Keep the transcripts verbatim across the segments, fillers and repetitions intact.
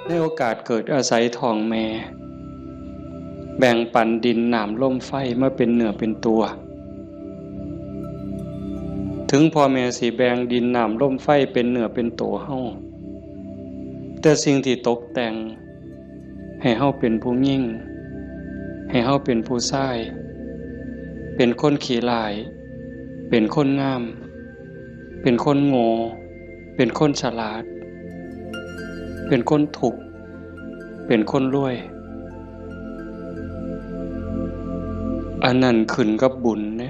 ในโอกาสเกิดอาศัยท้องแม่ แบ่งปันดินน้ำลมไฟมาเป็นเนื้อเป็นตัว ถึงพ่อแม่สิแบ่งดินน้ำลมไฟเป็นเนื้อเป็นตัวเฮา แต่สิ่งที่ตกแต่งให้เฮาเป็นผู้หญิง ให้เฮาเป็นผู้ชาย เป็นคนขี้ร้าย เป็นคนงาม เป็นคนโง่ เป็นคนฉลาด เป็นคนทุกข์ เป็นคนรวย อันนั้นขึ้นกับบุญเด้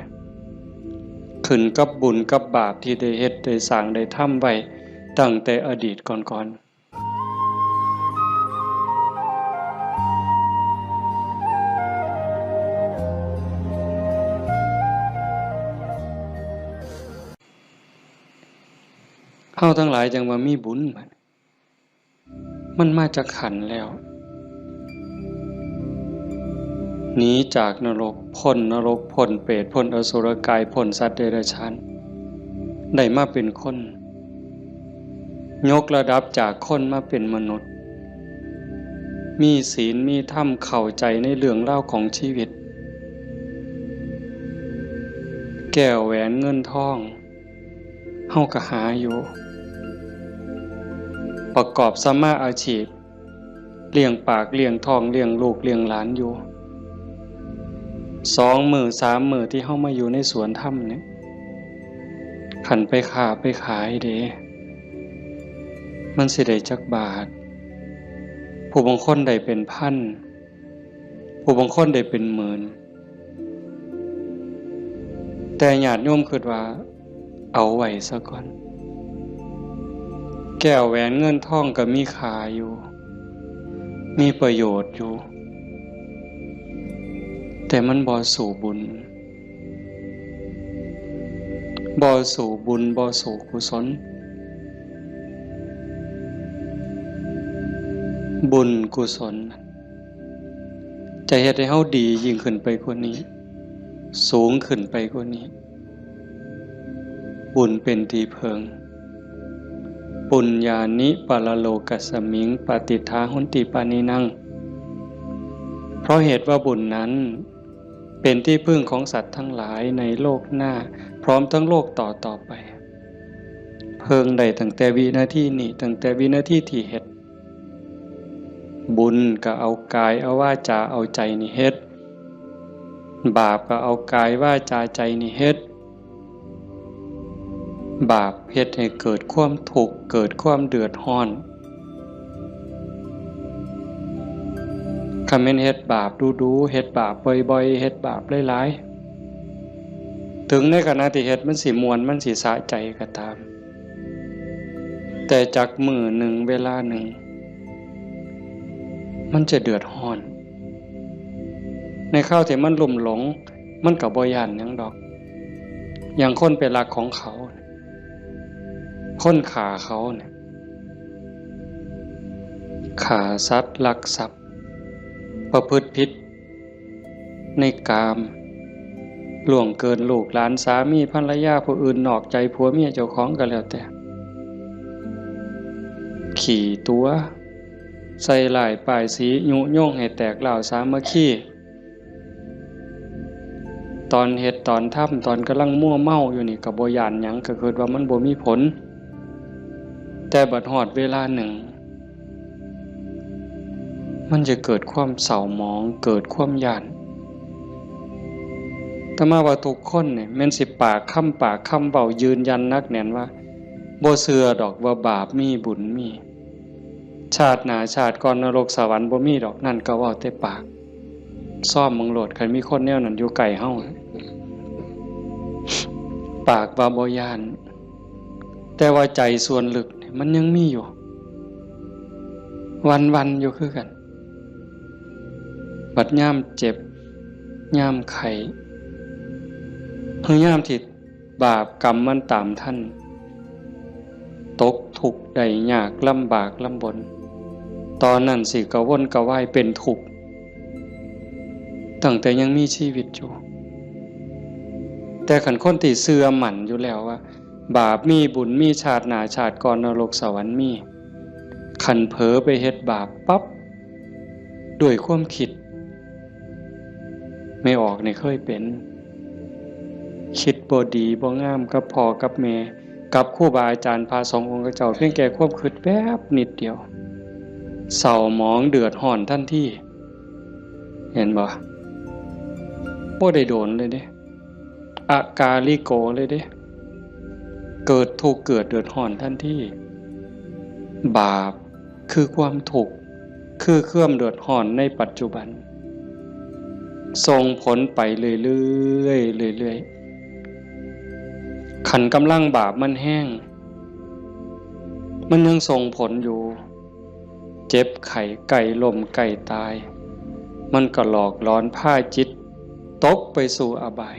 ขึ้นกับบุญกับบาปที่ได้เฮ็ดได้สร้างได้ทำไว้ตั้งแต่อดีตก่อนๆ เฮาทั้งหลายจั่งว่ามีบุญ มันมาจากขันธ์แล้ว หนีจากนรก พ้นนรก พ้นเปรต พ้นอสุรกาย พ้นสัตว์เดรัจฉาน ได้มาเป็นคน ยกระดับจากคนมาเป็นมนุษย์ มีศีล มีธรรม เข้าใจในเรื่องราวของชีวิต แก้วแหวนเงินทอง เฮาก็หาอยู่ ประกอบสัมมาอาชีพ เลี้ยงปาก เลี้ยงท้อง เลี้ยงลูก เลี้ยงหลานอยู่ สองมื้อ สามมื้อที่เฮามาอยู่ในสวนธรรมเนี่ย คันไปค้าไปขายเด้ มันสิได้จักบาท ผู้บางคนได้เป็นพัน ผู้บางคนได้เป็นหมื่น แต่ญาติโยมคิดว่า เอาไว้ซะก่อน แก้วแหวนเงินทองก็มีค่าอยู่ มีประโยชน์อยู่ แต่มันบ่สู้บุญ บ่สู้บุญ บ่สู้กุศล บุญกุศล จะเฮ็ดให้เฮาดียิ่งขึ้นไปกว่านี้ สูงขึ้นไปกว่านี้ บุญเป็นที่เพิ่ง ปุญญานิปรโลกัสมิง ปฏิฏฐาหนติปานินัง เพราะเหตุว่าบุญนั้นเป็นที่พึ่งของสัตว์ทั้งหลายในโลกหน้า พร้อมทั้งโลกต่อต่อไป เพิ่งได้ตั้งแต่วินาทีนี้ ตั้งแต่วินาทีที่เฮ็ด บุญก็เอากายเอาวาจาเอาใจนี่เฮ็ด บาปก็เอากายวาจาใจนี่เฮ็ด บาปเฮ็ดให้เกิดความทุกข์ เกิดความเดือดร้อน คันแม่นเฮ็ดบาปดูๆ เฮ็ดบาปบ่อยๆ เฮ็ดบาปหลายๆ ถึงในขณะที่เฮ็ดมันสิม่วน มันสิสะใจก็ตาม แต่จักมื้อหนึ่งเวลาหนึ่ง มันจะเดือดร้อน ในคราวที่มันลุ่มหลง มันก็บ่ย้านหยังดอก อย่างคนไปลักของเขา คนฆ่าเขาเนี่ย ฆ่าสัตว์ ลักทรัพย์ ประพฤติผิดในกาม ล่วงเกินลูกหลาน สามีภรรยาผู้อื่น นอกใจผัวเมียเจ้าของก็แล้วแต่ ขี้ตั๋ว ใส่ร้ายป้ายสี ยุยงให้แตกร้าวสามัคคี ตอนเฮ็ดตอนทำ ตอนกำลังมัวเมาอยู่นี่ก็บ่ย้านหยัง ก็คิดว่ามันบ่มีผล แต่บัดฮอดเวลาหนึ่ง มันจะเกิดความเศร้าหมอง เกิดความย้าน อาตมาว่าทุกคนเนี่ย แม่นสิปากคำ ปากคำเว้ายืนยันหนักแน่นว่า บ่เชื่อดอกว่าบาปมีบุญมี ชาติหน้าชาติก่อนนรกสวรรค์บ่มีดอก นั่นก็เว้าแต่ปาก ซ่อมเบิ่งโลด คันมีคนแนวนั้นอยู่ใกล้เฮา ปากว่าบ่ย้าน แต่ว่าใจส่วนลึกนี่มันยังมีอยู่ วันๆ อยู่คือกัน บัดยามเจ็บ ยามไข้ หรือยามที่บาปกรรมมันตามทัน ตกทุกข์ได้ยาก ลำบากลำบน ตอนนั้นสิกระวนกระวายเป็นทุกข์ ตั้งแต่ยังมีชีวิตอยู่ แต่คันคนที่เชื่อมั่นอยู่แล้วว่า บาปมีบุญมี ชาติหน้าชาติก่อนนรกสวรรค์มี คันเผลอไปเฮ็ดบาปปั๊บ ด้วยความคิด แม่ออกนี่เคยเป็น คิดบ่ดีบ่งามกับพ่อกับแม่ กับครูบาอาจารย์พระสงฆ์องค์เจ้า เพียงแค่ความคิดแป๊บนิดเดียว เศร้าหมองเดือดร้อนทันที เห็นบ่ บ่ได้โดนเลยเด้ อากาลิโกเลยเด้ เกิดทุกข์เกิดเดือดร้อนทันที บาปคือความทุกข์ คือความเดือดร้อนในปัจจุบัน ส่งผลไปเรื่อยๆ เรื่อยๆ คันกำลังบาปมันแฮง มันยังส่งผลอยู่ เจ็บไข้ใกล้ล้มใกล้ตาย มันก็หลอกหลอนพาจิตตกไปสู่อบาย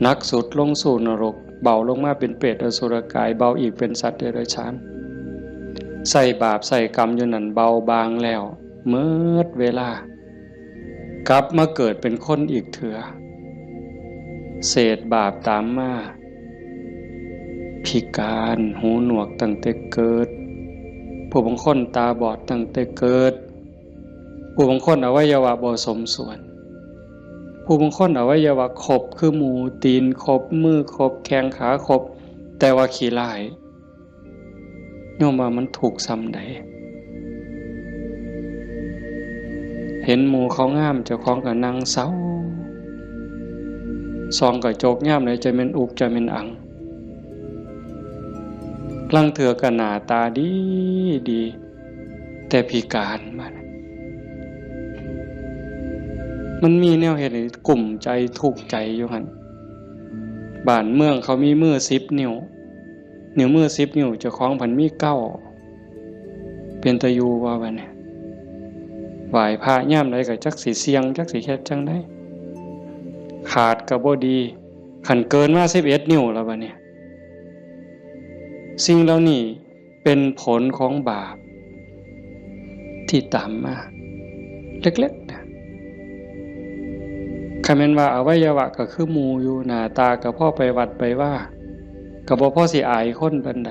หนักสุดลงสู่นรก เบาลงมาเป็นเปรตอสุรกาย เบาอีกเป็นสัตว์เดรัจฉาน ใส่บาปใส่กรรมอยู่นั่นเบาบางแล้ว เมิดเวลา กลับมาเกิดเป็นคนอีกเถื่อ เศษบาปตามมา พิการ หูหนวกตั้งแต่เกิด ผู้บางคนตาบอดตั้งแต่เกิด ผู้บางคนอวัยวะบ่สมส่วน ผู้บางคนอวัยวะครบคือหมู ตีนครบ มือครบ แข้งขาครบ แต่ว่าขี้ร้าย โยมว่ามันทุกข์ส่ำใด เห็นหมู่เขางาม เจ้าของก็นั่งเศร้า ส่องกระจกยามใดจะแม่นอุกจะแม่นอัง ลางเทื่อก็หน้าตาดีดี แต่พิการ บาดนี้ มันมีแนวเฮ็ดให้กุ้มใจทุกข์ใจอยู่หั่น บ้านเมืองเขามีมือสิบนิ้ว นิ้วมือสิบนิ้ว เจ้าของพันมีเก้า เป็นตาอยู่บ่บาดนี้ ไหว้พระยามใดก็จักสิเสี่ยง จักสิเฮ็ดจั่งใด ขาดก็บ่ดี คันเกินมาสิบเอ็ดนิ้วแล้วบาดนี้ สิ่งเหล่านี้เป็นผลของบาปที่ตามมา เล็กๆ นะ คันแม่นว่าอวัยวะก็คือหมู่อยู่ หน้าตาก็พอไปวัดไปวา ก็บ่พอสิอายคนปานใด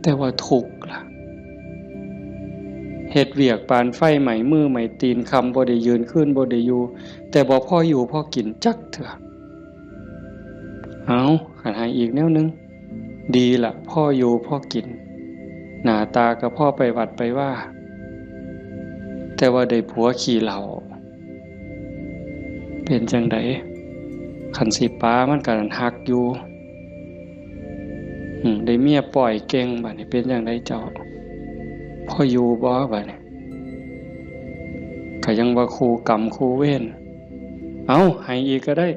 แต่ว่าทุกข์ล่ะ เฮ็ดเวียกปานไฟไหม้มือไหม้ตีน ค่ำบ่ได้ยืน คืนบ่ได้อยู่ แต่บ่พออยู่พอกินจักเทื่อ เอา คันให้อีกแนวหนึ่ง ดีละ พออยู่พอกิน หน้าตาก็พอไปวัดไปวา แต่ว่าได้ผัวขี้เหล้า เป็นจั่งใด คันสิปามันก็ฮักอยู่ อืม ได้เมียป้อยเก่ง บาดนี้เป็นจั่งใดเจ้า พออยู่บ่ บาดนี้ ก็ยังว่าคู่กรรมคู่เวร เอา ให้อีกก็ได้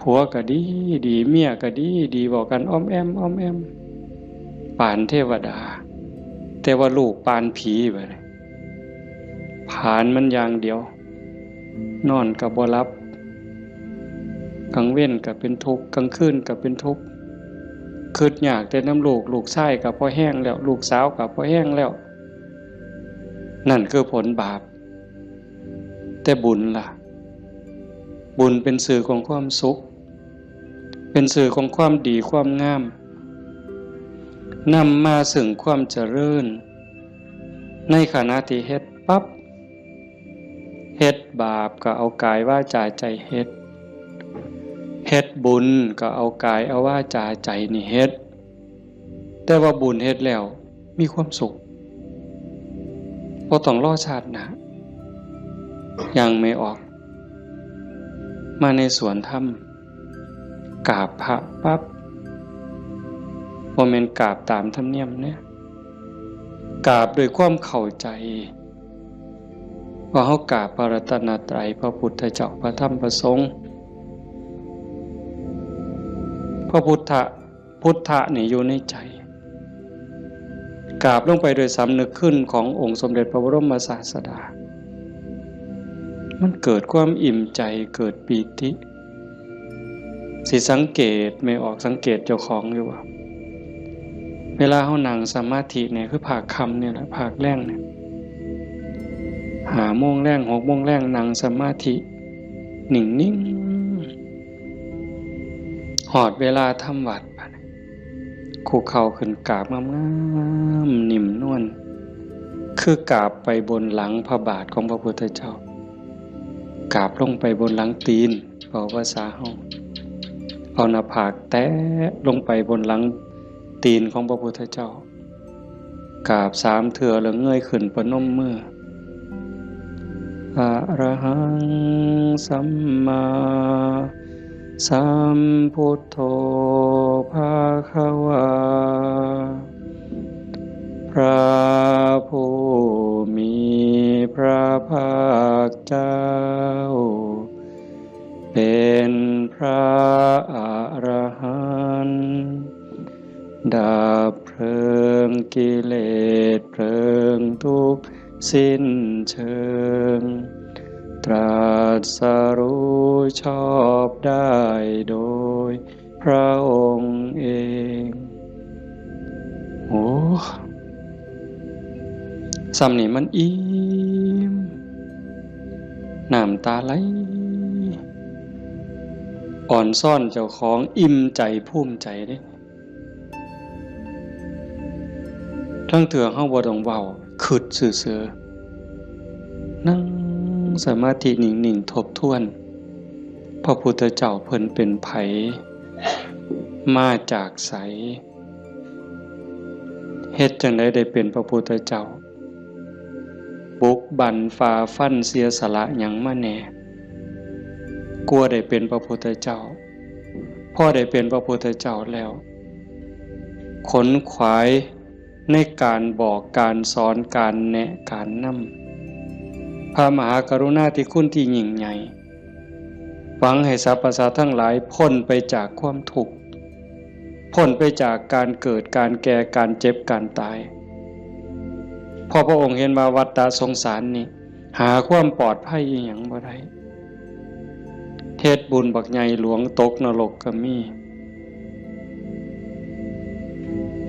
ผัวก็ดีดี เมียก็ดีดี เว้ากันอ้อมแอ้มอ้อมแอ้ม ปานเทวดา แต่ว่าลูกปานผีบาดนี้ ผลาญมันอย่างเดียว นอนก็บ่หลับ กลางเว็นก็เป็นทุกข์ กลางคืนก็เป็นทุกข์ คิดยากแต่นำลูก ลูกชายก็พอแฮงแล้ว ลูกสาวก็พอแฮงแล้ว นั่นคือผลบาป แต่บุญล่ะ บุญเป็นสื่อของความสุข เป็นสื่อของความดีความงาม นำมาซึ่งความเจริญ ในขณะที่เฮ็ดปั๊บ เฮ็ดบาปก็เอากายวาจาใจเฮ็ด เฮ็ดบุญก็เอากายเอาวาจาใจนี่เฮ็ด แต่ว่าบุญเฮ็ดแล้วมีความสุข บ่ต้องรอชาติหน้า อย่างแม่ออก มาในสวนธรรม กราบพระปั๊บ บ่แม่นกราบตามธรรมเนียมเด้ กราบด้วยความเข้าใจ ว่าเฮากราบพระรัตนตรัย พระพุทธเจ้า พระธรรม พระสงฆ์ พระพุทธะ พุทธะนี่อยู่ในใจ กราบลงไปโดยสำนึกคุณขององค์สมเด็จพระบรมศาสดา มันเกิดความอิ่มใจ เกิดปีติ สิสังเกต แม่ออกสังเกตเจ้าของอยู่ว่า เวลาเฮานั่งสมาธิเนี่ย คือภาคค่ำเนี่ยแหละ ภาคแลงเนี่ย ห้าโมงแลง หกโมงแลง นั่งสมาธิ นิ่งๆ ฮอดเวลาทำวัตร บาดนี้ คุกเข่าขึ้นกราบงามๆ นิ่มนวล คือกราบไปบนหลังพระบาทของพระพุทธเจ้า กราบลงไปบนหลังตีน เว้าภาษาเฮา เอาหน้าผากแตะลงไปบนหลังตีนของพระพุทธเจ้า กราบสามเทื่อแล้วเงยขึ้นประนมมือ อะระหังสัมมาสัมพุทโธภะคะวา พระผู้มีพระภาคเจ้า เป็นพระอรหันต์ ดับเพลิงกิเลสเพลิงทุกข์สิ้นเชิง ตรัสรู้ชอบได้โดยพระองค์เอง โอ้ ส่ำนี่มันอิ่ม น้ำตาไหล อ่อนซ้อนเจ้าของ อิ่มใจภูมิใจเด้ ทั้งเทื่อเฮาบ่ต้องเว้า คิดซื่อๆ นั่งสมาธินิ่งๆ ทบทวน พระพุทธเจ้าเพิ่นเป็นไผ มาจากไส เฮ็ดจั่งใดได้เป็นพระพุทธเจ้า บุกบั่นฝ่าฟันเสียสละหยังมาแหน่ กว่าได้เป็นพระพุทธเจ้า พอได้เป็นพระพุทธเจ้าแล้ว ขนขวายในการบอกการสอนการแนะการนำ พระมหากรุณาธิคุณที่ยิ่งใหญ่ หวังให้สรรพสัตว์ทั้งหลายพ้นไปจากความทุกข์ พ้นไปจากการเกิด การแก่ การเจ็บ การตาย เพราะพระองค์เห็นว่าวัฏฏะสงสารนี่ หาความปลอดภัยอีหยังบ่ได้ เฮ็ดบุญบักใหญ่หลวงตกนรกก็มี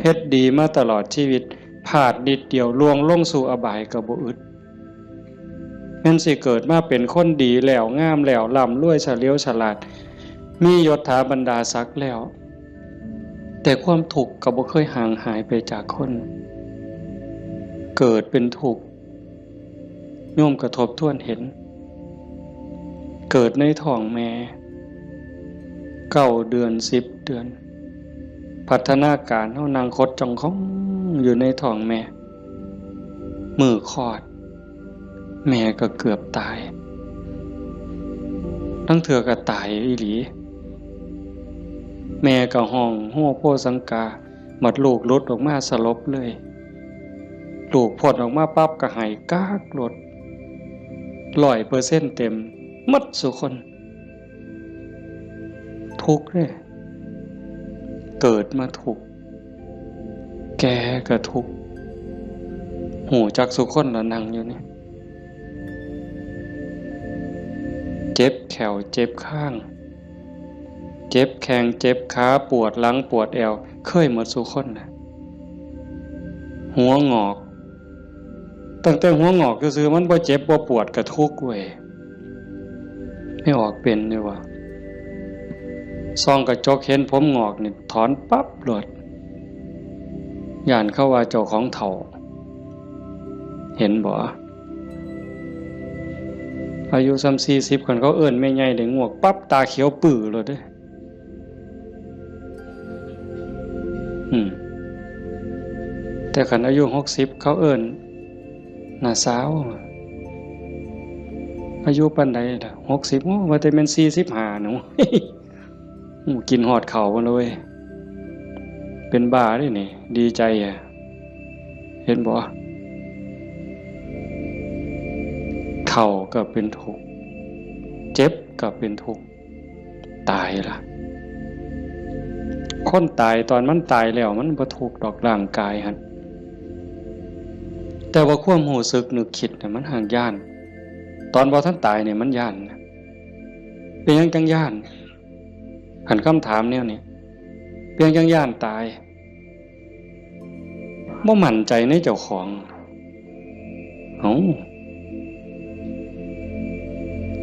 เฮ็ดดีมาตลอดชีวิต พลาดนิดเดียวล่วงลงสู่อบายก็บ่อึด แม่นสิเกิดมาเป็นคนดีแล้ว งามแล้ว ร่ำรวย เฉลียวฉลาด มียศถาบรรดาศักดิ์แล้ว แต่ความทุกข์ก็บ่เคยห่างหายไปจากคน เกิดเป็นทุกข์ โยมก็ทบทวนเห็น เกิดในท้องแม่ เก้าเดือน สิบเดือน พัฒนาการเฮานั่งขดจ้องของอยู่ในท้องแม่ มื้อคลอด แม่ก็เกือบตาย ลางเทื่อก็ตายอีหลี แม่ก็ฮ้องโฮโฮสังกา บัดลูกหลุดออกมาสลบเลย ลูกพ้นออกมาปั๊บก็ไห้ก๊ากโลด ร้อยเปอร์เซ็นต์เต็ม หมดซุคน ทุกข์เด้ เกิดมาทุกข์ แก่ก็ทุกข์ ฮู้จักซุคนละนั่งอยู่นี่ เจ็บแข้วเจ็บคาง เจ็บแข้งเจ็บขา ปวดหลังปวดแอว เคยหมดซุคนนะ หัวงอก ตั้งแต่หัวงอกซื่อๆ มันบ่เจ็บบ่ปวดก็ทุกข์เว้ย ไม่ออกเป็นอยู่วะ ส่องกระจกเห็นผมงอกนี่ถอนปั๊บโลด ย้านเขาว่าเจ้าของเฒ่า เห็นบ่ อายุส่ำสี่สิบ คันเขาเอิ้นแม่ใหญ่ได้งวกปั๊บ ตาเขียวปื้อโลดเด้ อืม แต่คันอายุหกสิบ เขาเอิ้นน้าสาว อายุปานใดล่ะ หกสิบ โอ้ ว่าแต่แม่นสี่สิบห้าหนู โอ้ กินฮอดข้าวพุ่นเลย เป็นบ้าเด้นี่ ดีใจอะ เห็นบ่ เฒ่าก็เป็นทุกข์ เจ็บก็เป็นทุกข์ ตายล่ะ คนตายตอนมันตายแล้วมันบ่ทุกข์ดอกร่างกายหั่น แต่ว่าความรู้สึกนึกคิดน่ะมันหากย้าน ตอนบ่ทันตายเนี่ยมันย้านนะ เป็นหยังจั่งย้าน คันคำถามแนวนี้ เป็นหยังจั่งย้านตาย บ่มั่นใจในเจ้าของ เอ้า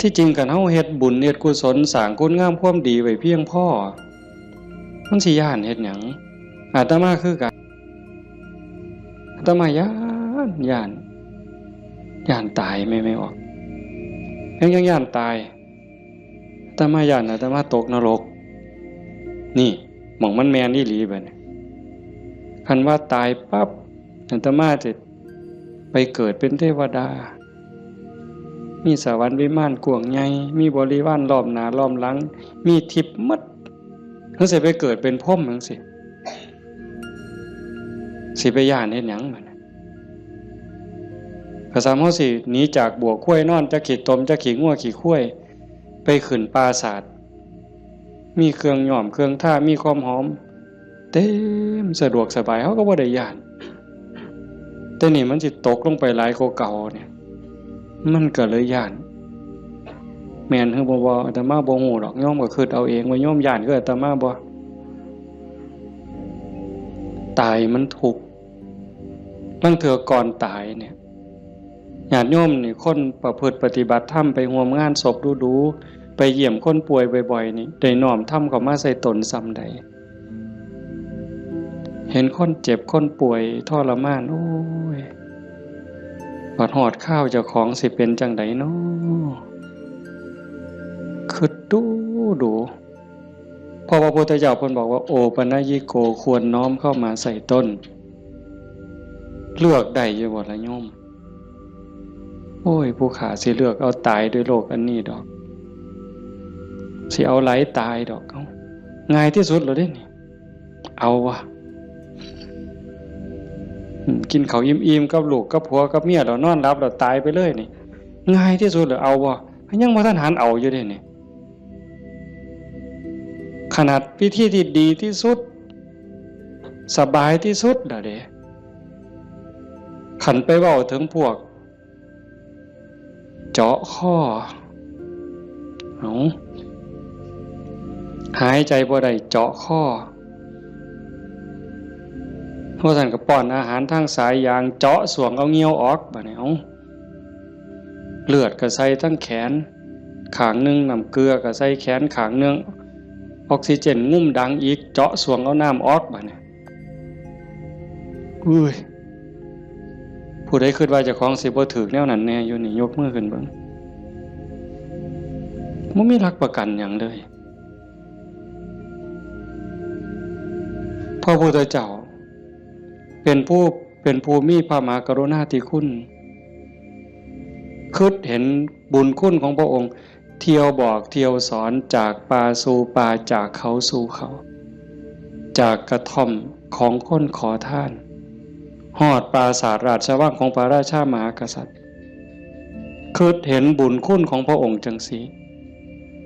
ที่จริงคันเฮาเฮ็ดบุญเฮ็ดกุศล สร้างคุณงามความดีไว้เพียงพอ มันสิย้านเฮ็ดหยัง อาตมาคือกัน อาตมาย้าน ย้าน ย้านตาย แม่ แม่ออก ยัง ยังย้านตาย อาตมาย้าน อาตมาตกนรก นี่ หม่องมันแม่นอีหลีบัดนี้ คันว่าตายปั๊บ อาตมาจะไปเกิดเป็นเทวดา มีสวรรค์วิมานกว้างใหญ่ มีบริวารล้อมหน้าล้อมหลัง มีทิพย์หมด จั่งซี้ไปเกิดเป็นพรหมจั่งซี้ สิไปย้านเฮ็ดหยังบัดนี้ ก็ส่ำเฮาสิหนีจากบัวควายนอน จักขี้ตม จักขี้งัวขี้ควาย ไปขึ้นปราสาท มีเครื่องย้อมเครื่องทา มีความหอม เต็ม สะดวกสบาย เฮาก็บ่ได้ย้าน แต่นี่มันสิตกลงไปหลายกว่าเก่าเนี่ย มันก็เลยย้าน แม่นหรือบ่ บ่ อาตมาบ่ฮู้ดอก โยมก็คิดเอาเองว่าโยมย้านคืออาตมาบ่ ตายมันทุกข์ ลางเทื่อก่อนตายเนี่ย ญาติโยมนี่ คนประพฤติปฏิบัติธรรม ไปร่วมงานศพดูๆ ไปเยี่ยมคนป่วยบ่อยๆ นี่ ได้น้อมธรรมเข้ามาใส่ตนส่ำใด เห็นคนเจ็บคนป่วยทรมาน โอ้ย บัดฮอดคราวเจ้าของสิเป็นจั่งใดน้อ คิดดูดู เพราะว่าพระพุทธเจ้าเพิ่นบอกว่า โอปัญญิโก ควรน้อมเข้ามาใส่ตน เลือกได้อยู่บ่ล่ะโยม โอ้ย ผู้ข้าสิเลือกเอาตายด้วยโรคอันนี้ดอก สิเอาไหลตายดอก เอ้า ง่ายที่สุดแล้วเด้นี่ เอาวะ อืม กินข้าวอิ่มๆ กับลูกกับผัวกับเมียแล้วนอนหลับแล้วตายไปเลยนี่ ง่ายที่สุดแล้ว เอาวะ ยังบ่ทันหันเอาอยู่เด้นี่ ขนาดวิธีที่ดีที่สุด สบายที่สุดแล้วเด้ คันไปเว้าถึงพวก เจาะคอ เอา หายใจบ่ได้เจาะคอ ว่าซั่นก็ป้อนอาหารทางสายยาง เจาะส้วงเอาเหงื่อออก บัดนี้ เอา เลือดก็ใส่ทั้งแขนข้างหนึ่ง น้ำเกลือก็ใส่แขนข้างหนึ่ง ออกซิเจนงุ่มดังอีก เจาะส้วงเอาน้ำออก บัดนี้ อุ้ย ผู้ใดคิดว่าเจ้าของสิบ่ถืกแนวนั้นแน่อยู่นี่ ยกมือขึ้นเบิ่ง บ่มีหลักประกันหยังเลย พระพุทธเจ้า เป็นผู้ เป็นผู้มีพระมหากรุณาธิคุณ คิดเห็นบุญคุณของพระองค์ เที่ยวบอกเที่ยวสอน จากป่าสู่ป่า จากเขาสู่เขา จากกระท่อมของคนขอทาน ฮอดปราสาทราชวังของพระราชามหากษัตริย์ คิดเห็นบุญคุณของพระองค์จั่งซี้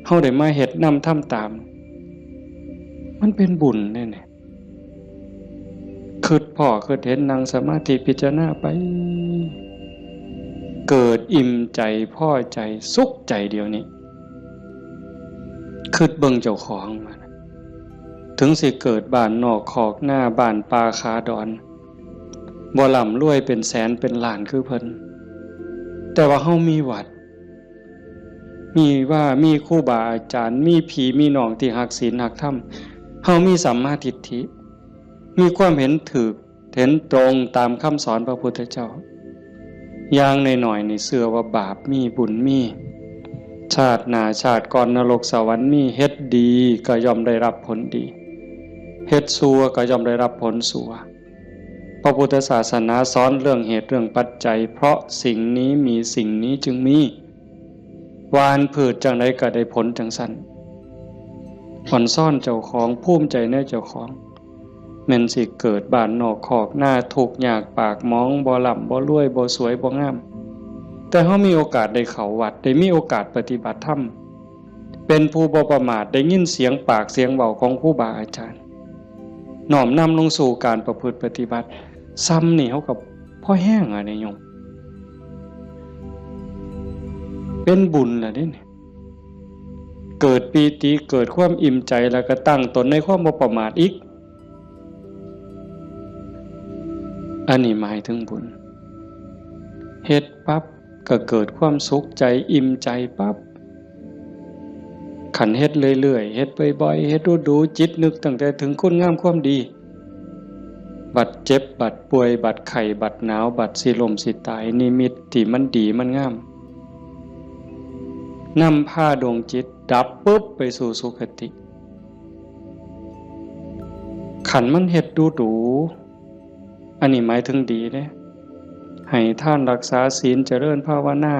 เฮาได้มาเฮ็ดนำทำตาม มันเป็นบุญเด้เนี่ย คิดพ้อคิดเห็น นั่งสมาธิพิจารณาไป เกิดอิ่มใจ พอใจ สุขใจเดี๋ยวนี้ คิดเบิ่งเจ้าของมานะ ถึงสิเกิดบ้านนอกคอกนา บ้านป่าขาดอน บ่ร่ำรวยเป็นแสนเป็นล้านคือเพิ่น แต่ว่าเฮามีวัด มีว่า มีครูบาอาจารย์ มีพี่มีน้องที่ฮักศีลฮักธรรม เฮามีสัมมาทิฏฐิ มีความเห็นถูก เห็นตรงตามคำสอนพระพุทธเจ้า อย่างน้อยๆ นี่เชื่อว่าบาปมี บุญมี ชาติหน้าชาติก่อนนรกสวรรค์มี เฮ็ดดีก็ย่อมได้รับผลดี เฮ็ดชั่วก็ย่อมได้รับผลชั่ว พระพุทธศาสนาสอนเรื่องเหตุเรื่องปัจจัย เพราะสิ่งนี้มีสิ่งนี้จึงมี หว่านพืชจั่งใดก็ได้ผลจั่งซั้น อ่อนซ้อนเจ้าของ ภูมิใจในเจ้าของ แม่นสิเกิดบ้านนอกคอกนา ทุกข์ยากปากหมอง บ่ร่ำบ่รวย บ่สวยบ่งาม แต่เฮามีโอกาสได้เข้าวัด ได้มีโอกาสปฏิบัติธรรม เป็นผู้บ่ประมาท ได้ยินเสียงปากเสียงเว้าของครูบาอาจารย์ น้อมนำลงสู่การประพฤติปฏิบัติ ส่ำนี่เฮาก็พอแฮงอะเด้โยม เป็นบุญล่ะเด้นี่ เกิดปีติ เกิดความอิ่มใจ แล้วก็ตั้งตนในความบ่ประมาทอีก อันนี้หมายถึงบุญ เฮ็ดปั๊บก็เกิดความสุขใจ อิ่มใจปั๊บ คันเฮ็ดเรื่อยๆ เฮ็ดบ่อยๆ เฮ็ดดูๆ จิตนึกตั้งแต่ถึงคุณงามความดี บัดเจ็บ บัดป่วย บัดไข้ บัดหนาว บัดสิล้มสิตาย นิมิตที่มันดีมันงาม นำพาดวงจิตดับปุ๊บไปสู่สุคติ คันมันเฮ็ดดูดู อันนี้หมายถึงดีเด้ ให้ทานรักษาศีล เจริญภาวนา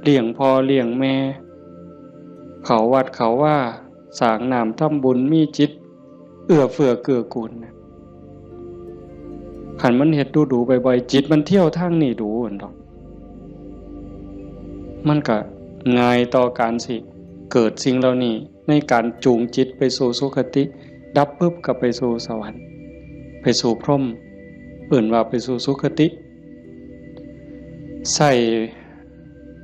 เลี้ยงพ่อเลี้ยงแม่ เข้าวัดเข้าวา สร้างน้ำทำบุญ มีจิตเอื้อเฟื้อเกื้อกูลนะ คันมันเฮ็ดดูดูบ่อยๆ จิตมันเที่ยวทางนี้ดูหั่นดอก มันก็ง่ายต่อการสิเกิดสิ่งเหล่านี้ ในการจูงจิตไปสู่สุคติ ดับปุ๊บก็ไปสู่สวรรค์ ไปสู่พรหม เอิ้นว่าไปสู่สุคติ ใช้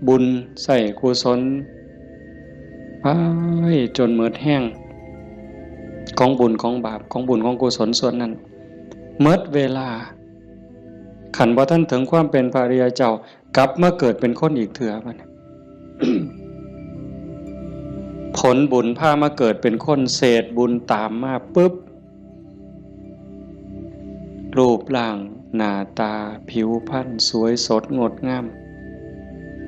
บุญ ใช้กุศล ไปจนหมดแฮง ของบุญของบาป ของบุญของกุศลส่วนนั้น หมดเวลา คันบ่ทันถึงความเป็นพระอริยเจ้า กลับมาเกิดเป็นคนอีกเทื่อบัดนี้ ผลบุญพามาเกิดเป็นคน เศษบุญตามมาปุ๊บ รูปร่างหน้าตาผิวพรรณสวยสดงดงาม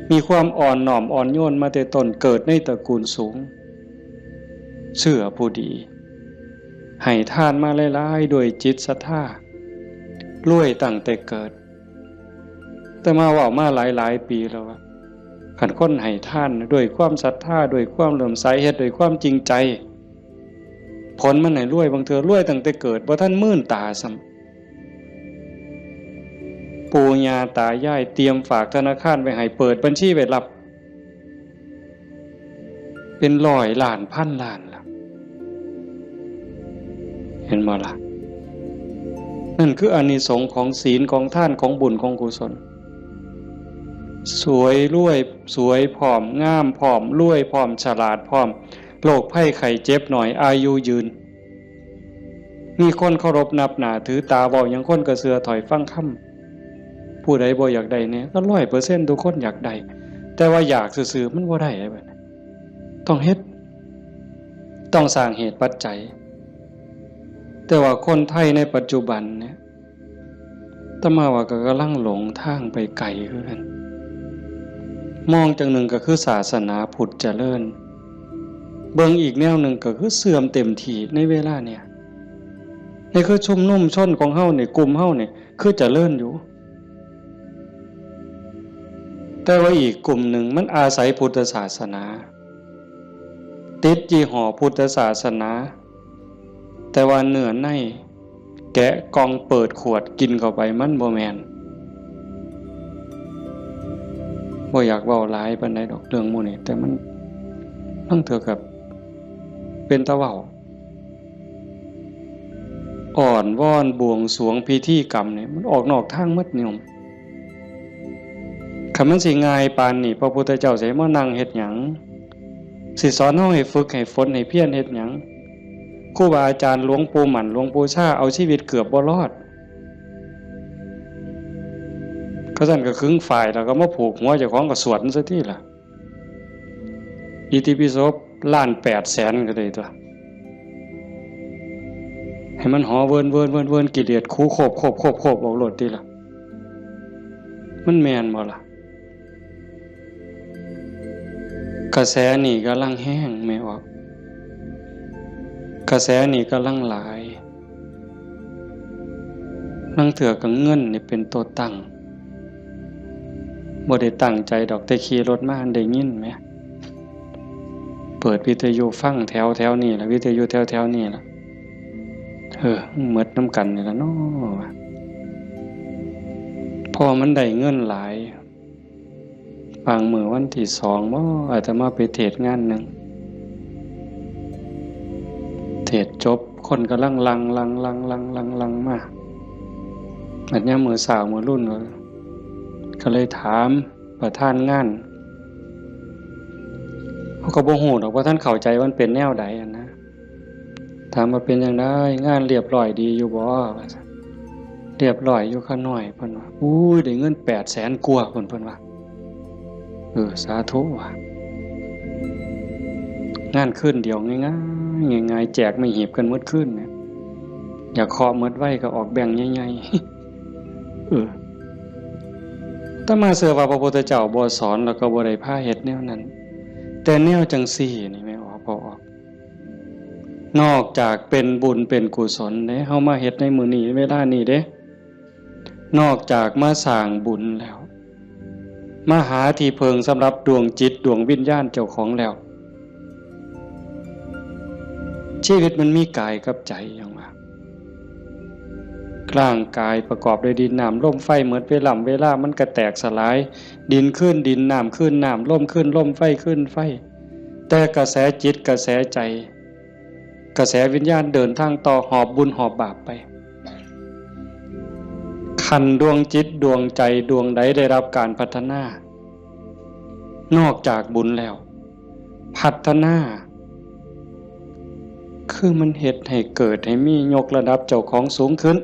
มีความอ่อนน้อมอ่อนโยนมาแต่ต้น เกิดในตระกูลสูง เชื่อผู้ดี ให้ทานมาหลายๆ ด้วยจิตศรัทธา รวยตั้งแต่เกิด แต่มาเว้ามาหลายๆ ปีแล้วว่า คันคนให้ทานด้วยความศรัทธา ด้วยความเลื่อมใส เฮ็ดด้วยความจริงใจ ผลมันให้รวย บางเทื่อรวยตั้งแต่เกิด บ่ทันมื่นตาซ้ำ ปู่ย่าตายายเตรียมฝากธนาคารไว้ให้ เปิดบัญชีไว้รับ เป็นร้อยล้านพันล้านล่ะ เห็นบ่ล่ะ นั่นคืออานิสงส์ของศีล ของทาน ของบุญ ของกุศล สวยรวย สวยพร้อม งามพร้อม รวยพร้อม ฉลาดพร้อม โรคภัยไข้เจ็บน้อย อายุยืน มีคนเคารพนับหน้าถือตา เว้าหยังคนก็เชื่อถ้อยฟังคำ ผู้ใดบ่อยากได้แหน่ ก็ร้อยเปอร์เซ็นต์ ทุกคนอยากได้ แต่ว่าอยากซื่อๆ มันบ่ได้เด้บัดนี้ ต้องเฮ็ด ต้องสร้างเหตุปัจจัย แต่ว่าคนไทยในปัจจุบันเนี่ย อาตมาว่าก็กำลังหลงทางไปไกลคือกัน มองจั่งหนึ่งก็คือศาสนาพุทธเจริญ เบิ่งอีกแนวหนึ่งก็คือเสื่อมเต็มที่ในเวลาเนี่ย นี่คือชุมนุมชนของเฮานี่ กลุ่มเฮานี่ คือเจริญอยู่ แต่ว่าอีกกลุ่มหนึ่งมันอาศัยพุทธศาสนา ติดยี่ห้อพุทธศาสนา แต่ว่าเนื้อในแกะกล่องเปิดขวดกินเข้าไปมันบ่แม่น บ่อยากเว้าหลายปานใดดอกเรื่องหมู่นี้ แต่มัน มันเถื่อกับเป็นตาเว้า อ้อนวอนบวงสรวงพิธีกรรมเนี่ย มันออกนอกทางหมดโยม คันมันสิง่ายปานนี้ พระพุทธเจ้าสิมานั่งเฮ็ดหยัง สิสอนเฮาให้ฝึกให้ฝนให้เพียรเฮ็ดหยัง ครูบาอาจารย์หลวงปู่หมั่นหลวงปู่ชาเอาชีวิตเกือบบ่รอด เขาซั่นก็ขึงฝ้ายแล้วก็มาผูกหัวเจ้าของก็สวดมันซะทีล่ะ อิติปิโสล้านแปดแสนก็ได้ตัว ให้มันหอเวินเวินเวินเวินกิเลสคูโคบโคบโคบโคบออกโลดติล่ะ มันแม่นบ่ล่ะ กระแสนี่กำลังแฮงแม่ออก กระแสนี่กำลังหลาย ลางเทื่อก็เงินนี่เป็นตัวตั้ง บ่ได้ตั้งใจดอก แต่ขี่รถมาได้ยินแหม เปิดวิทยุฟังแถวแถวนี่ล่ะ วิทยุแถวแถวนี่ล่ะ เออ หมดนำกันนี่ล่ะเนาะ พอมันได้เงินหลาย บางมื้อวันที่สองบ่ อาตมาไปเทศน์งานหนึ่ง เทศน์จบ คนกำลังหลั่ง หลั่ง หลั่ง หลั่ง หลั่ง หลั่งมา อันยามมื้อเช้ามื้อรุ่น ก็เลยถามประธานงาน เขาก็บ่ฮู้ดอกว่าท่านเข้าใจว่ามันเป็นแนวใดอะนะ ถามว่าเป็นจั่งใด งานเรียบร้อยดีอยู่บ่ ว่าซั่น เรียบร้อยอยู่ข้าน้อย เพิ่นว่า อุ้ย ได้เงินแปดแสนกว่า เพิ่น เพิ่นว่า เออ สาธุว่ะ งานคืนเดียวง่ายๆ ง่ายๆ แจกไม้หีบกันหมดคืนเนี่ย อยากเคาะหมดไว้ก็ออกแบงค์ใหญ่ๆ เออ อาตมาเชื่อว่าพระพุทธเจ้าบ่สอนแล้วก็บ่ได้พาเฮ็ดแนวนั้น แต่แนวจังซี่นี่แม่ออก พอออก นอกจากเป็นบุญเป็นกุศลเด้ เฮามาเฮ็ดในมื้อนี้เวลานี้เด้ นอกจากมาสร้างบุญแล้ว มาหาที่เพิ่งสำหรับดวงจิตดวงวิญญาณเจ้าของแล้ว ชีวิตมันมีกายกับใจอย่างว่า ร่างกายประกอบด้วยดินน้ำลมไฟ หมดเวลา เวลามันก็แตกสลาย ดินคืนดิน น้ำคืนน้ำ ลมคืนลม ไฟคืนไฟ แต่กระแสจิตกระแสใจ กระแสวิญญาณเดินทางต่อ หอบบุญหอบบาปไป คันดวงจิตดวงใจดวงใดได้รับการพัฒนา นอกจากบุญแล้ว พัฒนา คือมันเฮ็ดให้เกิดให้มี ยกระดับเจ้าของสูงขึ้น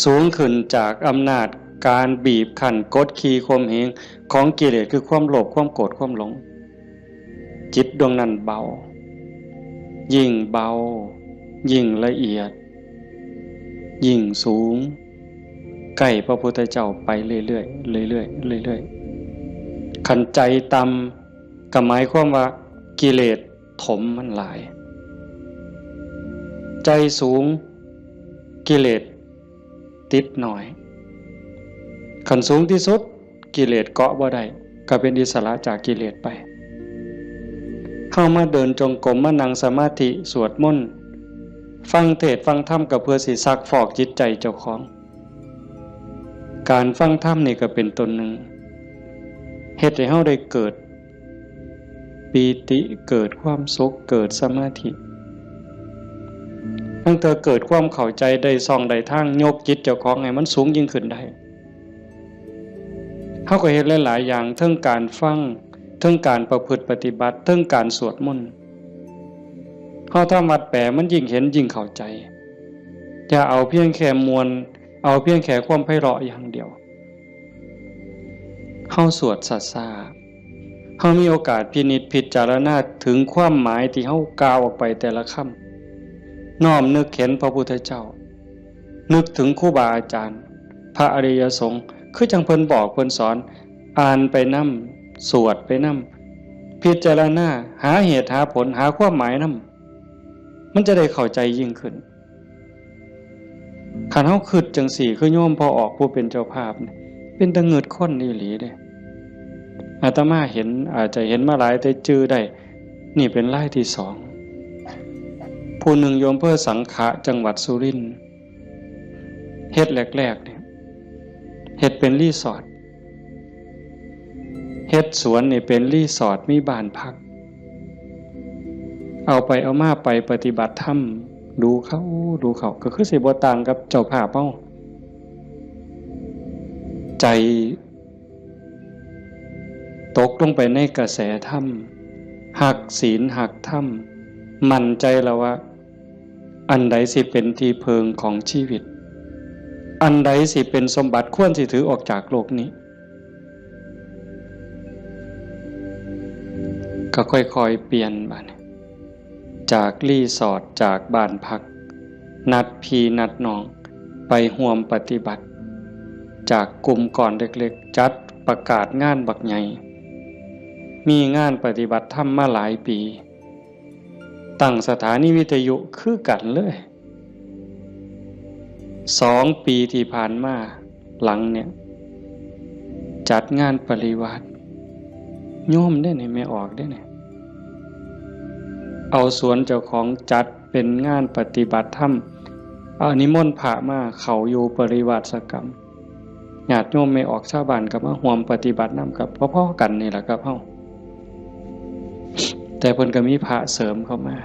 สูงขึ้นจากอำนาจการบีบคั้นกดขี่ข่มเหงของกิเลส คือความโลภ ความโกรธ ความหลง จิตดวงนั้นเบา ยิ่งเบา ยิ่งละเอียด ยิ่งสูง ใกล้พระพุทธเจ้าไปเรื่อยๆ เรื่อยๆ เรื่อยๆ คันใจต่ำก็หมายความว่ากิเลสถมมันหลาย ใจสูง กิเลสติดน้อย คันสูงที่สุด กิเลสเกาะบ่ได้ ก็เป็นอิสระจากกิเลสไป เฮามาเดินจงกรม มานั่งสมาธิ สวดมนต์ ฟังเทศน์ฟังธรรม ก็เพื่อสิซักฟอกจิตใจเจ้าของ การฟังธรรมนี่ก็เป็นต้นหนึ่ง เฮ็ดให้เฮาได้เกิดปีติ เกิดความสุข เกิดสมาธิ ตั้งแต่เกิดความเข้าใจ ได้ช่องได้ทาง ยกจิตเจ้าของให้มันสูงยิ่งขึ้นได้ เฮาก็เฮ็ดหลายๆ อย่าง เทิงการฟัง เทิงการประพฤติปฏิบัติ เทิงการสวดมนต์ เฮาทำวัดแปล มันยิ่งเห็นยิ่งเข้าใจ อย่าเอาเพียงแค่ม่วน เอาเพียงแค่ความไพเราะอย่างเดียว เฮาสวดช้าๆ เฮามีโอกาสพินิจพิจารณาถึงความหมายที่เฮากล่าวออกไปแต่ละคำ น้อมนึกเห็นพระพุทธเจ้า นึกถึงครูบาอาจารย์ พระอริยสงฆ์ คือจั่งเพิ่นบอกเพิ่นสอน อ่านไปนำ สวดไปนำ พิจารณา หาเหตุหาผล หาความหมายนำ มันจะได้เข้าใจยิ่งขึ้น คันเฮาคิดจั่งซี้ คือโยมพ่อออกผู้เป็นเจ้าภาพนี่ เป็นตาเงิดคนอีหลีเด้ อาตมาเห็น อาจจะเห็นมาหลายแต่จื่อได้ นี่เป็นรายที่สอง ผู้หนึ่งอยู่อำเภอสังขะ จังหวัดสุรินทร์ เฮ็ดแรกๆ เนี่ย เฮ็ดเป็นรีสอร์ท เฮ็ดสวนนี่เป็นรีสอร์ท มีบ้านพัก เอาไปเอามาไปปฏิบัติธรรม ดูเข้า ดูเข้า ก็คือสิบ่ต่างกับเจ้าภาพเฮา ใจตกลงไปในกระแสธรรม ฮักศีล ฮักธรรม มั่นใจแล้วว่า อันใดสิเป็นที่เพิงของชีวิต อันใดสิเป็นสมบัติควรสิถือออกจากโลกนี้ ก็ค่อยๆ เปลี่ยนบัดนี้ จากรีสอร์ท จากบ้านพัก นัดพี่นัดน้อง ไปร่วมปฏิบัติ จากกลุ่มก้อนเล็กๆ จัดประกาศงานบักใหญ่ มีงานปฏิบัติธรรมมาหลายปี ตั้งสถานีวิทยุคือกันเลย สองปีที่ผ่านมาหลังเนี่ย จัดงานปริวาส โยมเด้นี่ แม่ออกเด้นี่ เอาสวนเจ้าของจัดเป็นงานปฏิบัติธรรม เอานิมนต์พระมาเข้าอยู่ปริวาสกรรม ญาติโยมแม่ออกชาวบ้านก็มาร่วมปฏิบัตินำ กับพอๆ กันนี่แหละครับเฮา แต่เพิ่นก็มีพระเสริมเข้ามา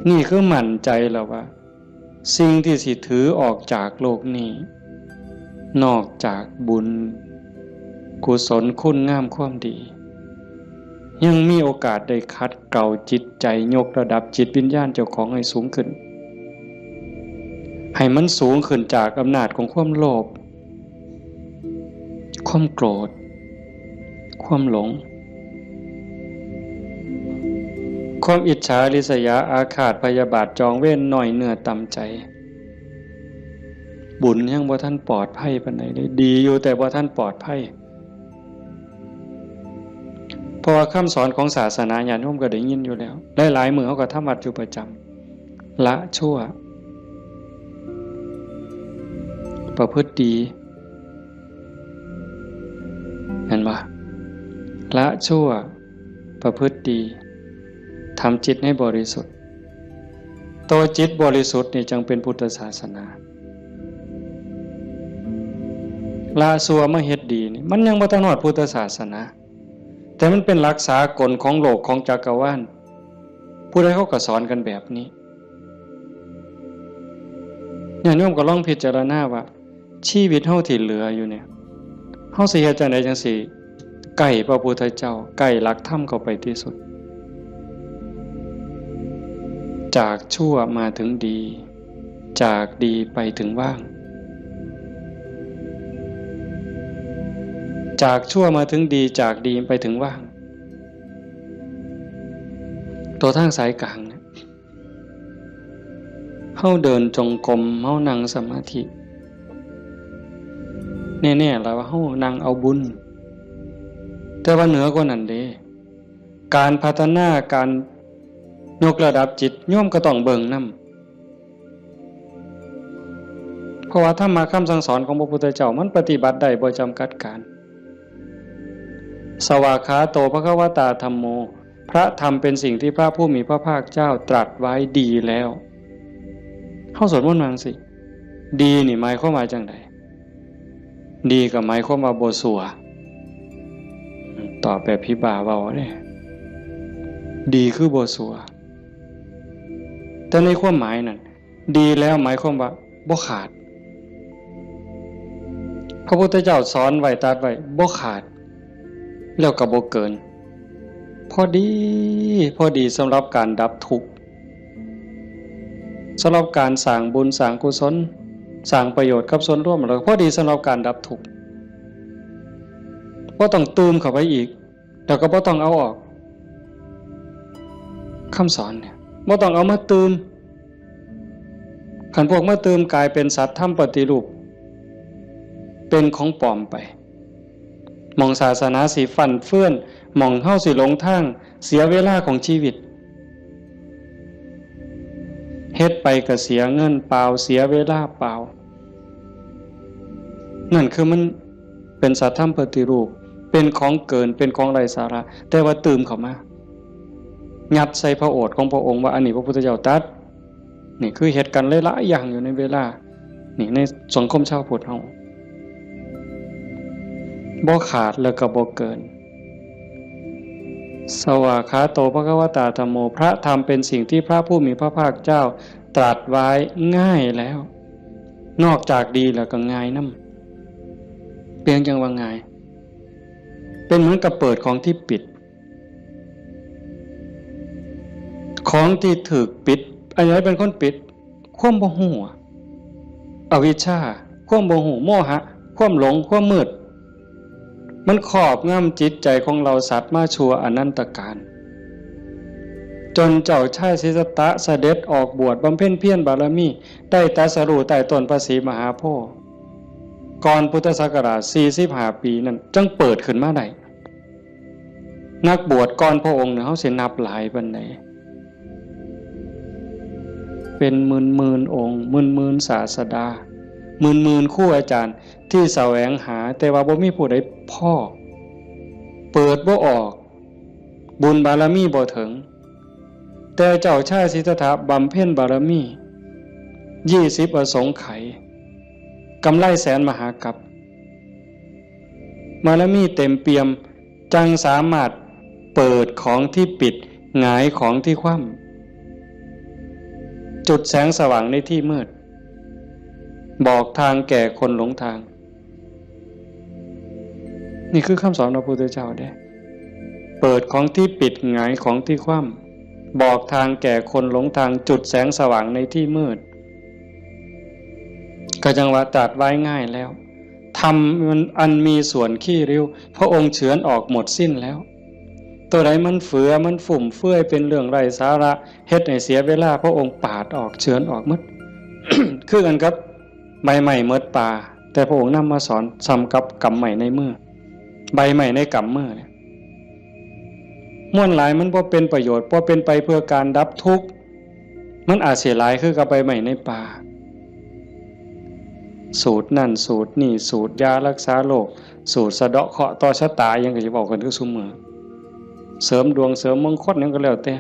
นี่คือมั่นใจแล้วว่า สิ่งที่สิถือออกจากโลกนี้ นอกจากบุญ กุศล คุณงามความดี ยังมีโอกาสได้ขัดเกลาจิตใจ ยกระดับจิตวิญญาณเจ้าของให้สูงขึ้น ให้มันสูงขึ้นจากอำนาจของความโลภ ความโกรธ ความหลง ความอิจฉาริษยาอาฆาตพยาบาทจองเวรน้อยเนื้อต่ำใจ บุญยังบ่ทันปลอดภัยปานใดเลย ดีอยู่แต่บ่ทันปลอดภัย เพราะว่าคำสอนของศาสนาญาติโยมก็ได้ยินอยู่แล้ว หลายๆมื้อเฮาก็ทำวัดอยู่ประจำ ละชั่ว ประพฤติดี เห็นบ่ ละชั่ว ประพฤติดี ทำจิตให้บริสุทธิ์ ตัวจิตบริสุทธิ์นี่จังเป็นพุทธศาสนา ละชั่วมาเฮ็ดดีนี่ มันยังบ่ทันฮอดพุทธศาสนา แต่มันเป็นหลักสากลของโลกของจักรวาล ผู้ใดเขาก็สอนกันแบบนี้ ญาติโยมก็ลองพิจารณาว่า ชีวิตเฮาที่เหลืออยู่เนี่ย เฮาสิเฮ็ดจั่งใดจั่งสิใกล้พระพุทธเจ้า ใกล้หลักธรรมเข้าไปที่สุด จากชั่วมาถึงดี จากดีไปถึงว่าง จากชั่วมาถึงดี จากดีไปถึงว่าง ตัวทางสายกลางเนี่ย เฮาเดินจงกรม เฮานั่งสมาธิ แน่ๆ แล้วว่าเฮานั่งเอาบุญ แต่ว่าเหนือกว่านั้นเด้ การพัฒนา การยกระดับจิต โยมก็ต้องเบิ่งนำ เพราะว่าธรรมะคำสั่งสอนของพระพุทธเจ้ามันปฏิบัติได้บ่จำกัดการ สวากขาโตภควตาธัมโม พระธรรมเป็นสิ่งที่พระผู้มีพระภาคเจ้าตรัสไว้ดีแล้ว เฮาสวดมนต์ว่าจั่งซี้ ดีนี่หมายความว่าจั่งใด ดีก็หมายความว่าบ่ซั่ว ตอบแบบผีบ้าเว้าเด้ ดีคือบ่ซั่ว แต่ในความหมายนั่น ดีแล้วหมายความว่าบ่ขาด พระพุทธเจ้าสอนไว้ตรัสไว้บ่ขาด แล้วก็บ่เกิน พอดี พอดีสำหรับการดับทุกข์ สำหรับการสร้างบุญสร้างกุศล สร้างประโยชน์กับส่วนรวม แล้วพอดีสำหรับการดับทุกข์ บ่ต้องตื่มเข้าไปอีก แล้วก็บ่ต้องเอาออก คำสอนเนี่ย บ่ต้องเอามาตื่ม คันพวกมาตื่มกลายเป็นสัตว์ธรรมปฏิรูป เป็นของปลอมไป หม่องศาสนาสิฟั่นเฟือน หม่องเฮาสิหลงทาง เสียเวลาของชีวิต เฮ็ดไปก็เสียเงินเปล่า เสียเวลาเปล่า นั่นคือมันเป็นสัตว์ธรรมปฏิรูป เป็นของเกิน เป็นของไร้สาระ แต่ว่าตื่มเข้ามา ยัดใส่พระโอษฐ์ของพระองค์ว่าอันนี้พระพุทธเจ้าตรัส นี่คือเฮ็ดกันหลายๆอย่างอยู่ในเวลา นี่ในสังคมชาวพุทธเฮา บ่ขาดแล้วก็บ่เกิน สวากขาโตภควตาธัมโม พระธรรมเป็นสิ่งที่พระผู้มีพระภาคเจ้าตรัสไว้ง่ายแล้ว นอกจากดีแล้วก็ง่ายนำ เปรียงจั่งว่าง่าย เป็นเหมือนกับเปิดของที่ปิด ของที่ถูกปิด อันไหนเป็นคนปิด ความบ่ฮู้อะ อวิชชา ความบ่ฮู้ โมหะ ความหลง ความมืด มันครอบงำจิตใจของเราสัตว์มาชั่วอนันตกาล จนเจ้าชายสิทธัตถะเสด็จออกบวชบำเพ็ญเพียรบารมี ได้ตรัสรู้ใต้ต้นพระศรีมหาโพธิ์ ก่อนพุทธศักราชสี่สิบห้าปีนั่น จั่งเปิดขึ้นมาได้ นักบวชก่อนพระองค์เนี่ย เฮาสินับหลายปานใด เป็นหมื่นๆองค์ หมื่นๆศาสดา หมื่นๆครูอาจารย์ที่แสวงหา แต่ว่าบ่มีผู้ใดพ้อ เปิดบ่ออก บุญบารมีบ่ถึง แต่เจ้าชายสิทธัตถะบำเพ็ญบารมี ยี่สิบอสงไขย กำไรแสนมหากัป บารมีเต็มเปี่ยม จั่งสามารถเปิดของที่ปิด หงายของที่คว่ำ จุดแสงสว่างในที่มืด บอกทางแก่คนหลงทาง นี่คือคำสอนพระพุทธเจ้าเด้ เปิดของที่ปิด หงายของที่คว่ำ บอกทางแก่คนหลงทาง จุดแสงสว่างในที่มืด ก็จั่งว่าตรัสไว้ง่ายแล้ว ธรรมอันมีส่วนขี้ริ้ว พระองค์เฉือนออกหมดสิ้นแล้ว ตัวใดมันเฟือ มันฟุ่มเฟือย เป็นเรื่องไร้สาระ เฮ็ดให้เสียเวลา พระองค์ปาดออก เฉือนออกหมด คือกันกับใบไม้หมดป่า แต่พระองค์นำมาสอน ส่ำกับกำไม้ในมือ ใบไม้ในกำมือเนี่ย มวลหลายมันบ่เป็นประโยชน์ บ่เป็นไปเพื่อการดับทุกข์ มันอาจสิหลายคือกับใบไม้ในป่า สูตรนั่นสูตรนี่ สูตรยารักษาโรค สูตรสะเดาะเคราะห์ต่อชะตา หยังก็สิเว้ากันคือซุมื้อ เสริมดวงเสริมมงคลหยังก็แล้วแต่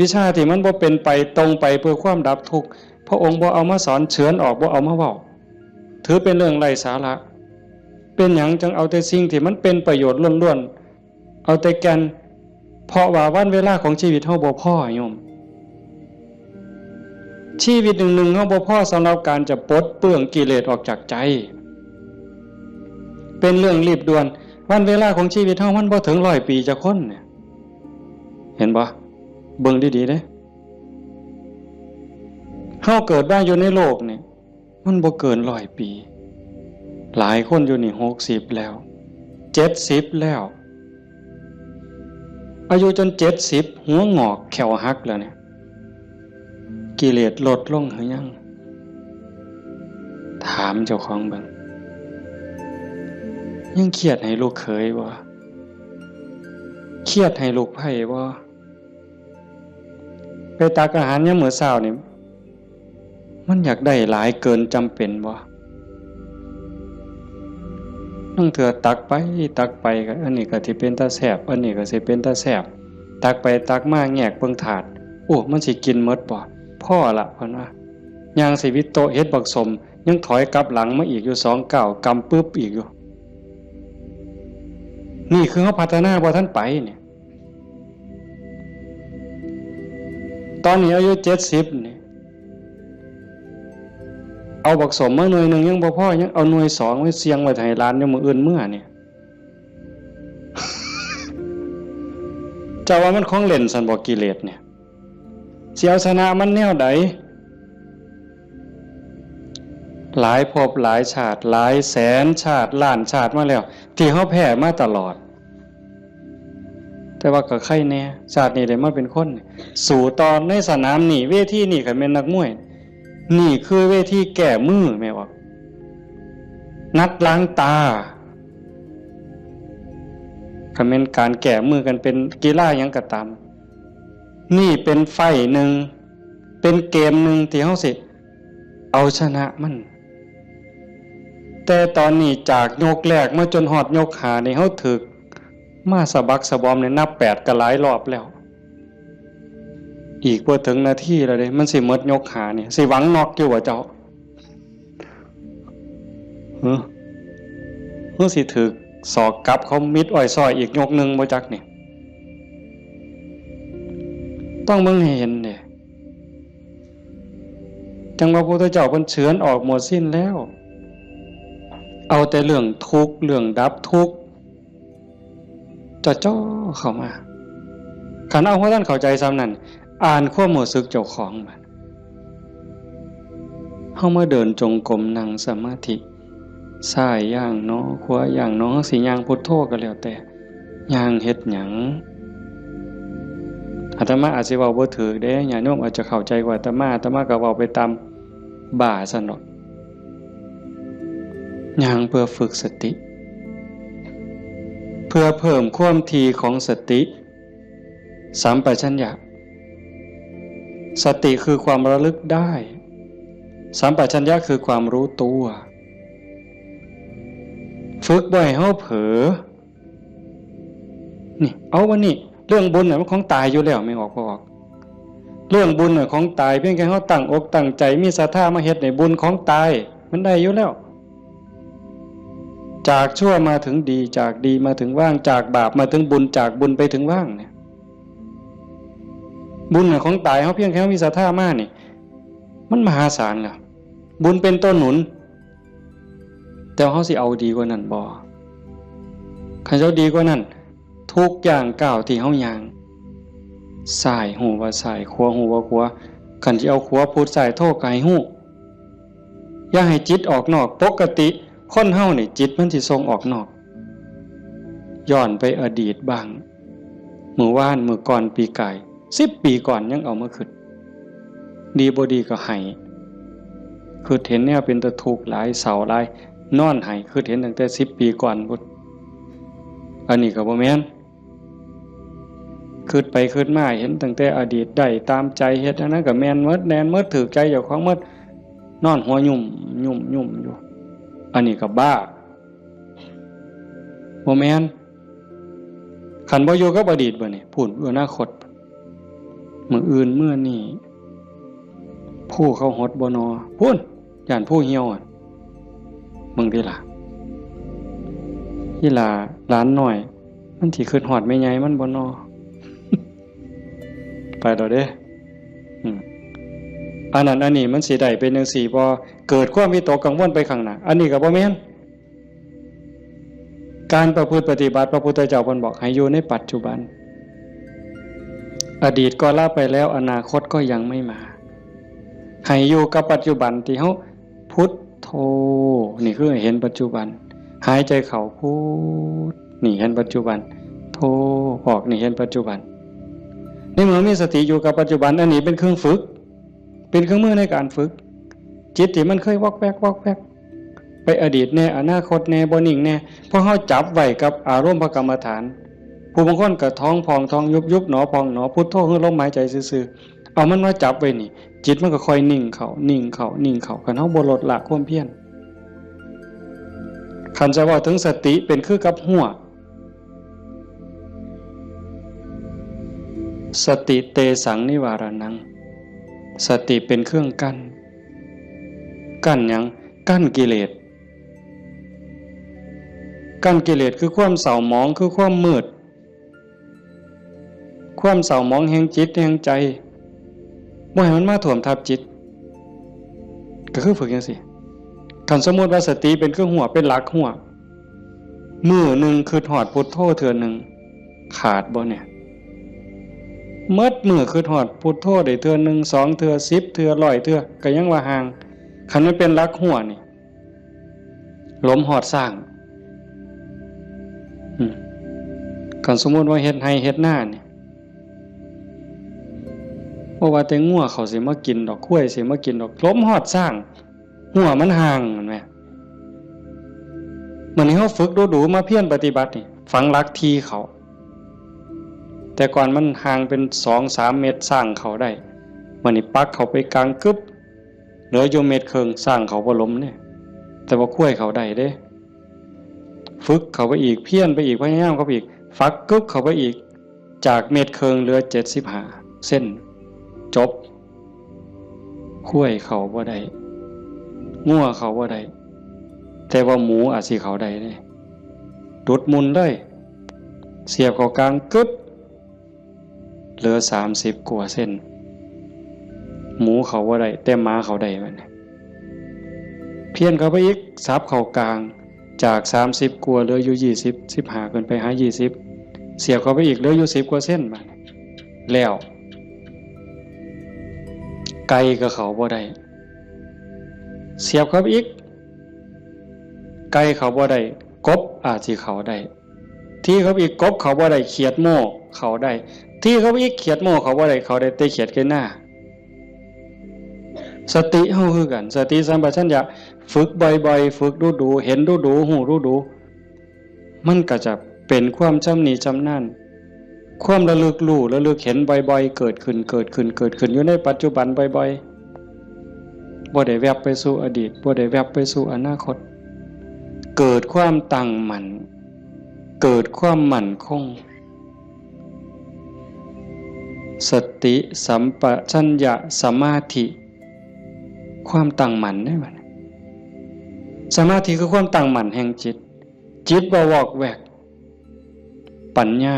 วิชาที่มันบ่เป็นไปตรงไปเพื่อความดับทุกข์ พระองค์บ่เอามาสอน เฉือนออก บ่เอามาเว้า ถือเป็นเรื่องไร้สาระ เป็นหยังจังเอาแต่สิ่งที่มันเป็นประโยชน์ล้วนๆ เอาแต่แก่น เพราะว่าวันเวลาของชีวิตเฮาบ่พอโยม ชีวิตหนึ่งๆ เฮาบ่พอสำหรับการจะปลดเปลื้องกิเลสออกจากใจ เป็นเรื่องรีบด่วน วันเวลาของชีวิตเฮามันบ่ถึงร้อยปีจักคนเนี่ย เห็นบ่ เบิ่งดีๆ เด้ เฮาเกิดมาอยู่ในโลกนี่ มันบ่เกินร้อยปี หลายคนอยู่นี่หกสิบแล้ว เจ็ดสิบแล้ว อายุจนเจ็ดสิบ หัวงอกแข้วหักแล้วเนี่ย กิเลสลดลงหรือยัง ถามเจ้าของเบิ่ง ยังเครียดให้ลูกเขยบ่ เครียดให้ลูกไพร่บ่ ไปตักอาหารยามมื้อเช้านี่ มันอยากได้หลายเกินจำเป็นบ่ ลางเทื่อตักไปตักไปก็ อันนี้ก็สิเป็นตาแซ่บ อันนี้ก็สิเป็นตาแซ่บ ตักไปตักมาแงกเบิ่งถาด โอ้ มันสิกินหมดบ่ พอละ เพิ่นว่า ย่างสิวิดโต๊ะเฮ็ดบักสม ยังถอยกลับหลังมาอีกอยู่สองก้าว กำปึ๊บอีกอยู่ นี่คือเฮาพัฒนาบ่ทันไปเนี่ย ตอนนี้อายุเจ็ดสิบนี่ เอาบักสมมาหน่วยหนึ่งยังบ่พอ ยังเอาหน่วยสองไว้เสี่ยงไว้ให้หลานอยู่มื้ออื่นเมือเนี่ย เจ้าว่ามันของเล่นซั่นบ่ กิเลสเนี่ย สิเอาชนะมันแนวใด หลายภพหลายชาติ หลายแสนชาติ ล้านชาติมาแล้ว ที่เฮาแพ้มาตลอด แต่ว่าก็ไคแน่ ชาตินี้ได้มาเป็นคน สู้ต่อในสนามนี้ เวทีนี้ คันแม่นนักมวย นี่คือเวทีแก้มือ แม่นบ่ นัดล้างตา คันแม่นการแก้มือกันเป็นกีฬาหยังก็ตาม นี่เป็นไฟต์หนึ่ง เป็นเกมหนึ่งที่เฮาสิเอาชนะมัน แต่ตอนนี้จากยกแรกมาจนฮอดยกห้านี่ เฮาถืกมาสะบักสะบอมเนี่ย นับแปดก็หลายรอบแล้ว อีกบ่ถึงนาทีแล้วเด้ มันสิหมดยกห้านี่ สิหวังน็อกอยู่บ่เจ้า หึ หึ สิถืกศอกกลับเขามิดอ้อยซ้อยอีกยกหนึ่งบ่จักนี่ ต้องเบิ่งให้เห็นเด้ จั่งว่าพระพุทธเจ้าเพิ่นเฉือนออกหมดสิ้นแล้ว เอาแต่เรื่องทุกข์ เรื่องดับทุกข์ จ่อๆ เข้ามา คันเอาบ่ทันเข้าใจส่ำนั้น อ่านความรู้สึกเจ้าของบัด เฮามาเดินจงกรม นั่งสมาธิ ซ้ายย่างหนอ ขวาย่างหนอ เฮาสิย่างพุทโธก็แล้วแต่ ย่างเฮ็ดหยัง อาตมาอาจสิเว้าบ่ถูกเด้ ญาติโยมอาจจะเข้าใจกว่าอาตมา อาตมาก็เว้าไปตามบ้าซั่นดอก ย่างเพื่อฝึกสติ เพื่อเพิ่มความถี่ของสติ สัมปชัญญะ สติคือความระลึกได้ สัมปชัญญะคือความรู้ตัว ฝึกบ่ให้เฮาเผลอ นี่ เอาวันนี้ เรื่องบุญน่ะมันของตายอยู่แล้ว แม่นออกบ่ออก เรื่องบุญน่ะของตาย เพียงแค่เฮาตั้งอกตั้งใจ มีศรัทธามาเฮ็ดนี่ บุญของตาย มันได้อยู่แล้ว จากชั่วมาถึงดี จากดีมาถึงว่าง จากบาปมาถึงบุญ จากบุญไปถึงว่างเนี่ย บุญน่ะของตาย เฮาเพียงแค่เฮามีศรัทธามานี่ มันมหาศาลแล้ว บุญเป็นตัวหนุน แต่เฮาสิเอาดีกว่านั้นบ่ คันเฮาดีกว่านั้น ทุกย่างก้าวที่เฮาย่าง ซ้ายฮู้ว่าซ้าย ขวาฮู้ว่าขวา คันสิเอาขวาพุทซ้ายโธก็ให้ฮู้ อย่าให้จิตออกนอก ปกติคนเฮานี่จิตมันสิส่งออกนอก ย้อนไปอดีตบ้าง มื้อวาน มื้อก่อน ปีกาย สิบปีก่อนยังเอามาคิด ดีบ่ดีก็ไห้ คิดเห็นแนวเป็นตาทุกข์หลาย เศร้าหลาย นอนไห้ คิดเห็นตั้งแต่สิบปีก่อนพุ้น อันนี้ก็บ่แม่น คิดไปคิดมาเห็นตั้งแต่อดีต ได้ตามใจ เฮ็ดอันนั้นก็แม่นหมด แม่นหมด ถืกใจเจ้าของหมด นอนหัวยุ่มยุ่มยุ่มอยู่ อันนี้ก็บ้า บ่แม่น คันบ่อยู่กับอดีตบัดนี้ พู้น อนาคต มื้ออื่นมื้อนี้ ผู้เขาหดบ่นอ พู้น ย่านผู้เหี่ยวอะ มึงติล่ะ อีหล่าหลานน้อย มันสิคิดฮอดแม่ใหญ่มันบ่นอ ไปแล้วเด้ อืม อันนั้นอันนี้มันสิได้เป็นจั่งซี้บ่ เกิดความวิตกกังวลไปข้างหน้า อันนี้ก็บ่แม่น การประพฤติปฏิบัติ พระพุทธเจ้าเพิ่นบอกให้อยู่ในปัจจุบัน อดีตก็ละไปแล้ว อนาคตก็ยังไม่มา ให้อยู่กับปัจจุบันที่เฮาพุทโธ นี่คือเห็นปัจจุบัน หายใจเข้าพุท นี่เห็นปัจจุบัน โธ ออก นี่เห็นปัจจุบัน ในเมื่อมีสติอยู่กับปัจจุบัน อันนี้เป็นเครื่องฝึก เป็นเครื่องมือในการฝึก จิตที่มันเคยวอกแวกวอกแวก ไปอดีตแน่ อนาคตแน่ บ่นิ่งแน่ พอเฮาจับไว้กับอารมณ์พระกรรมฐาน ผู้บางคนก็ท้องพองท้องยุบ ยุบหนอพองหนอ พุทโธคือลมหายใจซื่อๆ เอามันมาจับไว้นี่ จิตมันก็ค่อยนิ่งเข้า นิ่งเข้า นิ่งเข้า คันเฮาบ่ลดละความเพียร คันจะเว้าถึงสติเป็นคือกับฮั้ว สติเตสังนิวารณัง สติเป็นเครื่องกั้น กั้นหยัง กั้นกิเลส กั้นกิเลสคือความเศร้าหมอง คือความมืด ความเศร้าหมองแห่งจิตแห่งใจ บ่ให้มันมาท่วมทับจิต ก็คือฝึกจั่งซี้ คันสมมุติว่าสติเป็นคือฮั้ว เป็นหลักฮั้ว มื้อหนึ่งคิดฮอดพุทโธเทื่อหนึ่ง ขาดบ่เนี่ย หมดมื้อคิดฮอดพุทโธได้เทื่อหนึ่ง สองเทื่อ สิบเทื่อ ร้อยเทื่อ ก็ยังว่าห่าง คันมันเป็นหลักฮั้วนี่ หลมฮอดซ้าง อืม คันสมมุติว่าเฮ็ดไร่เฮ็ดนานี่ บ่ว่าแต่งัวเขาสิมากินดอก ควายสิมากินดอก หลมฮอดซ้าง ฮั้วมันห่าง แม่นบ่ มื้อนี้เฮาฝึกดูๆ มาเพียรปฏิบัตินี่ ฝังหลักที่เข้า แต่ก่อนมันห่างเป็นสองสามเมตร ซ้างเข้าได้ มื้อนี้ปักเข้าไปกลางกึ๊บ เหลืออยู่เมตรครึ่ง ซ้างเข้าบ่หลมเด้ แต่ว่าควายเข้าได้เด้ ฝึกเข้าไปอีก เพียรไปอีก พยายามเข้าไปอีก ฝักกึ๊บเข้าไปอีก จากเมตรครึ่งเหลือเจ็ดสิบห้าเซน จบ ควายเข้าบ่ได้ งัวเข้าบ่ได้ แต่ว่าหมูอาจสิเข้าได้เด้ ดุดมุ่นเลย เสียบเข้ากลางกึ๊บ เหลือสามสิบกว่าเซน หมูเข้าบ่ได้ แต่หมาเข้าได้บัดนี้ เพี้ยนเข้าไปอีก สับเข้ากลาง จากสามสิบกว่าเหลืออยู่ยี่สิบ สิบห้าขึ้นไปหายี่สิบ เสียบเข้าไปอีกเหลืออยู่สิบกว่าเซนบัดนี้ แล้ว ไก่ก็เข้าบ่ได้ เสียบเข้าไปอีก ไก่เข้าบ่ได้ กบอาจสิเข้าได้ ทีเข้าไปอีก กบเข้าบ่ได้ เขียดโม่เข้าได้ ทีเข้าไปอีก เขียดโม่เข้าบ่ได้ เข้าได้แต่เขียดไก่นา สติเฮาคือกัน สติสัมปชัญญะ ฝึกบ่อยๆ ฝึกดูๆ เห็นดูๆ ฮู้ดูๆ มันก็จะเป็นความชำนิชำนาญ ความระลึกรู้ ระลึกเห็นบ่อยๆ เกิดขึ้น เกิดขึ้น เกิดขึ้น อยู่ในปัจจุบันบ่อยๆ บ่ได้แวบไปสู่อดีต บ่ได้แวบไปสู่อนาคต เกิดความตั้งมั่น เกิดความมั่นคง สติสัมปชัญญะสมาธิ ความตั้งมั่นเด้บัดนี้ สมาธิคือความตั้งมั่นแห่งจิต จิตบ่วอกแวก ปัญญา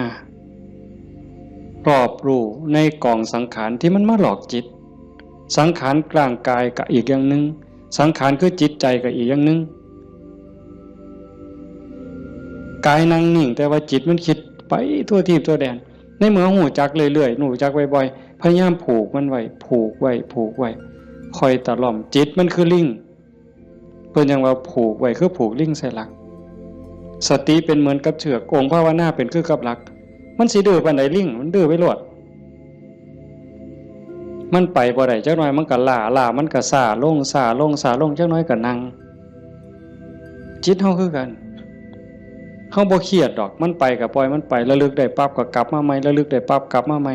รอบรู้ในกองสังขารที่มันมาหลอกจิต สังขารร่างกายก็อีกอย่างหนึ่ง สังขารคือจิตใจก็อีกอย่างหนึ่ง กายนั่งนิ่ง แต่ว่าจิตมันคิดไปทั่วทีปทั่วแดน ในเมื่อฮู้จักเรื่อยๆ ฮู้จักบ่อยๆ พยายามผูกมันไว้ ผูกไว้ ผูกไว้ ค่อยตะล่อม จิตมันคือลิง เพิ่นยังว่าผูกไว้คือผูกลิงใส่หลัก สติเป็นเหมือนกับเชือก องค์ภาวนาเป็นคือกับหลัก มันสิดื้อปานใด ลิง มันดื้อไปโลด มันไปบ่ได้ จักหน่อยมันก็ล้า ล้ามันก็ซ้าลง ซ้าลง ซ้าลง จักหน่อยก็นั่ง จิตเฮาคือกัน เฮาบ่เครียดดอก มันไปก็ปล่อยมันไป ระลึกได้ปั๊บก็กลับมาใหม่ ระลึกได้ปั๊บกลับมาใหม่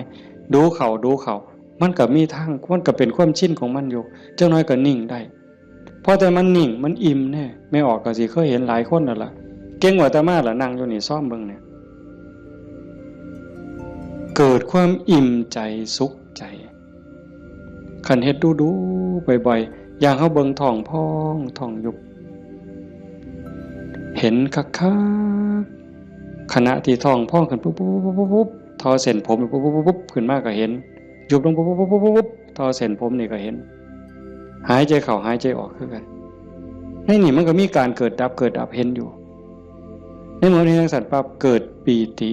ดูเข้า ดูเข้า มันก็มีทาง มันก็เป็นความชินของมันอยู่ จักหน่อยก็นิ่งได้ พอแต่มันนิ่ง มันอิ่มแน่ แม่ออกก็สิเคยเห็นหลายคนนั่นล่ะ เก่งกว่าอาตมาล่ะ นั่งอยู่นี่ ซอมเบิ่งเนี่ย เกิดความอิ่มใจ สุขใจ คันเฮ็ดดูๆ บ่อยๆ อย่างเฮาเบิ่งท้องพอง ท้องยุบ เห็นคักๆ ขณะที่ท้องพองขึ้นปุ๊บๆๆๆๆ ทอเส้นผมปุ๊บๆๆๆ ขึ้นมาก็เห็น ยุบลงปุ๊บๆๆๆๆ ทอเส้นผมนี่ก็เห็น หายใจเข้าหายใจออกคือกัน ในนี่มันก็มีการเกิดดับ เกิดดับ เห็นอยู่ ในเมื่อเห็นจั่งซั้นปั๊บ เกิดปีติ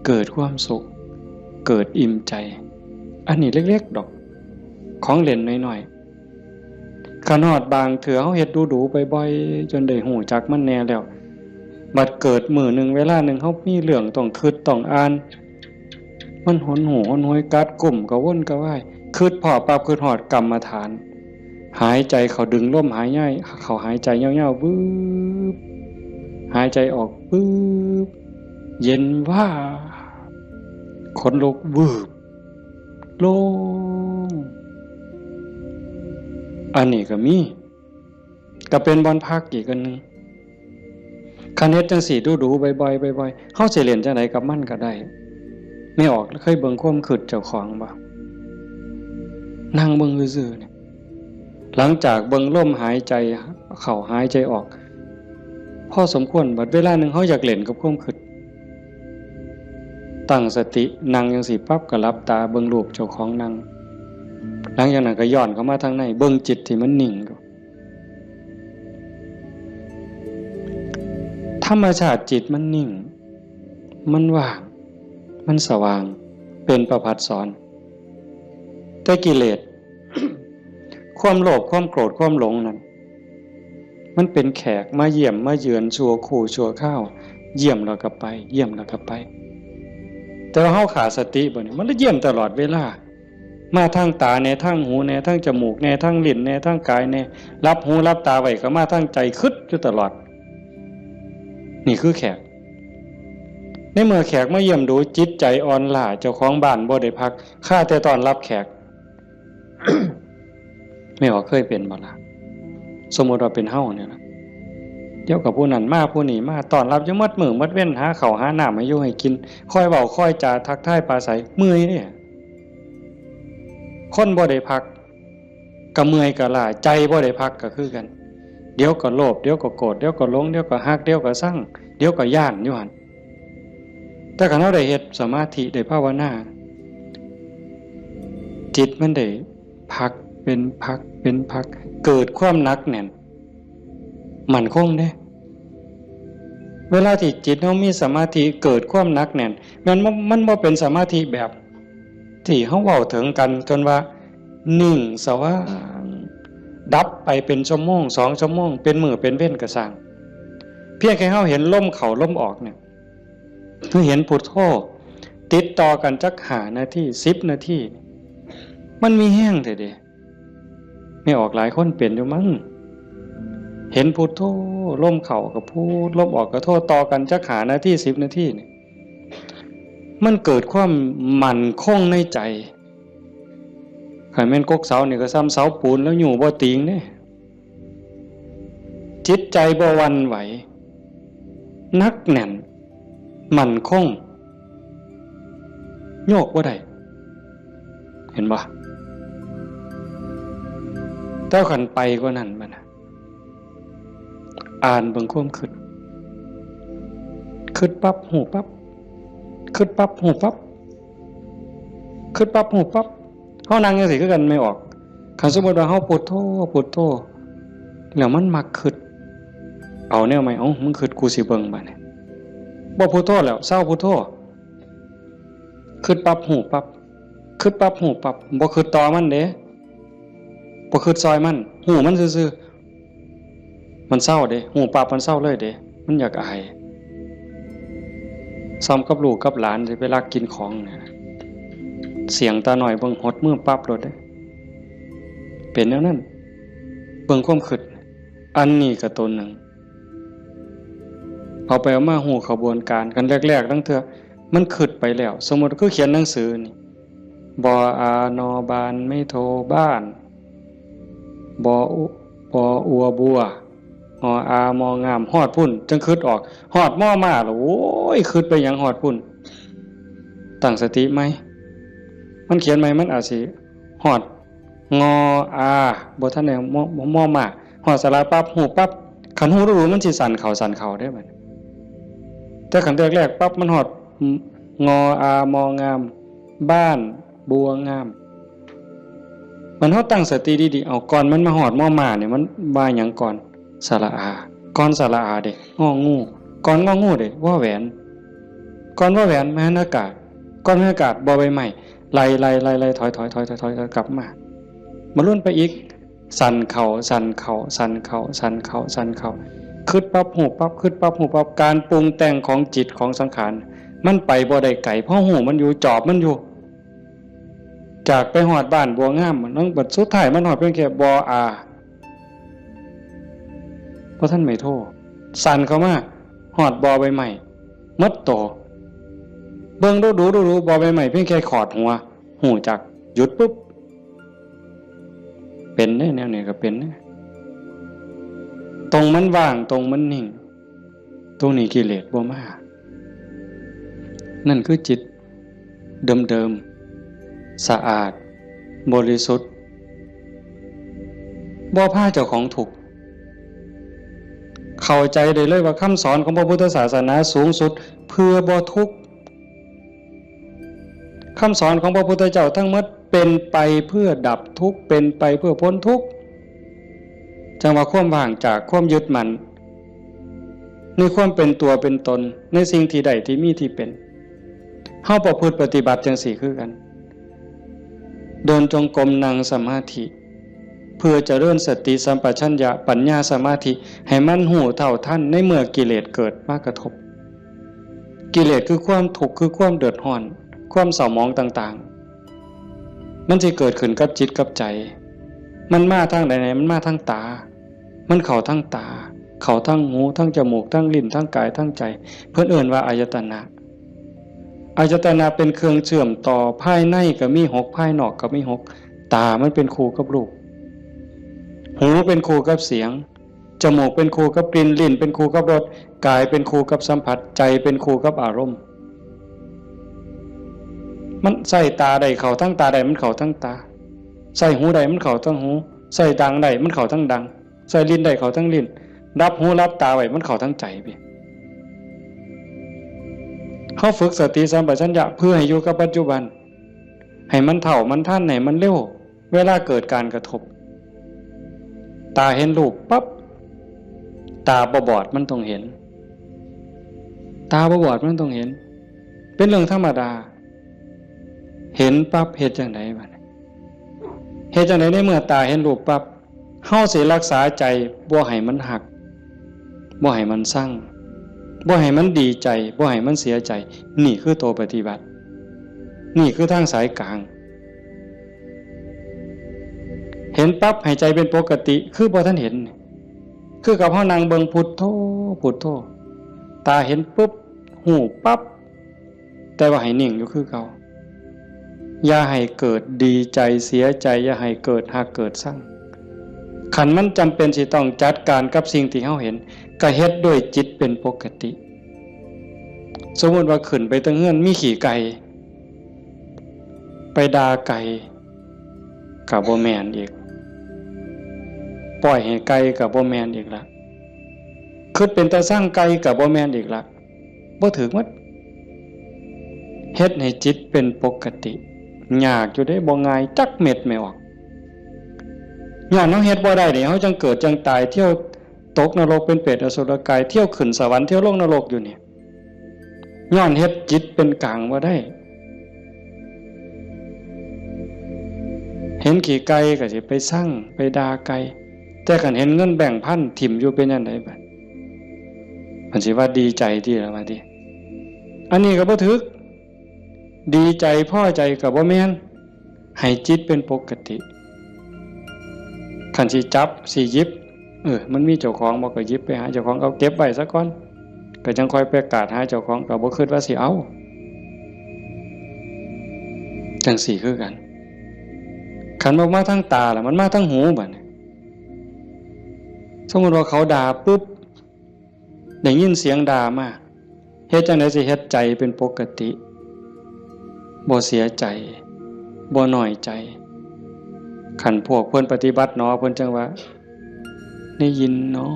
เกิดความสุข เกิดอิ่มใจ อันนี้เล็กๆ ดอก ของเล่นน้อยๆ คันฮอดบางเทื่อเฮาเฮ็ดดูๆ บ่อยๆ จนได้ฮู้จักมันแน่แล้ว บัดเกิดมื้อหนึ่งเวลาหนึ่งเฮามีเรื่องต้องคิดต้องอ่าน มันหนหูหนหวย กัดกุ้ม กระวนกระวาย คิดพ้อปั๊บ คิดฮอดกรรมฐาน หายใจเข้า ดึงลมหายใจเข้า หายใจยาวๆ วืบ หายใจออก วืบ เย็นวาบ ขนลุก วืบ โล่ง อันนี้ก็มี ก็เป็นบ่อนพักอีกอันหนึ่ง คันเฮ็ดจั่งซี้ดูๆ บ่อยๆ บ่อยๆ เฮาสิเล่นจั่งใดกับมันก็ได้ แม่ออกเคยเบิ่งความคิดเจ้าของบ่ นั่งเบิ่งซื่อๆ เนี่ย หลังจากเบิ่งลมหายใจเข้าหายใจออก พอสมควร บัดเวลาหนึ่งเฮาอยากเล่นกับความคิด ตั้งสติ นั่งจั่งซี้ปั๊บก็หลับตาเบิ่งรูปเจ้าของนั่ง หลังจากนั้นก็ย้อนเข้ามาทางใน เบิ่งจิตที่มันนิ่งอยู่ ธรรมชาติจิตมันนิ่ง มันว่าง มันสว่าง เป็นประภัสสร แต่กิเลส ความโลภ ความโกรธ ความหลงนั่น มันเป็นแขกมาเยี่ยมมาเยือนชั่วครู่ชั่วคราว เยี่ยมแล้วก็ไป เยี่ยมแล้วก็ไป แต่ว่าเฮาขาดสติบ่นี่ มันเลยเยี่ยมตลอดเวลา มาทางตาแน่ ทางหูแน่ ทางจมูกแน่ ทางลิ้นแน่ ทางกายแน่ หลับหูหลับตาไว้ก็มาทางใจ คิดอยู่ตลอด นี่คือแขก ในเมื่อแขกมาเยี่ยมดู จิตใจอ่อนล้า เจ้าของบ้านบ่ได้พัก ข้าแต่ต้อนรับแขก แม่ออกเคยเป็นบ่ล่ะ สมมุติว่าเป็นเฮาเนี่ยล่ะ เดี๋ยวกับผู้นั้นมา ผู้นี้มา ต้อนรับอยู่หมดมื้อหมดเว็น หาข้าวหาน้ำให้อยู่ให้กิน คอยเว้าคอยจา ทักทายปราศรัย เมื่อยเด้ คนบ่ได้พัก ก็เมื่อยก็ล้า ใจบ่ได้พักก็คือกัน เดี๋ยวก็โลภ เดี๋ยวก็โกรธ เดี๋ยวก็หลง เดี๋ยวก็ฮัก เดี๋ยวก็ซัง เดี๋ยวก็ย้านอยู่หั่น แต่คันเฮาได้เฮ็ดสมาธิ ได้ภาวนา จิตมันได้พักเป็นพักเป็นพัก เกิดความหนักแน่น มั่นคงเด้ เวลาที่จิตเฮามีสมาธิ เกิดความหนักแน่น แม่นบ่ มันบ่เป็นสมาธิแบบที่เฮาเว้าถึงกัน จนว่านิ่งสว่าง ดับไปเป็นชั่วโมง สองชั่วโมง เป็นมื้อเป็นเว็นก็ซ่าง เพียงแค่เฮาเห็นลมเข้าลมออกเนี่ย คือเห็นพุทโธ ติดต่อกันจักห้านาที สิบนาที มันมีแฮงแท้เด้ แม่ออกหลายคนเป็นอยู่มั้ง เห็นพุทโธ ลมเข้าก็พุท ลมออกก็โธ ต่อกันจักห้านาที สิบนาทีนี่ มันเกิดความมั่นคงในใจ คันแม่นกกเสานี่ก็ซ่ำเสาปูนแล้วอยู่บ่ติงเด้ จิตใจบ่หวั่นไหว หนักแน่น มั่นคง โยกบ่ได้ เห็นบ่ แต่คันไปกว่านั้นบัดน่ะ อ่านเบิ่งความคิด คิดปั๊บ ฮู้ปั๊บ คิดปั๊บ ฮู้ปั๊บ คิดปั๊บ ฮู้ปั๊บ เฮานั่งจั่งซี้คือกัน แม่ออก คันสมมุติว่าเฮาพุทโธ พุทโธ แล้วมันมักคิด เอาแนวใหม่ เอ้า มึงคิด กูสิเบิ่งบัดนี้ บ่พุทโธแล้ว เซาพุทโธ คิดปั๊บ ฮู้ปั๊บ คิดปั๊บ ฮู้ปั๊บ บ่คิดต่อมันเด้ บ่คิดซอยมัน ฮู้มันซื่อๆ มันเซาเด้ ฮู้ปั๊บมันเซาเลยเด้ มันอยากอาย ซ่อมกับลูกกับหลานสิไปลักกินของนะ เสี้ยงตาน้อยเบิ่งหดมือปั๊บโลดเด้ เป็นแนวนั้น เบิ่งความคิด อันนี้ก็ตัวหนึ่ง เอาไปเอามาฮู้ขบวนการ คันแรกๆ ลางเทื่อ มันคิดไปแล้ว สมมุติคือเขียนหนังสือนี่ บออา นอบาน ไม้โท บ้าน บออุ บออัว บัว งออา มองาม ฮอดพุ้น จั่งคิดออก ฮอดมอมาแล้ว โอ้ย คิดไปหยังฮอดพุ้น ตั้งสติใหม่ มันเขียนใหม่ มันอาจสิฮอด งออา บ่ทันได้มอ มอมา ฮอดสระปั๊บ ฮู้ปั๊บ คันฮู้ดูมันสิสั่นเข้า สั่นเข้าเด้บัดนี้ แต่คันแรกๆ ปั๊บ มันฮอด งออา มองาม บ้าน บัวงาม มันเฮาตั้งสติดีๆ เอา ก่อนมันมาฮอดมอมาเนี่ย มันว่าหยังก่อน สระอา ก่อนสระอาเด้ งองู ก่อนงองูเด้ วอแหวน ก่อนวอแหวน มหันอากาศ ก่อนมหันอากาศ บอใบไม้ ไล่ ไล่ ไล่ ไล่ ถอย ถอย ถอย ถอย ถอย ถอย กลับมา มาลุ้นไปอีก สั่นเข้า สั่นเข้า สั่นเข้า สั่นเข้า สั่นเข้า คิดปั๊บ ฮู้ปั๊บ คิดปั๊บ ฮู้ปั๊บ การปรุงแต่งของจิตของสังขาร มันไปบ่ได้ไกล เพราะฮู้มันอยู่ จอบมันอยู่ จากไปฮอดบ้านบัวงาม มันบัดสุดท้ายมันฮอดเพียงแค่บออา บ่ทันไม้โท สั่นเข้ามา ฮอดบอใบไม้ หมดโต เบิ่งดูดูดูดู บอใบไม้เพียงแค่ขอดหัว ฮู้จัก หยุดปุ๊บ เป็นเด้ แนวนี้ก็เป็นเด้ ตรงมันว่าง ตรงมันนิ่ง ตรงนี้กิเลสบ่มา นั่นคือจิตเดิมๆ สะอาด บริสุทธิ์ บ่พาเจ้าของทุกข์ เข้าใจได้เลยว่าคำสอนของพระพุทธศาสนาสูงสุด เพื่อบ่ทุกข์ คำสอนของพระพุทธเจ้าทั้งหมดเป็นไปเพื่อดับทุกข์ เป็นไปเพื่อพ้นทุกข์ จั่งว่าความว่างจากความยึดมั่น ในความเป็นตัวเป็นตน ในสิ่งที่ได้ที่มีที่เป็น เฮาประพฤติปฏิบัติจั่งซี้คือกัน เดินจงกรม นั่งสมาธิ เพื่อเจริญสติสัมปชัญญะ ปัญญา สมาธิ ให้มันฮู้เท่าทันในเมื่อกิเลสเกิดมากระทบ กิเลสคือความทุกข์ คือความเดือดร้อน ความเศร้าหมองต่างๆ มันสิเกิดขึ้นกับจิตกับใจ มันมาทางใดเนี่ย มันมาทางตา มันเข้าทางตา เข้าทางหู ทางจมูก ทางลิ้น ทางกาย ทางใจ เพิ่นเอิ้นว่าอายตนะ อายตนะเป็นเครื่องเชื่อมต่อ ภายในก็มีหก ภายนอกก็มีหก ตามันเป็นคู่กับรูป หูเป็นคู่กับเสียง จมูกเป็นคู่กับกลิ่น ลิ้นเป็นคู่กับรส กายเป็นคู่กับสัมผัส ใจเป็นคู่กับอารมณ์ มันใส่ตาได้เข้าทั้งตาได้ มันเข้าทั้งตา ใส่หูได้มันเข้าทั้งหู ใส่ดังได้มันเข้าทั้งดัง ใส่ลิ้นได้เข้าทั้งลิ้น รับหูรับตาไว้มันเข้าทั้งใจพี่ เฮาฝึกสติสัมปชัญญะเพื่อให้อยู่กับปัจจุบัน ให้มันเท่ามันทัน ให้มันเร็ว เวลาเกิดการกระทบ ตาเห็นรูปปั๊บ ตาบ่บอดมันต้องเห็น ตาบ่บอดมันต้องเห็น เป็นเรื่องธรรมดา เห็นปั๊บเฮ็ดจั่งใดบัดนี้ เฮ็ดจั่งใดในเมื่อตาเห็นรูปปั๊บ เฮาสิรักษาใจบ่ให้มันฮัก บ่ให้มันซัง บ่ให้มันดีใจ บ่ให้มันเสียใจ นี่คือตัวปฏิบัติ นี่คือทางสายกลาง เห็นปั๊บให้ใจเป็นปกติ คือบ่ทันเห็น คือกับเฮานั่งเบิ่งพุทโธ พุทโธ ตาเห็นปุ๊บ ฮู้ปั๊บ แต่ว่าให้นิ่งอยู่คือเก่า อย่าให้เกิดดีใจเสียใจ อย่าให้เกิดฮักเกิดซัง คันมันจำเป็นสิต้องจัดการกับสิ่งที่เฮาเห็น ก็เฮ็ดด้วยจิตเป็นปกติ สมมุติว่าขึ้นไปเทิงเฮือนมีขี้ไก่ ไปด่าไก่ ก็บ่แม่นอีก ปล่อยให้ไก่ก็บ่แม่นอีกละ คิดเป็นตาซังไก่ก็บ่แม่นอีกละ บ่ถืกหมด เฮ็ดให้จิตเป็นปกติ ยากอยู่เด้ บ่ง่ายจักเม็ดแม่ออก ย้อนเฮาเฮ็ดบ่ได้นี่ เฮาจั่งเกิดจั่งตาย เที่ยวตกนรกเป็นเปรตอสุรกาย เที่ยวขึ้นสวรรค์ เที่ยวลงนรกอยู่นี่ ย้อนเฮ็ดจิตเป็นกลางบ่ได้ เห็นขี้ไก่ก็สิไปซัง ไปด่าไก่ แต่คันเห็นเงินแบงค์พันถิ่มอยู่เป็นจั่งใดบัด มันสิว่าดีใจติล่ะว่าติ อันนี้ก็บ่ถืก ดีใจพอใจก็บ่แม่น ให้จิตเป็นปกติ คันสิจับสิหยิบ เออ มันมีเจ้าของบ่ก็หยิบไปหาเจ้าของ เอาเก็บไว้ซะก่อน ก็จั่งค่อยไปกาดหาเจ้าของ ก็บ่คิดว่าสิเอา จั่งซี้คือกัน คันบ่มาทางตาล่ะ มันมาทางหูบัดนี้ สมมุติว่าเขาด่าปุ๊บ ได้ยินเสียงด่ามา เฮ็ดจั่งใดสิเฮ็ดใจเป็นปกติ บ่เสียใจ บ่น้อยใจ คันพวกเพิ่นปฏิบัติหนอ เพิ่นจั่งว่า ได้ยินหนอ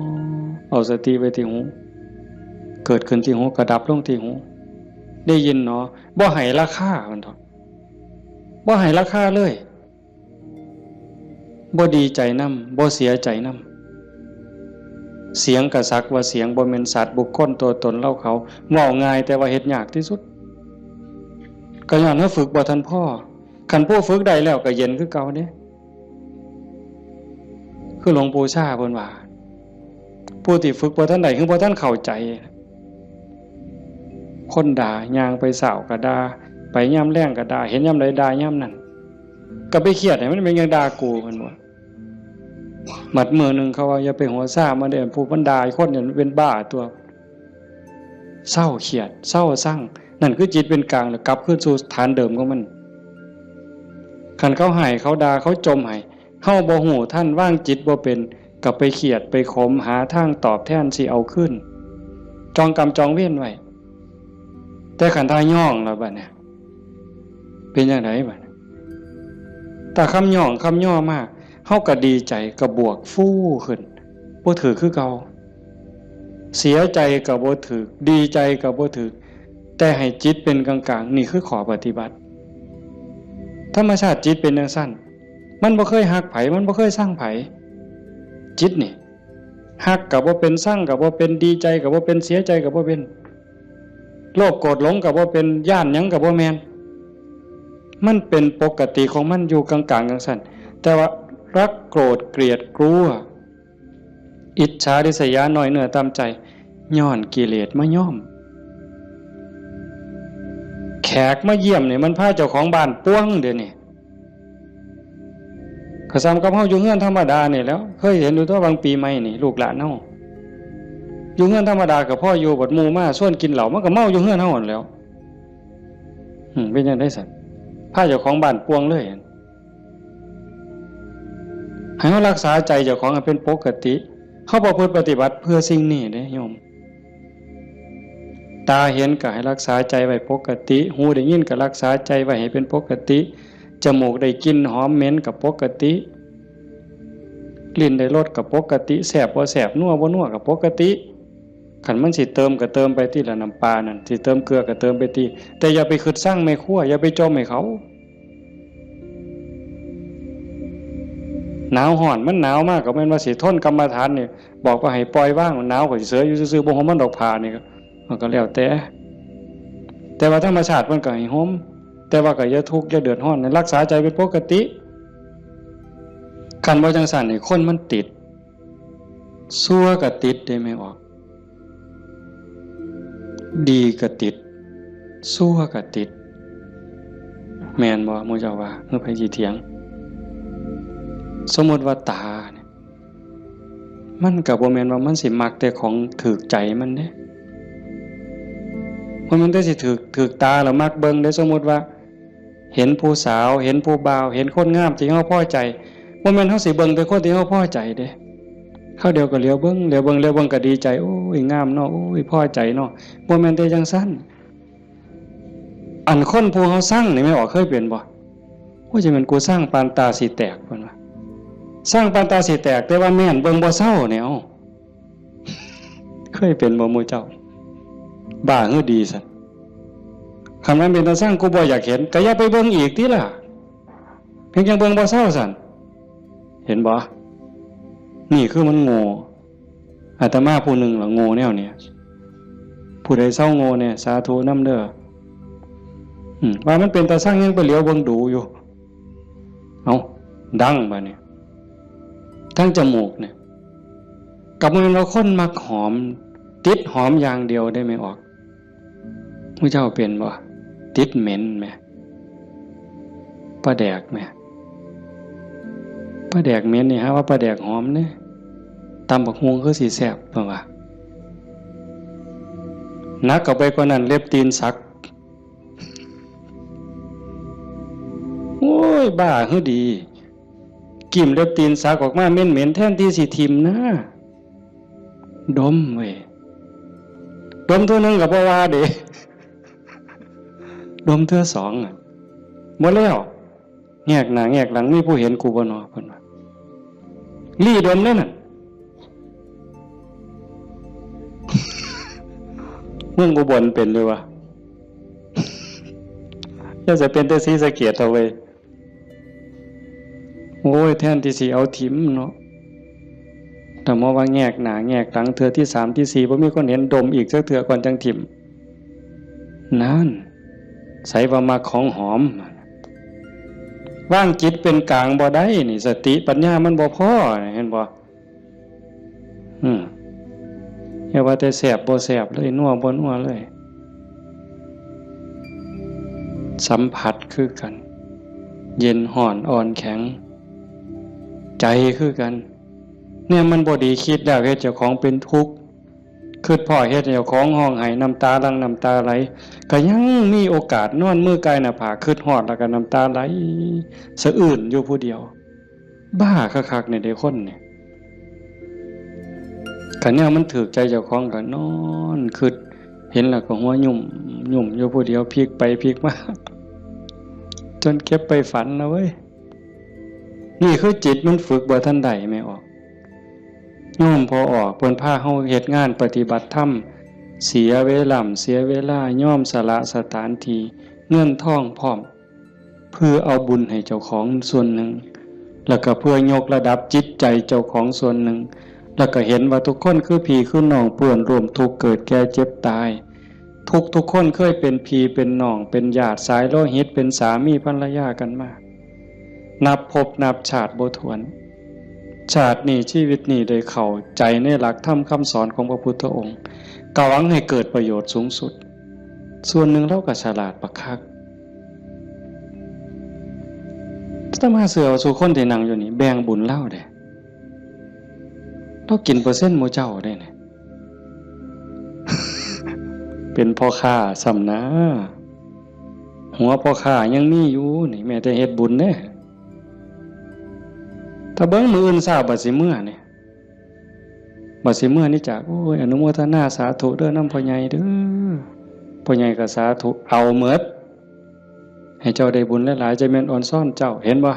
เอาสติไว้ที่หู เกิดขึ้นที่หู ก็ดับลงที่หู ได้ยินหนอ บ่ให้ราคา เพิ่นดอก บ่ให้ราคาเลย บ่ดีใจนำ บ่เสียใจนำ เสียงก็สักว่าเสียง บ่แม่นสัตว์บุคคลตัวตนเราเขา เว้าง่ายแต่ว่าเฮ็ดยากที่สุด ก็ย้อนว่าฝึกบ่ทันพอ คันผู้ฝึกได้แล้วก็เย็นคือเก่าเด้ คือหลวงปู่ชาเพิ่นว่า ผู้ที่ฝึกบ่ทันได้ คือบ่ทันเข้าใจ คนด่า ย่างไปเช้าก็ด่า ไปยามแลงก็ด่า เห็นยามใดด่ายามนั้น ก็ไปเครียดให้มันเป็นหยังด่ากู เพิ่นว่า บัดมื้อหนึ่งเขาว่า อย่าไปหัวซ่ามันเด้อ ผู้มันด่าคนเนี่ยมันเป็นบ้าตัว เซาเครียด เซาซัง นั่นคือจิตเป็นกลาง แล้วกลับคืนสู่ฐานเดิมของมัน คันเขาให้ เขาด่า เขาจ่มให้ เฮาบ่ฮู้ทัน วางจิตบ่เป็น ก็ไปเครียด ไปขม หาทางตอบแทนสิเอาคืน จองกรรมจองเวรไว้ แต่คันถ้าย้องแล้วบัดเนี่ย เป็นจั่งใดบัดเนี่ย ถ้าคำย้องคำย่อมา เฮาก็ดีใจ ก็บวกฟูขึ้น บ่ถืกคือเก่า เสียใจก็บ่ถืก ดีใจก็บ่ถืก แต่ให้จิตเป็นกลางๆ นี่คือข้อปฏิบัติ ธรรมชาติจิตเป็นจั่งซั้น มันบ่เคยฮักไผ มันบ่เคยซังไผ จิตนี่ ฮักก็บ่เป็น ซังก็บ่เป็น ดีใจก็บ่เป็น เสียใจก็บ่เป็น โลภโกรธหลงก็บ่เป็น ย้านหยังก็บ่แม่น มันเป็นปกติของมันอยู่กลางๆ จั่งซั้น แต่ว่ารักโกรธเกลียดกลัว อิจฉาริษยา น้อยเนื้อต่ำใจ ย้อนกิเลสมาย้อม แขกมาเยี่ยมนี่มันพาเจ้าของบ้านป่วงเดี๋ยวนี้ ก็ส่ำกับเฮาอยู่เฮือนธรรมดานี่แหล้ว เคยเห็นอยู่ตั๊ว บางปีใหม่นี่ ลูกหลานเฮาอยู่เฮือนธรรมดาก็พออยู่ บัดหมู่มาชวนกินเหล้า มันก็เมาอยู่เฮือนเฮาหั้นแหล้ว อืม เป็นจั่งใดซั้น พาเจ้าของบ้านป่วงเลย ให้เฮารักษาใจเจ้าของให้เป็นปกติ เฮาประพฤติปฏิบัติเพื่อสิ่งนี้เด้โยม ตาเห็นก็ให้รักษาใจไว้ปกติ หูได้ยินก็รักษาใจไว้ให้เป็นปกติ จมูกได้กลิ่นหอมเหม็นก็ปกติ ลิ้นได้รสก็ปกติ แซ่บบ่แซ่บ นัวบ่นัวก็ปกติ คันมันสิเติมก็เติมไปติละ น้ำปลานั่น สิเติมเกลือก็เติมไปติ แต่อย่าไปคิดซังแม่ครัว อย่าไปจ่มให้เขา หนาวฮ้อน มันหนาวมากก็แม่นว่าสิทนกรรมฐานนี่ บอกว่าให้ปล่อยวาง หนาวก็สิเสยอยู่ซื่อๆ บ่ห่มมันดอกผ้านี่ก็ มันก็แล้วแต่ แต่ว่าธรรมชาติมันก็ให้ห่ม แต่ว่าก็อย่าทุกข์อย่าเดือดร้อน รักษาใจเป็นปกติ คันบ่จั่งซั้นนี่คนมันติด ชั่วก็ติดเด้แม่ออก ดีก็ติด ชั่วก็ติด แม่นบ่ หมู่เจ้าว่า หรือไผสิเถียง สมมุติว่าตาเนี่ย มันก็บ่แม่นว่ามันสิมักแต่ของถืกใจมันเด้ บ่แม่นแต่สิถืก ถืกตาแล้วมักเบิ่งเด้ สมมุติว่า เห็นผู้สาว เห็นผู้บ่าว เห็นคนงามที่เฮาพอใจ บ่แม่นเฮาสิเบิ่งแต่คนที่เฮาพอใจเด้ คราวเดียวก็เหลียวเบิ่ง เหลียวเบิ่ง เหลียวเบิ่งก็ดีใจ โอ้ย งามเนาะ โอ้ย พอใจเนาะ บ่แม่นแต่จั่งซั้น อันคนผู้เฮาซังนี่แม่ออกเคยเป็นบ่ โอ้ย จะแม่นกูซังปานตาสิแตก เพิ่นว่า ซังปานตาสิแตก แต่ว่าแม่นเบิ่งบ่เซาเนี่ย เอ้า เคยเป็นบ่หมู่เจ้า บ้าหรือดีซั้น คันมันเป็นตาซัง กูบ่อยากเห็น ก็อย่าไปเบิ่งอีกติล่ะ เพียงจั่งเบิ่งบ่เซาซั้น เห็นบ่ นี่คือมันโง่ อาตมาผู้หนึ่งล่ะโง่แนวนี้ ผู้ใดเซาโง่แน่ สาธุนำเด้อ อืม ว่ามันเป็นตาซังยังไปเหลียวเบิ่งดูอยู่ เอ้า ดังบาดนี้ ทั้งจมูกเนี่ย ก็บ่แม่นว่าคนมักหอม ติดหอมอย่างเดียวเด้แม่ออก หมู่เจ้าเป็นบ่ ติดเหม็นแหม ปลาแดกแหม ปลาแดกเหม็นนี่ หาว่าปลาแดกหอมเด้ ตำบักหุ่งคือสิแซ่บ เพิ่นว่า หนักเข้าไปกว่านั้น เล็บตีนสัก โอ้ย บ้าหือดี กิ่มเล็บตีนสักออกมาเหม็นๆ แทนที่สิถิ่มนะ ดมเว้ย ดมเทื่อหนึ่งก็บ่ว่าเด้ ดมเทื่อสองอะ บ่แล้ว แงกหน้าแงกหลัง มีผู้เห็นกูบ่นอ เพิ่นว่า ลี้ดมเด้นั่น เมืองอุบลเป็นอยู่วะ อย่าจะเป็นแต่ศรีสะเกษเถาะเว้ย โอ้ย แทนที่สิเอาถิ่มเนาะ แต่มาว่าแงกหน้าแงกหลังเทื่อที่สามที่สี่ บ่มีคนเห็น ดมอีกจักเทื่อก่อนจั่งถิ่ม นั่น ไสว่ามักของหอม วางจิตเป็นกลางบ่ได้นี่ สติปัญญามันบ่พอ เห็นบ่ อืม อย่าว่าแต่แซ่บบ่แซ่บเลย นัวบ่นัวเลย สัมผัสคือกัน เย็นฮ้อนอ่อนแข็ง ใจคือกัน เนี่ยมันบ่ดี คิดแล้วเฮ็ดเจ้าของเป็นทุกข์ คิดพ้อเฮ็ดให้เจ้าของฮ้องไห้ น้ำตาหลั่งน้ำตาไหล ก็ยังมีโอกาสนอนมือก่ายหน้าผาก คิดฮอดแล้วก็น้ำตาไหลสะอื้นอยู่ผู้เดียว บ้าคักๆ เนี่ยเด้คนเนี่ย คันแนวมันถูกใจเจ้าของก็นอนคิด เห็นแล้วก็หัวยุ่มยุ่มอยู่ผู้เดียว พลิกไปพลิกมา จนเก็บไปฝันนะเว้ย นี่คือจิตมันฝึกบ่ทันได้ แม่ออก โยมพ่อออก เพิ่นพาเฮาเฮ็ดงานปฏิบัติธรรม เสียเวลา เสียเวลา ยอมสละสถานที่ เงินทองพร้อม เพื่อเอาบุญให้เจ้าของส่วนหนึ่ง แล้วก็เพื่อยกระดับจิตใจเจ้าของส่วนหนึ่ง แล้วก็เห็นว่าทุกคนคือพี่คือน้อง เพื่อนร่วมทุกข์ เกิดแก่เจ็บตาย ทุกทุกคนเคยเป็นพี่เป็นน้อง เป็นญาติสายโลหิต เป็นสามีภรรยากันมา นับภพนับชาติบ่ถ้วน ชาตินี้ชีวิตนี้ได้เข้าใจในหลักธรรมคำสอนของพระพุทธองค์ ก็หวังให้เกิดประโยชน์สูงสุด ส่วนหนึ่งลาวก็ฉลาดบักคัก อาตมาเชื่อว่าซุคนที่นั่งอยู่นี่แบ่งบุญลาวเด้ ลาวกินเปอร์เซ็นต์หมู่เจ้าเด้นี่ เป็นพ่อค้าซ้ำนะ หัวพ่อค้ายังมีอยู่นี่ แม้แต่เฮ็ดบุญเด้ ถ้าเบิ่งมื้ออื่นเช้าบัดสิเมือนี่ บัดสิเมือนี่จาก โอ้ย อนุโมทนาสาธุเด้อนำพ่อใหญ่เด้อ พ่อใหญ่ก็สาธุ เอาหมด ให้เจ้าได้บุญหลายๆ จะแม่นออนซ่อนเจ้า เห็นบ่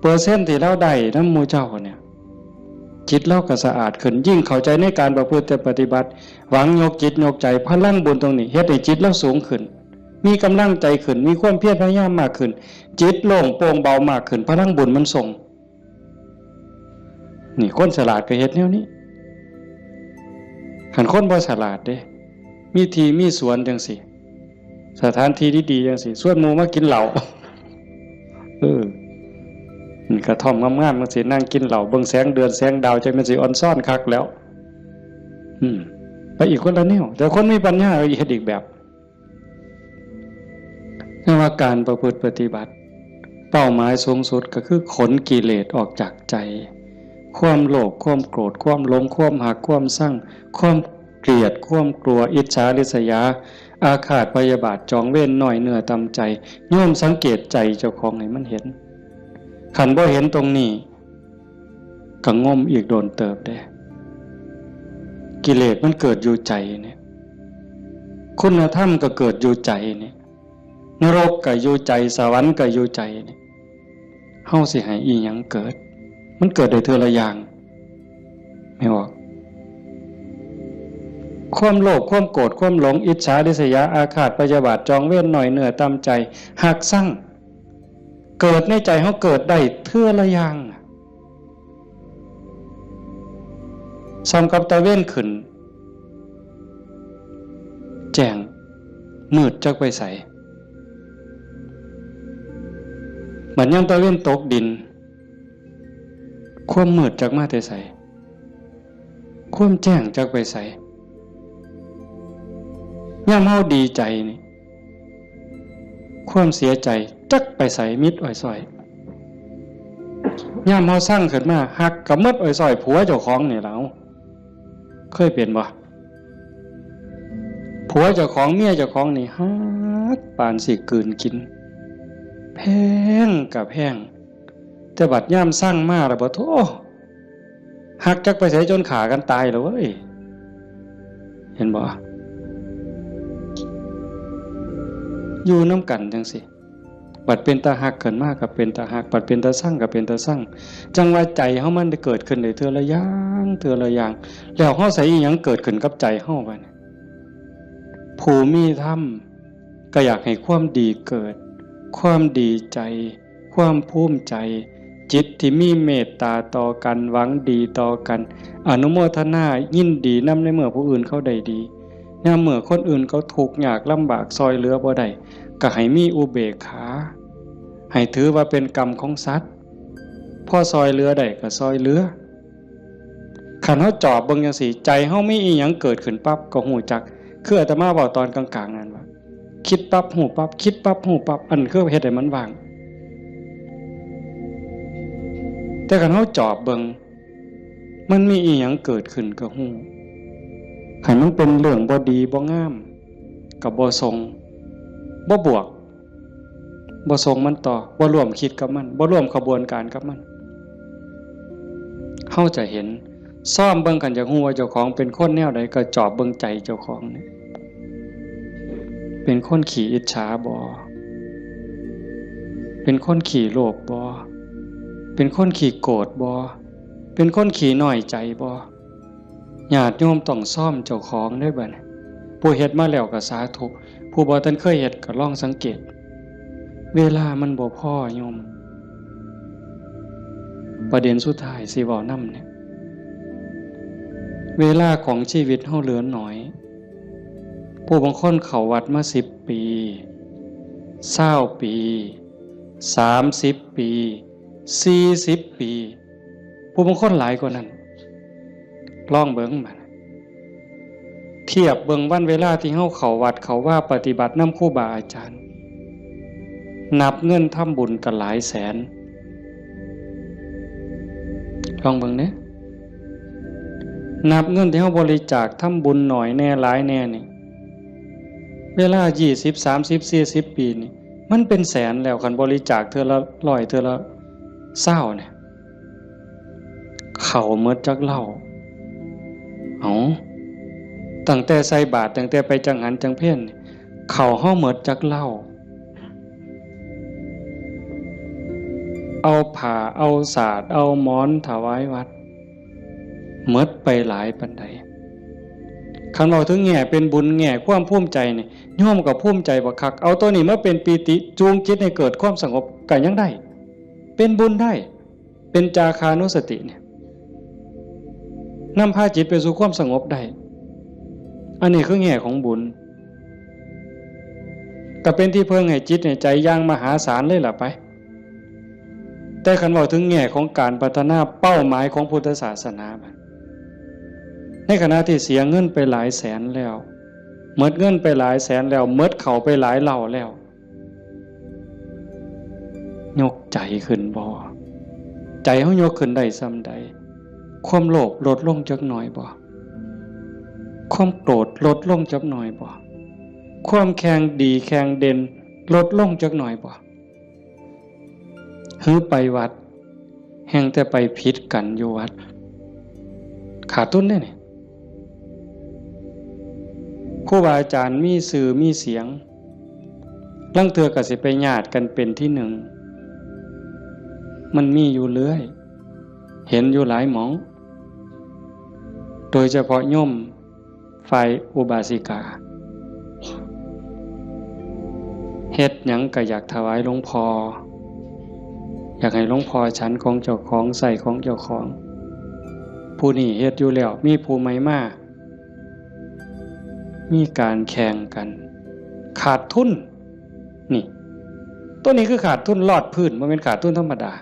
เปอร์เซ็นต์ที่ลาวได้นำหมู่เจ้าเนี่ย จิตลาวก็สะอาดขึ้น ยิ่งเข้าใจในการประพฤติปฏิบัติ หวังยกจิตยกใจ พลังบุญตรงนี้เฮ็ดให้จิตลาวสูงขึ้น มีกำลังใจขึ้น มีความเพียรพยายามมากขึ้น จิตโล่งโปร่งเบามากขึ้น พลังบุญมันส่ง นี่คนฉลาดก็เฮ็ดแนวนี้ คันคนบ่ฉลาดเด้ มีที่มีสวนจังซี่ สถานที่ดีๆจังซี่ ชวนหมู่มากินเหล้า เออ นี่กระท่อมงามๆจังซี่ นั่งกินเหล้า เบิ่งแสงเดือนแสงดาว จั่งแม่นสิออนซ่อนคักแล้ว อืม ไปอีกคนละแนว แต่คนมีปัญญาเฮ็ดอีกแบบ เรียกว่าการประพฤติปฏิบัติ เป้าหมายสูงสุดก็คือขนกิเลสออกจากใจ ความโลภ ความโกรธ ความหลง ความฮัก ความซัง ความเกลียด ความกลัว อิจฉาริษยา อาฆาตพยาบาท จองเวร น้อยเนื้อต่ำใจ โยมสังเกตใจเจ้าของให้มันเห็น คันบ่เห็นตรงนี้ ก็งมอีกโดนเติบเด้ กิเลสมันเกิดอยู่ใจเนี่ย คุณธรรมก็เกิดอยู่ใจเนี่ย นรกก็อยู่ใจ สวรรค์ก็อยู่ใจเนี่ย เฮาสิให้อีหยังเกิด มันเกิดได้เทื่อละอย่าง แม่นบ่ ความโลภ ความโกรธ ความหลง อิจฉาริษยา อาฆาตพยาบาท จองเวร น้อยเนื้อต่ำใจ ฮักซัง เกิดในใจเฮาเกิดได้เทื่อละอย่าง ส่ำกับตะเวนขึ้น แจ้ง มืดจักไปไส บัดยามตะเวนตกดิน ความมืดจักมาแต่ไส ความแจ้งจักไปไส ยามเฮาดีใจนี่ ความเสียใจจักไปไส มิดอ้อยซ้อย ยามเฮาซังขึ้นมา ฮักก็มิดอ้อยซ้อยผัวเจ้าของนี่ล่ะ เอ้า เคยเป็นบ่ ผัวเจ้าของ เมียเจ้าของนี่ฮักปานสิกลืนกิน แพงก็แพง แต่บัดยามซังมาแล้วบ่ โธ่ ฮักจักไปไสจนฆ่ากันตายแล้วเว้ย เห็นบ่ อยู่นำกันจั่งซี้ บัดเป็นตาฮักขึ้นมาก็เป็นตาฮัก บัดเป็นตาซังก็เป็นตาซัง จั่งว่าใจเฮามันได้เกิดขึ้นได้เทื่อละอย่าง เทื่อละอย่าง แล้วเฮาใส่อีหยังเกิดขึ้นกับใจเฮาบัดนี้ ผู้มีธรรมก็อยากให้ความดีเกิด ความดีใจ ความภูมิใจ จิตที่มีเมตตาต่อกัน หวังดีต่อกัน อนุโมทนายินดีนำในเมื่อผู้อื่นเขาได้ดี ยามเมื่อคนอื่นเขาทุกข์ยากลำบาก ซ่อยเหลือบ่ได้ ก็ให้มีอุเบกขา ให้ถือว่าเป็นกรรมของสัตว์ พอซ่อยเหลือได้ก็ซ่อยเหลือ คันเฮาจอบเบิ่งจั่งซี้ ใจเฮามีอีหยังเกิดขึ้นปั๊บก็ฮู้จัก คืออาตมาเว้าตอนกลางๆนั่นว่า คิดปั๊บฮู้ปั๊บ คิดปั๊บฮู้ปั๊บ อันคือเฮ็ดให้มันว่าง แต่คันเฮาจอบเบิ่ง มันมีอีหยังเกิดขึ้นก็ฮู้ คันมันเป็นเรื่องบ่ดีบ่งาม ก็บ่ส่ง บ่บวก บ่ส่งมันต่อ บ่ร่วมคิดกับมัน บ่ร่วมขบวนการกับมัน เฮาจะเห็น ซ่อมเบิ่ง คันอยากฮู้ว่าเจ้าของเป็นคนแนวใด ก็จอบเบิ่งใจเจ้าของนี่ เป็นคนขี้อิจฉาบ่ เป็นคนขี้โลภบ่ เป็นคนขี้โกรธบ่ เป็นคนขี้น้อยใจบ่ ญาติโยมต้องซ่อมเจ้าของเด้อบัดนี้ ผู้เฮ็ดมาแล้วก็สาธุ ผู้บ่ทันเคยเฮ็ดก็ลองสังเกต เวลามันบ่พอโยม ประเด็นสุดท้ายสิเว้านำเนี่ย เวลาของชีวิตเฮาเหลือน้อย ผู้บางคนเข้าวัดมาสิบปี ซาวปี สามสิบปี สี่สิบปี ผู้บางคนหลายกว่านั้น ลองเบิ่งบัด เทียบเบิ่งวันเวลาที่เฮาเข้าวัดเข้าวาปฏิบัตินำครูบาอาจารย์ นับเงินทำบุญก็หลายแสน ลองเบิ่งเด้ นับเงินที่เฮาบริจาคทำบุญน้อยแน่หลายแน่นี่ เวลายี่สิบ สามสิบ สี่สิบปีนี่ มันเป็นแสนแล้ว คันบริจาคเทื่อละร้อย เทื่อละซาวเนี่ย เข้าหมดจักเหล้า เอ้า ตั้งแต่ใส่บาตร ตั้งแต่ไปจังหันจังเพล เข้าเฮาหมดจักเหล้า เอาผ้า เอาสาด เอาหมอนถวายวัด หมดไปหลายปานใด คันเว้าถึงแง่เป็นบุญ แง่ความภูมิใจนี่ โยมก็ภูมิใจบักคัก เอาตัวนี้มาเป็นปีติ จูงจิตให้เกิดความสงบก็ยังได้ เป็นบุญได้ เป็นจาคานุสติเนี่ย นำพาจิตไปสู่ความสงบได้ อันนี้คือแง่ของบุญ ก็เป็นที่เพิ่งให้จิตให้ใจอย่างมหาศาลเลยล่ะไป แต่คันเว้าถึงแง่ของการพัฒนาเป้าหมายของพุทธศาสนาบัด ในขณะที่เสียเงินไปหลายแสนแล้ว หมดเงินไปหลายแสนแล้ว หมดเข้าไปหลายเหล้าแล้ว ยกใจขึ้นบ่ ใจเฮายกขึ้นได้ส่ำใด ความโลภลดลงจักหน่อยบ่ ความโกรธลดลงจักหน่อยบ่ ความแข่งดีแข่งเด่นลดลงจักหน่อยบ่ หือไปวัด แฮ่งแต่ไปผิดกันอยู่วัด ขาดทุนเด้นี่ ครูบาอาจารย์มีชื่อมีเสียง ลางเทื่อก็สิไปญาติกันเป็นที่หนึ่ง มันมีอยู่เรื่อย เห็นอยู่หลายหม่อง โดยเฉพาะโยม ฝ่ายอุบาสิกา เฮ็ดหยังก็อยากถวายหลวงพ่อ อยากให้หลวงพ่อฉันของเจ้าของ ใช้ของเจ้าของ ผู้นี้เฮ็ดอยู่แล้ว มีผู้ใหม่มา มีการแข่งกัน ขาดทุน นี่ ตัวนี้คือขาดทุนลอดพื้น บ่แม่นขาดทุนธรรมดา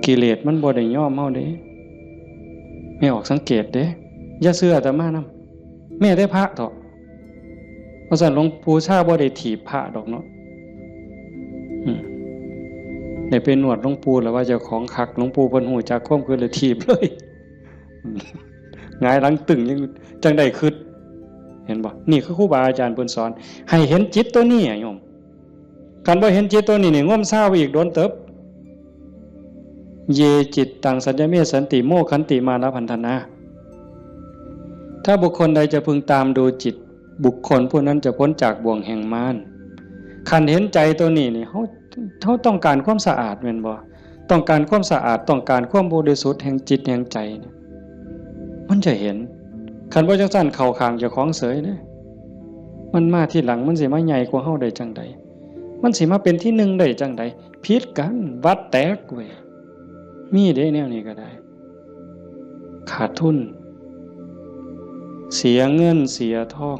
กิเลสมันบ่ได้ยอมเฮาเด้ แม่ออกสังเกตเด้ อย่าเชื่ออาตมานำ แม้แต่พระเถาะ เพราะฉะนั้นหลวงปู่ชาบ่ได้ถีบพระดอกเนาะ อืม ได้ไปนวดหลวงปู่แล้วว่าเจ้าของคัก หลวงปู่เพิ่นฮู้จักความคิดเลยถีบเลย หงายหลังตึงยังจังได้คิด เห็นบ่ นี่คือครูบาอาจารย์เพิ่นสอน ให้เห็นจิตตัวนี้อะโยม คันบ่เห็นจิตตัวนี้นี่ งมซาวอีกโดนเติบ เย จิตตัง สัญญเม สันติ โม ขันติ มานะ พันธนา ถ้าบุคคลใดจะพึงตามดูจิต บุคคลผู้นั้นจะพ้นจากบ่วงแห่งมาร คันเห็นใจตัวนี้นี่ เฮา เฮาต้องการความสะอาดแม่นบ่ ต้องการความสะอาด ต้องการความบริสุทธิ์แห่งจิตแห่งใจเนี่ย มันจะเห็น คันบ่จังซั่นเข้าข้างเจ้าของเสยเด้ มันมาทีหลัง มันสิมาใหญ่กว่าเฮาได้จังใด มันสิมาเป็นที่หนึ่งได้จังใด ผิดกัน วัดแตกเว้ย มีเด้แนวนี้ก็ได้ ขาดทุน เสียเงินเสียทอง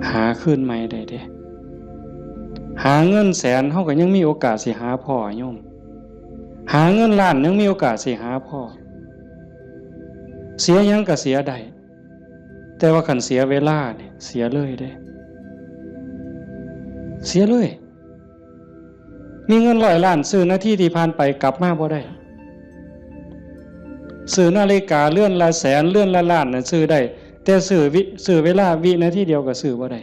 หาคืนใหม่ได้เด้ หาเงินแสนเฮาก็ยังมีโอกาสสิหาพ้อโยม หาเงินล้านยังมีโอกาสสิหาพ้อ เสียหยังก็เสียได้ แต่ว่าคันเสียเวลาเนี่ย เสียเลยเด้ เสียเลย มีเงินร้อยล้านซื้อนาทีที่ผ่านไปกลับมาบ่ได้ ซื้อนาฬิกาเรือนละแสน เรือนละล้านน่ะซื้อได้ แต่ซื้อวิ ซื้อเวลาวินาทีเดียวก็ซื้อบ่ได้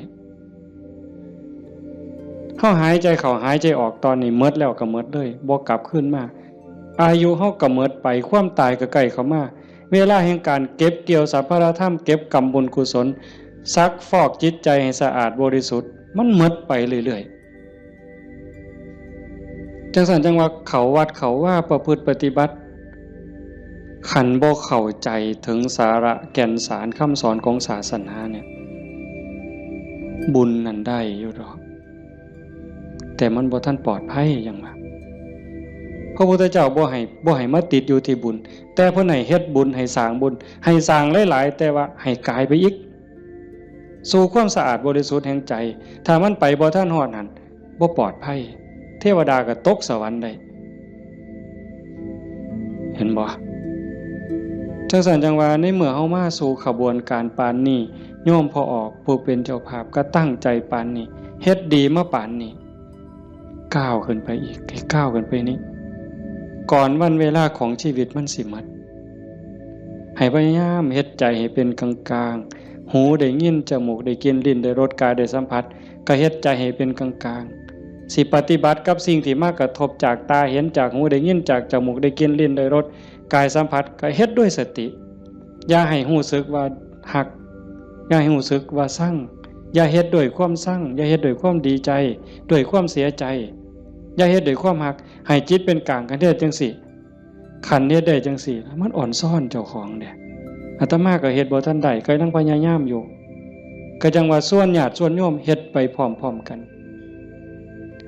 เฮาหายใจเข้าหายใจออกตอนนี้หมดแล้วก็หมดเลย บ่กลับคืนมา อายุเฮาก็หมดไป ความตายก็ใกล้เข้ามา เวลาแห่งการเก็บเกี่ยวสรรพธรรม เก็บกำบุญกุศล ซักฟอกจิตใจให้สะอาดบริสุทธิ์ มันหมดไปเรื่อยๆ จังซั่นจังว่าเข้าวัดเข้าวาประพฤติปฏิบัติ คันบ่เข้าใจถึงสาระแก่นสารคำสอนของศาสนาเนี่ย บุญนั่นได้อยู่ดอก แต่มันบ่ทันปลอดภัยหยังวะ พระพุทธเจ้าบ่ให้ บ่ให้มาติดอยู่ที่บุญ แต่เพิ่นให้เฮ็ดบุญ ให้สร้างบุญ ให้สร้างหลายๆ แต่ว่าให้กายไปอีก สู่ความสะอาดบริสุทธิ์แห่งใจ ถ้ามันไปบ่ทันฮอดหั่น บ่ปลอดภัย เทวดาก็ตกสวรรค์ได้ เห็นบ่ จังซั่นจังว่าในเมื่อเฮามาสู่ขบวนการปานนี้ โยมพ่อออกผู้เป็นเจ้าภาพก็ตั้งใจปานนี้ เฮ็ดดีมาปานนี้ ก้าวขึ้นไปอีก ให้ก้าวขึ้นไปนี่ ก่อนวันเวลาของชีวิตมันสิหมด ให้พยายามเฮ็ดใจให้เป็นกลางๆ หูได้ยิน จมูกได้กลิ่น ลิ้นได้รส กายได้สัมผัส ก็เฮ็ดใจให้เป็นกลางๆ สิปฏิบัติกับสิ่งที่มากระทบจากตาเห็น จากหูได้ยิน จากจมูกได้กลิ่น ลิ้นได้รส กายสัมผัส ก็เฮ็ดด้วยสติ อย่าให้รู้สึกว่าฮัก อย่าให้รู้สึกว่าซัง อย่าเฮ็ดด้วยความซัง อย่าเฮ็ดด้วยความดีใจ ด้วยความเสียใจ อย่าเฮ็ดด้วยความฮัก ให้จิตเป็นกลาง คันเฮ็ดจังซี่ คันเฮ็ดได้จังซี่ มันอ่อนซ้อนเจ้าของเด้ อาตมาก็เฮ็ดบ่ทันได้ ก็ยังพยายามอยู่ ก็จังว่าชวนญาติชวนโยมเฮ็ดไปพร้อมๆ กัน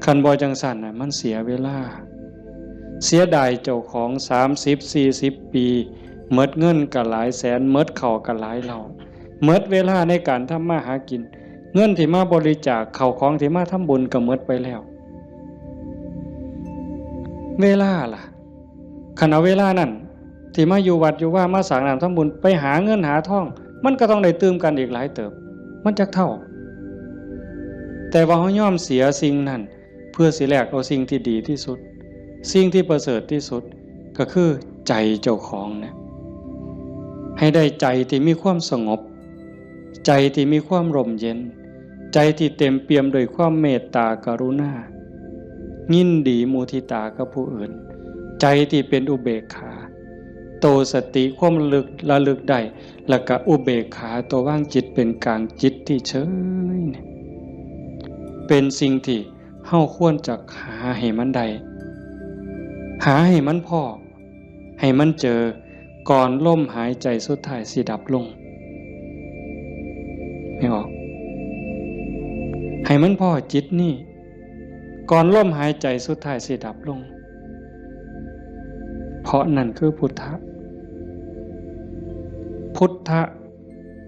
คันบ่จังซั่นน่ะ มันเสียเวลา เสียดายเจ้าของ สามสิบ สี่สิบ ปี หมดเงินก็หลายแสน หมดข้าวก็หลายเหล้า หมดเวลาในการทำมาหากิน เงินที่มาบริจาค ข้าวของที่มาทำบุญก็หมดไปแล้ว เวลาล่ะ คันเอาเวลานั้น ที่มาอยู่วัดอยู่วา มาสร้างน้ำทำบุญ ไปหาเงินหาทอง มันก็ต้องได้ตื่มกันอีกหลายเติบ มันจักเท่า แต่ว่าเฮายอมเสียสิ่งนั้น เพื่อสิแลกเอาสิ่งที่ดีที่สุด สิ่งที่ประเสริฐที่สุด ก็คือใจเจ้าของเนี่ย ให้ได้ใจที่มีความสงบ ใจที่มีความร่มเย็น ใจที่เต็มเปี่ยมด้วยความเมตตากรุณา ยินดีมุทิตากับผู้อื่น ใจที่เป็นอุเบกขา โตสติความระลึก ระลึกได้ แล้วก็อุเบกขา ตัววางจิตเป็นกลาง จิตที่เฉยเนี่ย เป็นสิ่งที่เฮาควรจะหาให้มันได้ หาให้มันพ้อ ให้มันเจอ ก่อนลมหายใจสุดท้ายสิดับลง ไม่ออก ให้มันพ้อจิตนี่ ก่อนลมหายใจสุดท้ายสิดับลง เพราะนั่นคือพุทธะ พุทธะ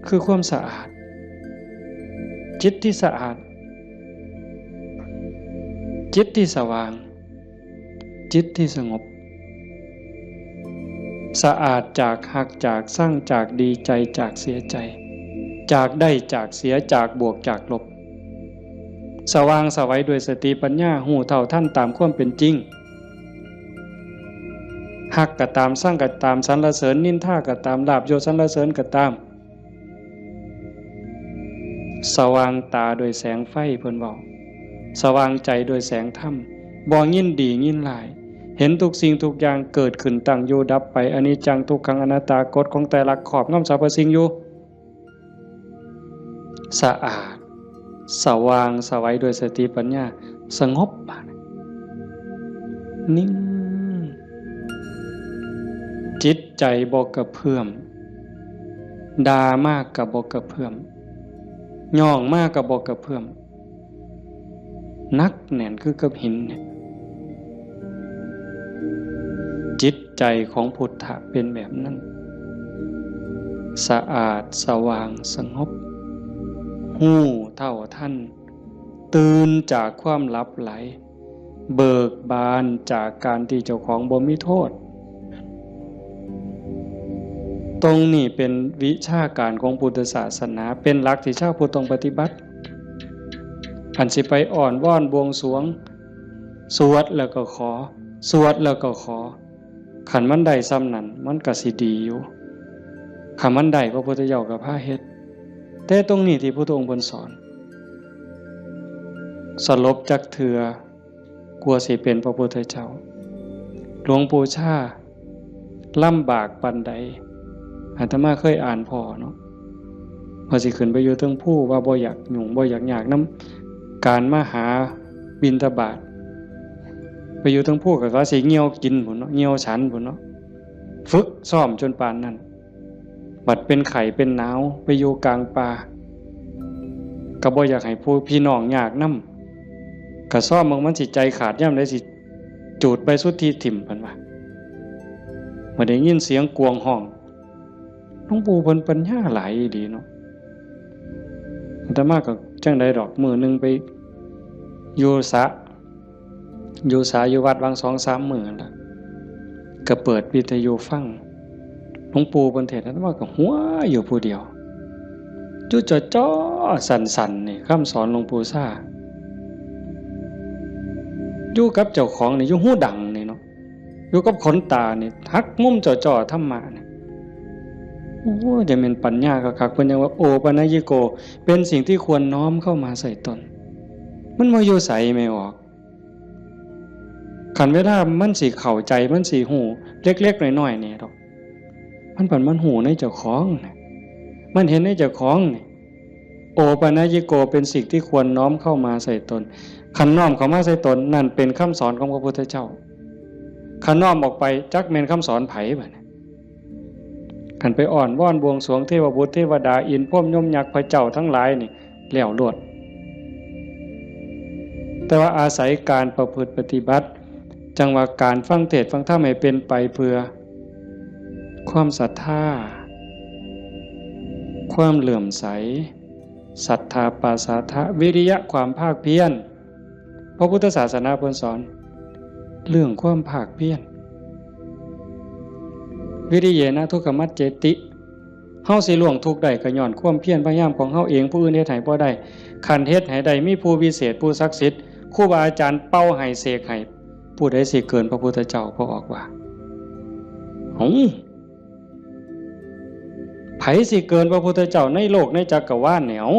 คือความสะอาด จิตที่สะอาด จิตที่สว่าง จิตที่สงบ สะอาดจากฮัก จากซัง จากดีใจ จากเสียใจ จากได้ จากเสีย จากบวก จากลบ สว่างไสวด้วยสติปัญญา ฮู้เท่าทันตามความเป็นจริง ฮักก็ตาม ซังก็ตาม สรรเสริญนินทาก็ตาม ลาภยศสรรเสริญก็ตาม สว่างตาด้วยแสงไฟ เพิ่นเว้า สว่างใจด้วยแสงธรรม บ่ยินดียินร้าย เห็นทุกสิ่งทุกอย่างเกิดขึ้น ตั้งอยู่ดับไป อนิจจัง ทุกขัง อนัตตา กฎของไตรลักษณ์ครอบงำสรรพสิ่งอยู่ สะอาด สว่างไสวด้วยสติปัญญา สงบ นิ่ง จิตใจบ่กระเพื่อม ด่ามากก็บ่กระเพื่อม ย่องมากก็บ่กระเพื่อม หนักแน่นคือกับหินเนี่ย จิตใจของพุทธะเป็นแบบนั้น สะอาด สว่าง สงบ ฮู้เท่าทัน ตื่นจากความหลับไหล เบิกบานจากการที่เจ้าของบ่มีโทษ ตรงนี้เป็นวิชาการของพุทธศาสนา เป็นหลักที่ชาวพุทธต้องปฏิบัติ อันสิไปอ้อนวอนบวงสรวง สวดแล้วก็ขอ สวดแล้วก็ขอ คันมันได้ส่ำนั้น มันก็สิดีอยู่ คันมันได้ พระพุทธเจ้าก็พาเฮ็ด แต่ตรงนี้ที่พุทธองค์เพิ่นสอน สลบจักเทื่อ กลัวสิเป็นพระพุทธเจ้า หลวงปู่ชาลำบากปานใด อาตมาเคยอ่านพ้อเนาะ ว่าสิขึ้นไปอยู่เทิงภู ว่าบ่อยากยุ่ง บ่อยากยากนำการมาหาบิณฑบาต ไปอยู่เทิงภูก็ว่าสิเหี่ยวกินพุ้นเนาะ เหี่ยวฉันพุ้นเนาะ ฝึกซ้อมจนปานนั้น บัดเป็นไข้เป็นหนาว ไปอยู่กลางป่า ก็บ่อยากให้ผู้พี่น้องยากนำ ก็ซ้อมเบิ่งมันสิใจขาดยามใด สิจูดใบสุทธิถิ่ม เพิ่นว่า บัดได้ยินเสียงกวางฮ้อง หลวงปู่เพิ่นปัญญาหลายอีหลีเนาะ อาตมาก็จั่งใดดอก มื้อหนึ่งไปอยู่สระ อยู่สระอยู่วัดหว่างสองสามมื้อนั่นล่ะ ก็เปิดวิทยุฟัง หลวงปู่เพิ่นเทศน์ อาตมาก็หัวอยู่ผู้เดียว อยู่จ่อๆ สั่นๆ นี่ คำสอนหลวงปู่ชา อยู่กับเจ้าของนี่ อยู่หูดังนี่เนาะ อยู่กับขนตานี่ หักมุมจ่อๆ ธรรมะนี่ โอ้ จะเป็นปัญญาคักๆ เพิ่นยังว่า โอปัญญิโก เป็นสิ่งที่ควรน้อมเข้ามาใส่ตน มันบ่อยู่ไสแม่ออก คันเวลามันสิเข้าใจ มันสิฮู้ เล็กๆ น้อยๆ นี่ดอก มันผัดมันฮู้ในเจ้าของนะ มันเห็นในเจ้าของนี่ โอปัญญิโก เป็นสิ่งที่ควรน้อมเข้ามาใส่ตน คันน้อมเข้ามาใส่ตน นั่นเป็นคำสอนของพระพุทธเจ้า คันน้อมออกไป จักแม่นคำสอนไผบัดนี้ คันไปอ้อนวอนบวงสรวงเทวบุตรเทวดา อินทร์พรหมยมยักษ์พระเจ้าทั้งหลายนี่ แล้วโลด แต่ว่าอาศัยการประพฤติปฏิบัติ จั่งว่าการฟังเทศน์ฟังธรรมให้เป็นไปเพื่อ ความศรัทธา ความเลื่อมใส ศรัทธาปาสาทะ วิริยะ ความภาคเพียร พระพุทธศาสนาเพิ่นสอน เรื่องความภาคเพียร วิริเยนะทุกขมัจเจติ เฮาสิล่วงทุกข์ได้ก็ย้อนความเพียรพยายามของเฮาเอง ผู้อื่นเฮ็ดให้บ่ได้ คันเฮ็ดให้ได้ มีผู้วิเศษ ผู้ศักดิ์สิทธิ์ ครูบาอาจารย์เป่าให้เสกให้ ผู้ใดสิเกินพระพุทธเจ้า พระออกว่า เอ้า ไผสิเกินพระพุทธเจ้าในโลกในจักรวาลเนี่ย เอ้า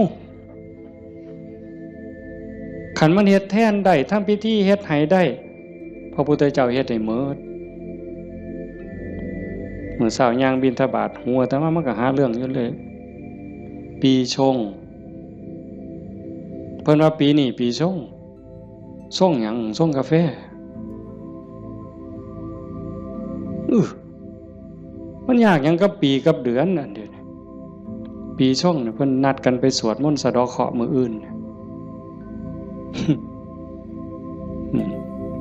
คันมันเฮ็ดแทนได้ ทำพิธีเฮ็ดให้ได้ พระพุทธเจ้าเฮ็ดให้หมด มื้อเช้าย่างบิณฑบาต หัวอาตมามันก็หาเรื่องอยู่เลย ปีชง เพิ่นว่าปีนี้ปีชง ชงหยัง ชงกาแฟ อื้อ มันยากหยังกับปีกับเดือนอันเดียวนี้ ปีชงเนี่ยเพิ่นนัดกันไปสวดมนต์สะเดาะเคราะห์มื้ออื่น อืม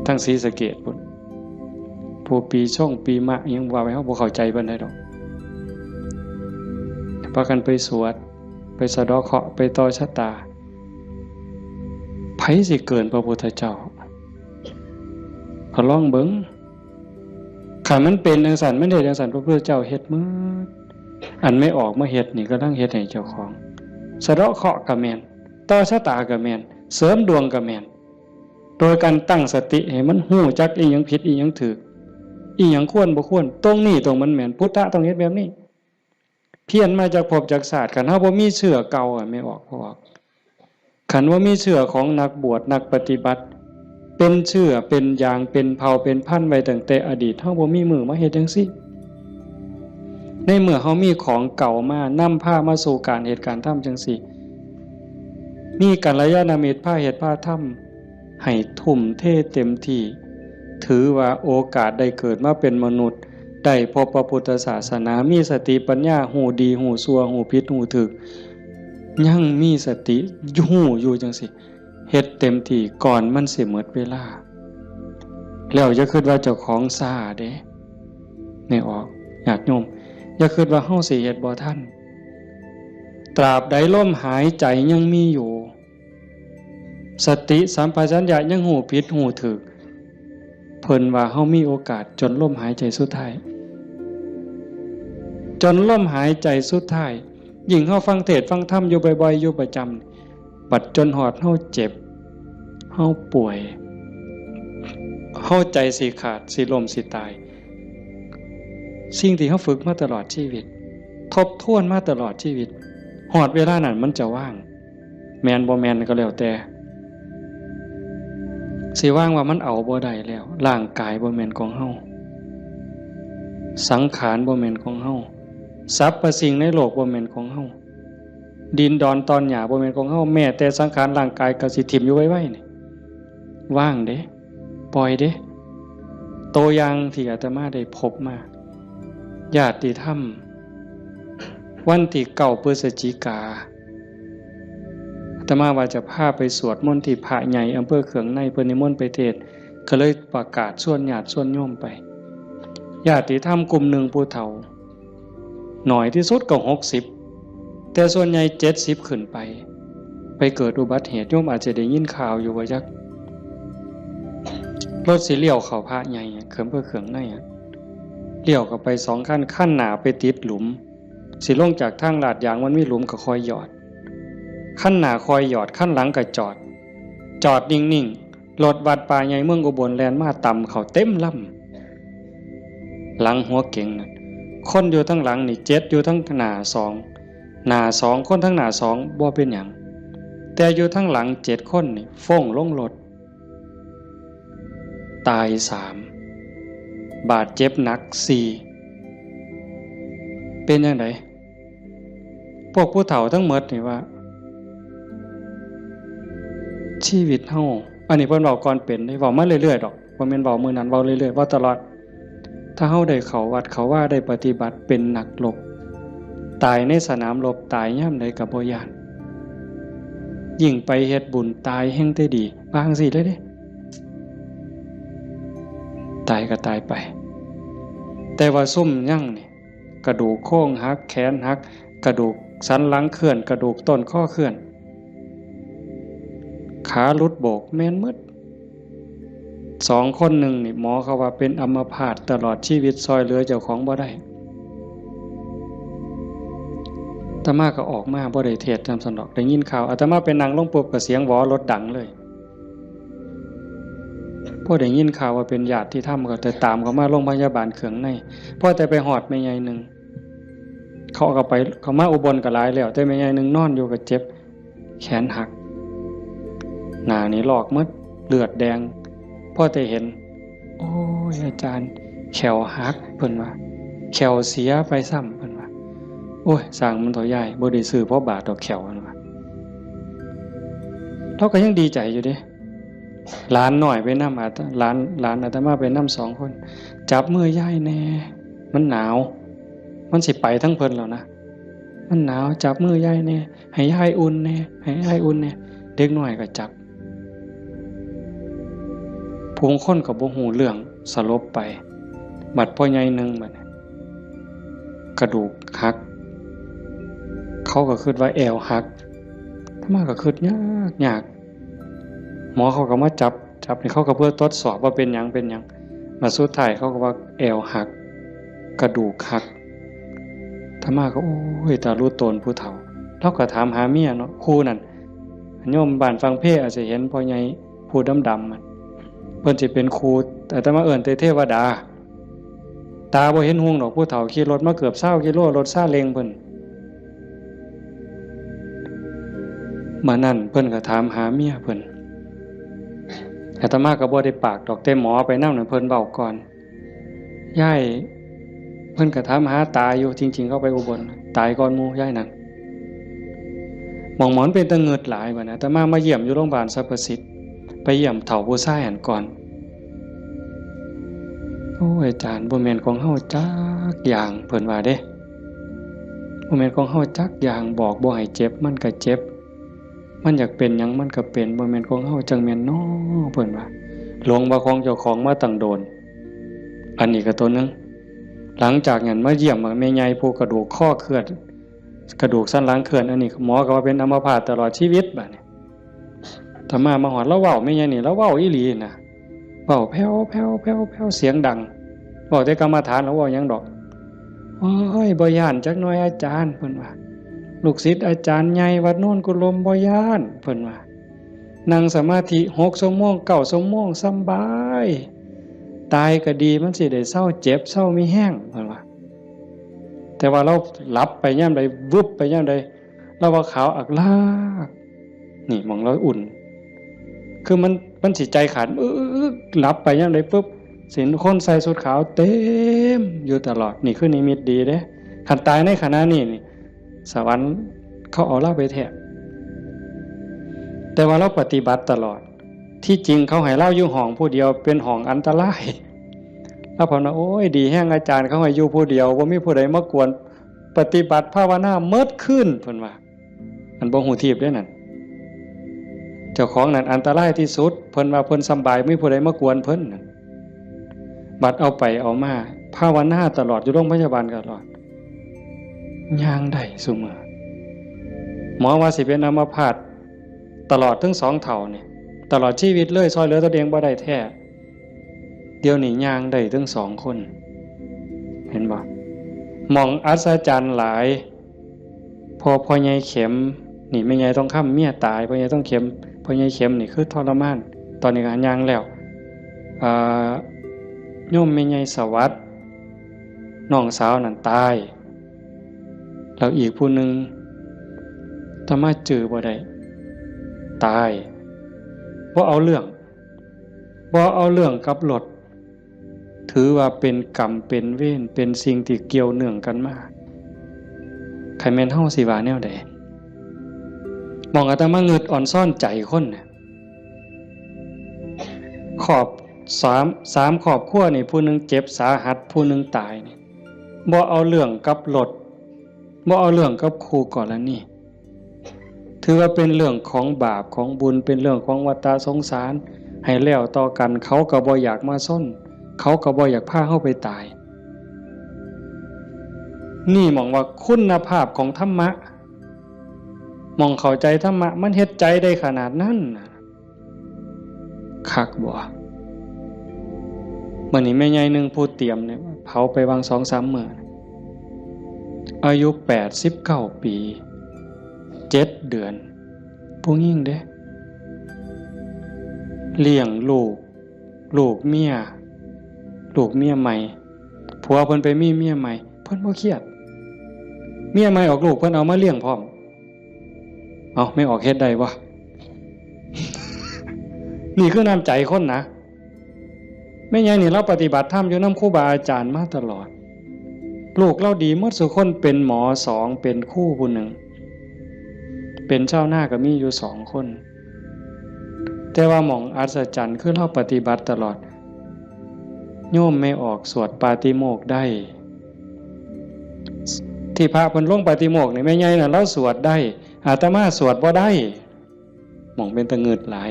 ทั้งศรีสะเกษพุ้น ผู้ปีชงปีมะยังว่าไป เฮาบ่เข้าใจปานใดดอก พากันไปสวด ไปสะเดาะเคราะห์ ไปต่อชะตา ไผสิเกินพระพุทธเจ้า ก็ลองเบิ่ง คันมันเป็นจั่งซั้น มันเฮ็ดจั่งซั้น พระพุทธเจ้าเฮ็ดหมด อันแม่ออกมาเฮ็ดนี่กำลังเฮ็ดให้เจ้าของ สะเดาะเคราะห์ก็แม่น ต่อชะตาก็แม่น เสริมดวงก็แม่น โดยการตั้งสติให้มันฮู้จักอีหยังผิดอีหยังถูก อีหยังควรบ่ควร ตรงนี้ตรงมันแม่น พุทธะต้องเฮ็ดแบบนี้ เพี้ยนมาจากภพจากชาติ คันเฮาบ่มีเชื้อเก่าอะ แม่ออก พ่อออก คันว่ามีเชื้อของนักบวชนักปฏิบัติ เป็นเชื้อเป็นยางเป็นเผ่าเป็นพันธุ์ไว้ตั้งแต่อดีต เฮาบ่มีมื้อมาเฮ็ดจั่งซี้ ในเมื่อเฮามีของเก่ามานำพามาสู่การเฮ็ดการทำจั่งซี้ มีกัลยาณมิตรพาเฮ็ดพาทำ ให้ทุ่มเทเต็มที่ ถือว่าโอกาสได้เกิดมาเป็นมนุษย์ ได้พบพระพุทธศาสนา มีสติปัญญา ฮู้ดีฮู้ชั่ว ฮู้ผิดฮู้ถูก ยังมีสติฮู้อยู่จั่งซี้ เฮ็ดเต็มที่ก่อนมันสิหมดเวลา แล้วอย่าคิดว่าเจ้าของช้าเด้ แม่ออก ญาติโยม อย่าคิดว่าเฮาสิเฮ็ดบ่ทัน ตราบใดลมหายใจยังมีอยู่ สติสัมปชัญญะยังฮู้ผิดฮู้ถูก เพิ่นว่าเฮามีโอกาสจนลมหายใจสุดท้าย จนลมหายใจสุดท้าย ยิ่งเฮาฟังเทศน์ฟังธรรมอยู่บ่อยๆ อยู่ประจำ บัดจนฮอดเฮาเจ็บ เฮาป่วย เฮาใจสิขาด สิล้ม สิตาย สิ่งที่เฮาฝึกมาตลอดชีวิต ทบทวนมาตลอดชีวิต ฮอดเวลานั้นมันจะว่าง แม่นบ่แม่นก็แล้วแต่ สิว่างว่ามันเอาบ่ได้แล้ว ร่างกายบ่แม่นของเฮา สังขารบ่แม่นของเฮา สรรพสิ่งในโลกบ่แม่นของเฮา ดินดอนตอนหญ้าบ่แม่นของเฮา แม้แต่สังขารร่างกายก็สิถิ่มอยู่ไวๆ นี่ ว่างเด้ ปล่อยเด้ ตัวอย่างที่อาตมาได้พบมา ญาติธรรม วันที่เก้าพฤศจิกา อาตมาว่าจะพาไปสวดมนต์ที่พระใหญ่อำเภอเขืองใน เพิ่นนิมนต์ไปเทศน์ ก็เลยประกาศชวนญาติชวนโยมไป ญาติธรรมกลุ่มหนึ่งผู้เฒ่า น้อยที่สุดก็หกสิบ แต่ส่วนใหญ่เจ็ดสิบขึ้นไป ไปเกิดอุบัติเหตุ โยมอาจจะได้ยินข่าวอยู่ว่าจัก รถสิเลี้ยวเข้าพระใหญ่อะ เขิมเพื่อเขืองในอะ เลี้ยวเข้าไปสองคัน คันหน้าไปติดหลุม สิลงจากทางลาดยางมันมีหลุมก็คอยหยอด คันหน้าคอยหยอด คันหลังก็จอด จอดนิ่งๆ รถวัดป่าใหญ่เมืองอุบลแล่นมาตำเข้าเต็มลำ หลังหัวเก๋งนั่น คนอยู่ทั้งหลังนี่เจ็ด อยู่ทั้งหน้าสอง หน้าสอง คนทั้งหน้าสองบ่เป็นหยัง แต่อยู่ทั้งหลังเจ็ดคนนี่ฟ้งลงรถ ตายสาม บาดเจ็บหนักสี่ เป็นจั่งใด พวกผู้เฒ่าทั้งหมดนี่ว่า ชีวิตเฮา อันนี้เพิ่นเว้าก่อนเป็นเด้ เว้ามาเรื่อยๆ ดอก บ่แม่นเว้ามื้อนั้น เว้าเรื่อยๆ เว้าตลอด ถ้าเฮาได้เข้าวัดเข้าวา ได้ปฏิบัติ เป็นนักรบ ตายในสนามรบ ตายยามใดก็บ่ย้าน ยิ่งไปเฮ็ดบุญ ตายแฮ่งแต่ดี ว่าจั่งซี้เลยเด้ ตายก็ตายไป แต่ว่าซุมยังนี่ กระดูกโครงหัก แขนหัก กระดูกสันหลังเคลื่อน กระดูกต้นคอเคลื่อน ขาหลุดโบก แม่นหมด สองคนหนึ่งนี่ หมอเขาว่าเป็นอัมพาตตลอดชีวิต ซ่อยเหลือเจ้าของบ่ได้ อาตมาก็ออกมาบ่ได้เทศน์นำซั้นดอก ได้ยินข่าว อาตมาไปนั่งลงปุ๊บก็เสียงหวอรถดังเลย พอได้ยินข่าวว่าเป็นญาติธรรมก็ได้ตามเข้ามาโรงพยาบาลเขืองใน พอแต่ไปฮอดแม่ใหญ่หนึ่ง เขาก็ไป เขามาอุบลก็หลายแล้ว แต่แม่ใหญ่หนึ่งนอนอยู่ก็เจ็บ แขนหัก หน้านี่ลอกหมด เลือดแดง พอแต่เห็น โอ้ย อาจารย์ แข้วหัก เพิ่นว่า แข้วเสียไปซ้ำ เพิ่นว่า โอ้ย ซ่างมันเถาะยาย บ่ได้ซื้อพอบาทดอกแข้ว เพิ่นว่า เราก็ยังดีใจอยู่เด้ หลานน้อยไปนำ อาต- หลาน หลานอาตมาไปนำสองคน จับมือยายแน่ มันหนาว มันสิไปทั้งเพิ่นแล้วนะ มันหนาว จับมือยายแน่ ให้ยายอุ่นแน่ ให้ยายอุ่นแน่ เด็กน้อยก็จับ ผู้คนก็บ่ฮู้เรื่อง สลบไป บัดพ่อใหญ่หนึ่งบัดนี้ กระดูกหัก เขาก็คิดว่าแอวหัก อาตมาก็คิดยากยาก หมอเขาก็มาจับ จับนี่เขาก็เพื่อทดสอบว่าเป็นหยัง เป็นหยัง มาสุดท้ายเขาก็ว่าแอวหัก กระดูกหัก อาตมาก็ โอ้ย ตาลุโตนผู้เฒ่า เราก็ถามหาเมียเนาะ คู่นั่น โยมบ้านฝั่งเพอาจจะเห็นพ่อใหญ่ผู้ดำๆ มัน เพิ่นสิเป็นคู่ อาตมาเอิ้นแต่เทวดา ตาบ่เห็นหุงดอก ผู้เฒ่าขี่รถมาเกือบซาวกิโล รถซาเล้งเพิ่น มื้อนั้นเพิ่นก็ถามหาเมียเพิ่น อาตมาก็บ่ได้ปากดอก แต่หมอไปนำน่ะ เพิ่นเว้าก่อน ยาย เพิ่นก็ถามหาตาอยู่ จริงๆ เขาไปอุบล ตายก่อนหมู่ยายนั่น หม่องหมอนเป็นตะเงิดหลายบัดนี้ อาตมามาเยี่ยมอยู่โรงพยาบาลสรรพสิทธิ์ ไปเยี่ยมเฒ่าผู้ชายหั้นก่อน โอ้ย อาจารย์ บ่แม่นของเฮาจักอย่าง เพิ่นว่าเด้ บ่แม่นของเฮาจักอย่าง บอกบ่ให้เจ็บ มันก็เจ็บ มันอยากเป็นหยังมันก็เป็น บ่แม่นของเฮาจั่งแม่นน้อ เพิ่นว่า หลงว่าของเจ้าของมาตั้งโดน อันนี้ก็ตัวหนึ่ง หลังจากนั้นมาเยี่ยมแม่ใหญ่ผู้กระดูกคอเคลื่อน กระดูกสันหลังเคลื่อน อันนี้หมอก็ว่าเป็นอัมพาตตลอดชีวิตบัดนี้ อาตมามาฮอด ลาวเว้าแม่ใหญ่นี่ ลาวเว้าอีหลีนะ เว้าแผ่วๆๆๆ เสียงดัง เว้าแต่กรรมฐาน ลาวเว้าหยังดอก โอ้ย บ่ย้านจักหน่อยอาจารย์ เพิ่นว่า ลูกศิษย์อาจารย์ใหญ่วัดโนนกุลม บ่ย้าน เพิ่นว่า นั่งสมาธิหกชั่วโมง เก้าชั่วโมง สำบาย ตายก็ดี มันสิได้เซาเจ็บ เซามีแฮง เพิ่นว่า แต่ว่าลาวหลับไปยามใด วึบไปยามใด ลาวว่าขาวอักลาก นี่หม่องลาวอุ่น คือมัน มันสิใจขาด อึ๊กๆๆ หลับไปยามใดปุ๊บ สิเห็นคนใส่ชุดขาวเต็มอยู่ตลอด นี่คือนิมิตดีเด้ คันตายในขณะนี้นี่ สวรรค์เขาเอาลาวไปแท้ แต่ว่าลาวปฏิบัติตลอด ที่จริงเขาให้ลาวอยู่ห้องผู้เดียว เป็นห้องอันตราย ลาวเพิ่นว่า โอ้ย ดีแฮงอาจารย์ เขาให้อยู่ผู้เดียว บ่มีผู้ใดมากวน ปฏิบัติภาวนาเมิดคืน เพิ่นว่า อันบ่ฮู้ทีบเด้นั่น เจ้าของนั่นอันตรายที่สุด เพิ่นว่าเพิ่นสำบาย มีผู้ใดมากวนเพิ่นนั่น บัดเอาไปเอามา ภาวนาตลอด อยู่โรงพยาบาลตลอด ย่างได้ซุมื้อ หมอว่าสิเป็นอัมพาตตลอดทั้งสองเฒ่านี่ ตลอดชีวิตเลย ซ่อยเหลือตัวเองบ่ได้แท้ เดี๋ยวนี้ย่างได้ทั้งสองคน เห็นบ่ หม่องอัศจรรย์หลาย พอพ่อใหญ่เข็ม นี่แม่ใหญ่ทองคำเมียตาย พ่อใหญ่ทองเข็ม พ่อใหญ่เข็มนี่คือทรมาน ตอนนี้ก็ย่างแล้ว อ่า โยมแม่ใหญ่สวัสดิ์ น้องสาวนั่นตาย แล้วอีกผู้หนึ่ง อาตมาจื่อบ่ได้ ตาย บ่เอาเรื่อง บ่เอาเรื่องกับรถ ถือว่าเป็นกรรมเป็นเวร เป็นสิ่งที่เกี่ยวเนื่องกันมา คันแม่นเฮาสิว่าแนวใด หม่องอาตมาเงิดอ่อนซ่อนใจคนน่ะ ครอบ สาม สามครอบครัวนี่ ผู้หนึ่งเจ็บสาหัส ผู้หนึ่งตายนี่ บ่เอาเรื่องกับรถ บ่เอาเรื่องกับคู่กรณี ถือว่าเป็นเรื่องของบาปของบุญ เป็นเรื่องของวัฏสงสาร ให้แล้วต่อกัน เขาก็บ่อยากมาชน เขาก็บ่อยากพาเฮาไปตาย นี่หม่องว่าคุณภาพของธรรมะ หม่องเข้าใจธรรมะ มันเฮ็ดใจได้ขนาดนั้นน่ะ คักบ่ มื้อนี้แม่ใหญ่หนึ่งผู้เตรียมเนี่ย เผาไปวางสองสามมื้อ อายุแปดสิบเก้าปี เจ็ดเดือน ผู้หญิงเด้ เลี้ยงลูก ลูกเมีย ลูกเมียใหม่ ผัวเพิ่นไปมีเมียใหม่ เพิ่นบ่เครียด เมียใหม่ออกลูก เพิ่นเอามาเลี้ยงพร้อม เอา แม่ออกเฮ็ดได้บ่ นี่คือน้ำใจคนนะ แม่ใหญ่นี่ลาวปฏิบัติธรรมอยู่นำครูบาอาจารย์มาตลอด ลูกลาวดีหมดซุคน เป็นหมอสอง เป็นครูผู้หนึ่ง เป็นชาวนาก็มีอยู่สองคน แต่ว่าหม่องอัศจรรย์คือลาวปฏิบัติตลอด โยมแม่ออกสวดปาติโมกข์ได้ ที่พระเพิ่นลงปาติโมกข์นี่ แม่ใหญ่น่ะลาวสวดได้ อาตมาสวดบ่ได้ หม่องเป็นตะงึดหลาย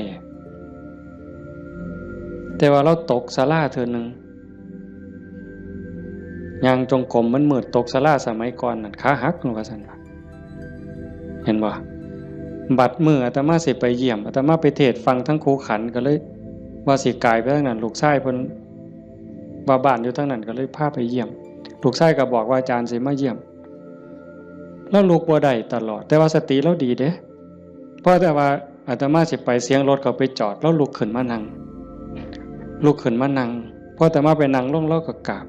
แต่ว่าลาวตกศาลาเทื่อหนึ่ง ย่างจงกรมมันมืด ตกศาลาสมัยก่อนนั่น ขาหัก ว่าซั่นว่า เห็นบ่ บัดมื้ออาตมาสิไปเยี่ยม อาตมาไปเทศน์ฟังทั้งครูขัน ก็เลยว่าสิกายไปทางนั้น ลูกชายเพิ่น ว่าบ้านอยู่ทางนั้นก็เลยพาไปเยี่ยม ลูกชายก็บอกว่าอาจารย์สิมาเยี่ยม แล้วลุกบ่ได้ตลอด แต่ว่าสติเราดีเด้ พอแต่ว่าอาตมาสิไป เสียงรถเขาไปจอด แล้วลุกขึ้นมานั่ง ลุกขึ้นมานั่ง พออาตมาไปนั่งลง แล้วก็กราบ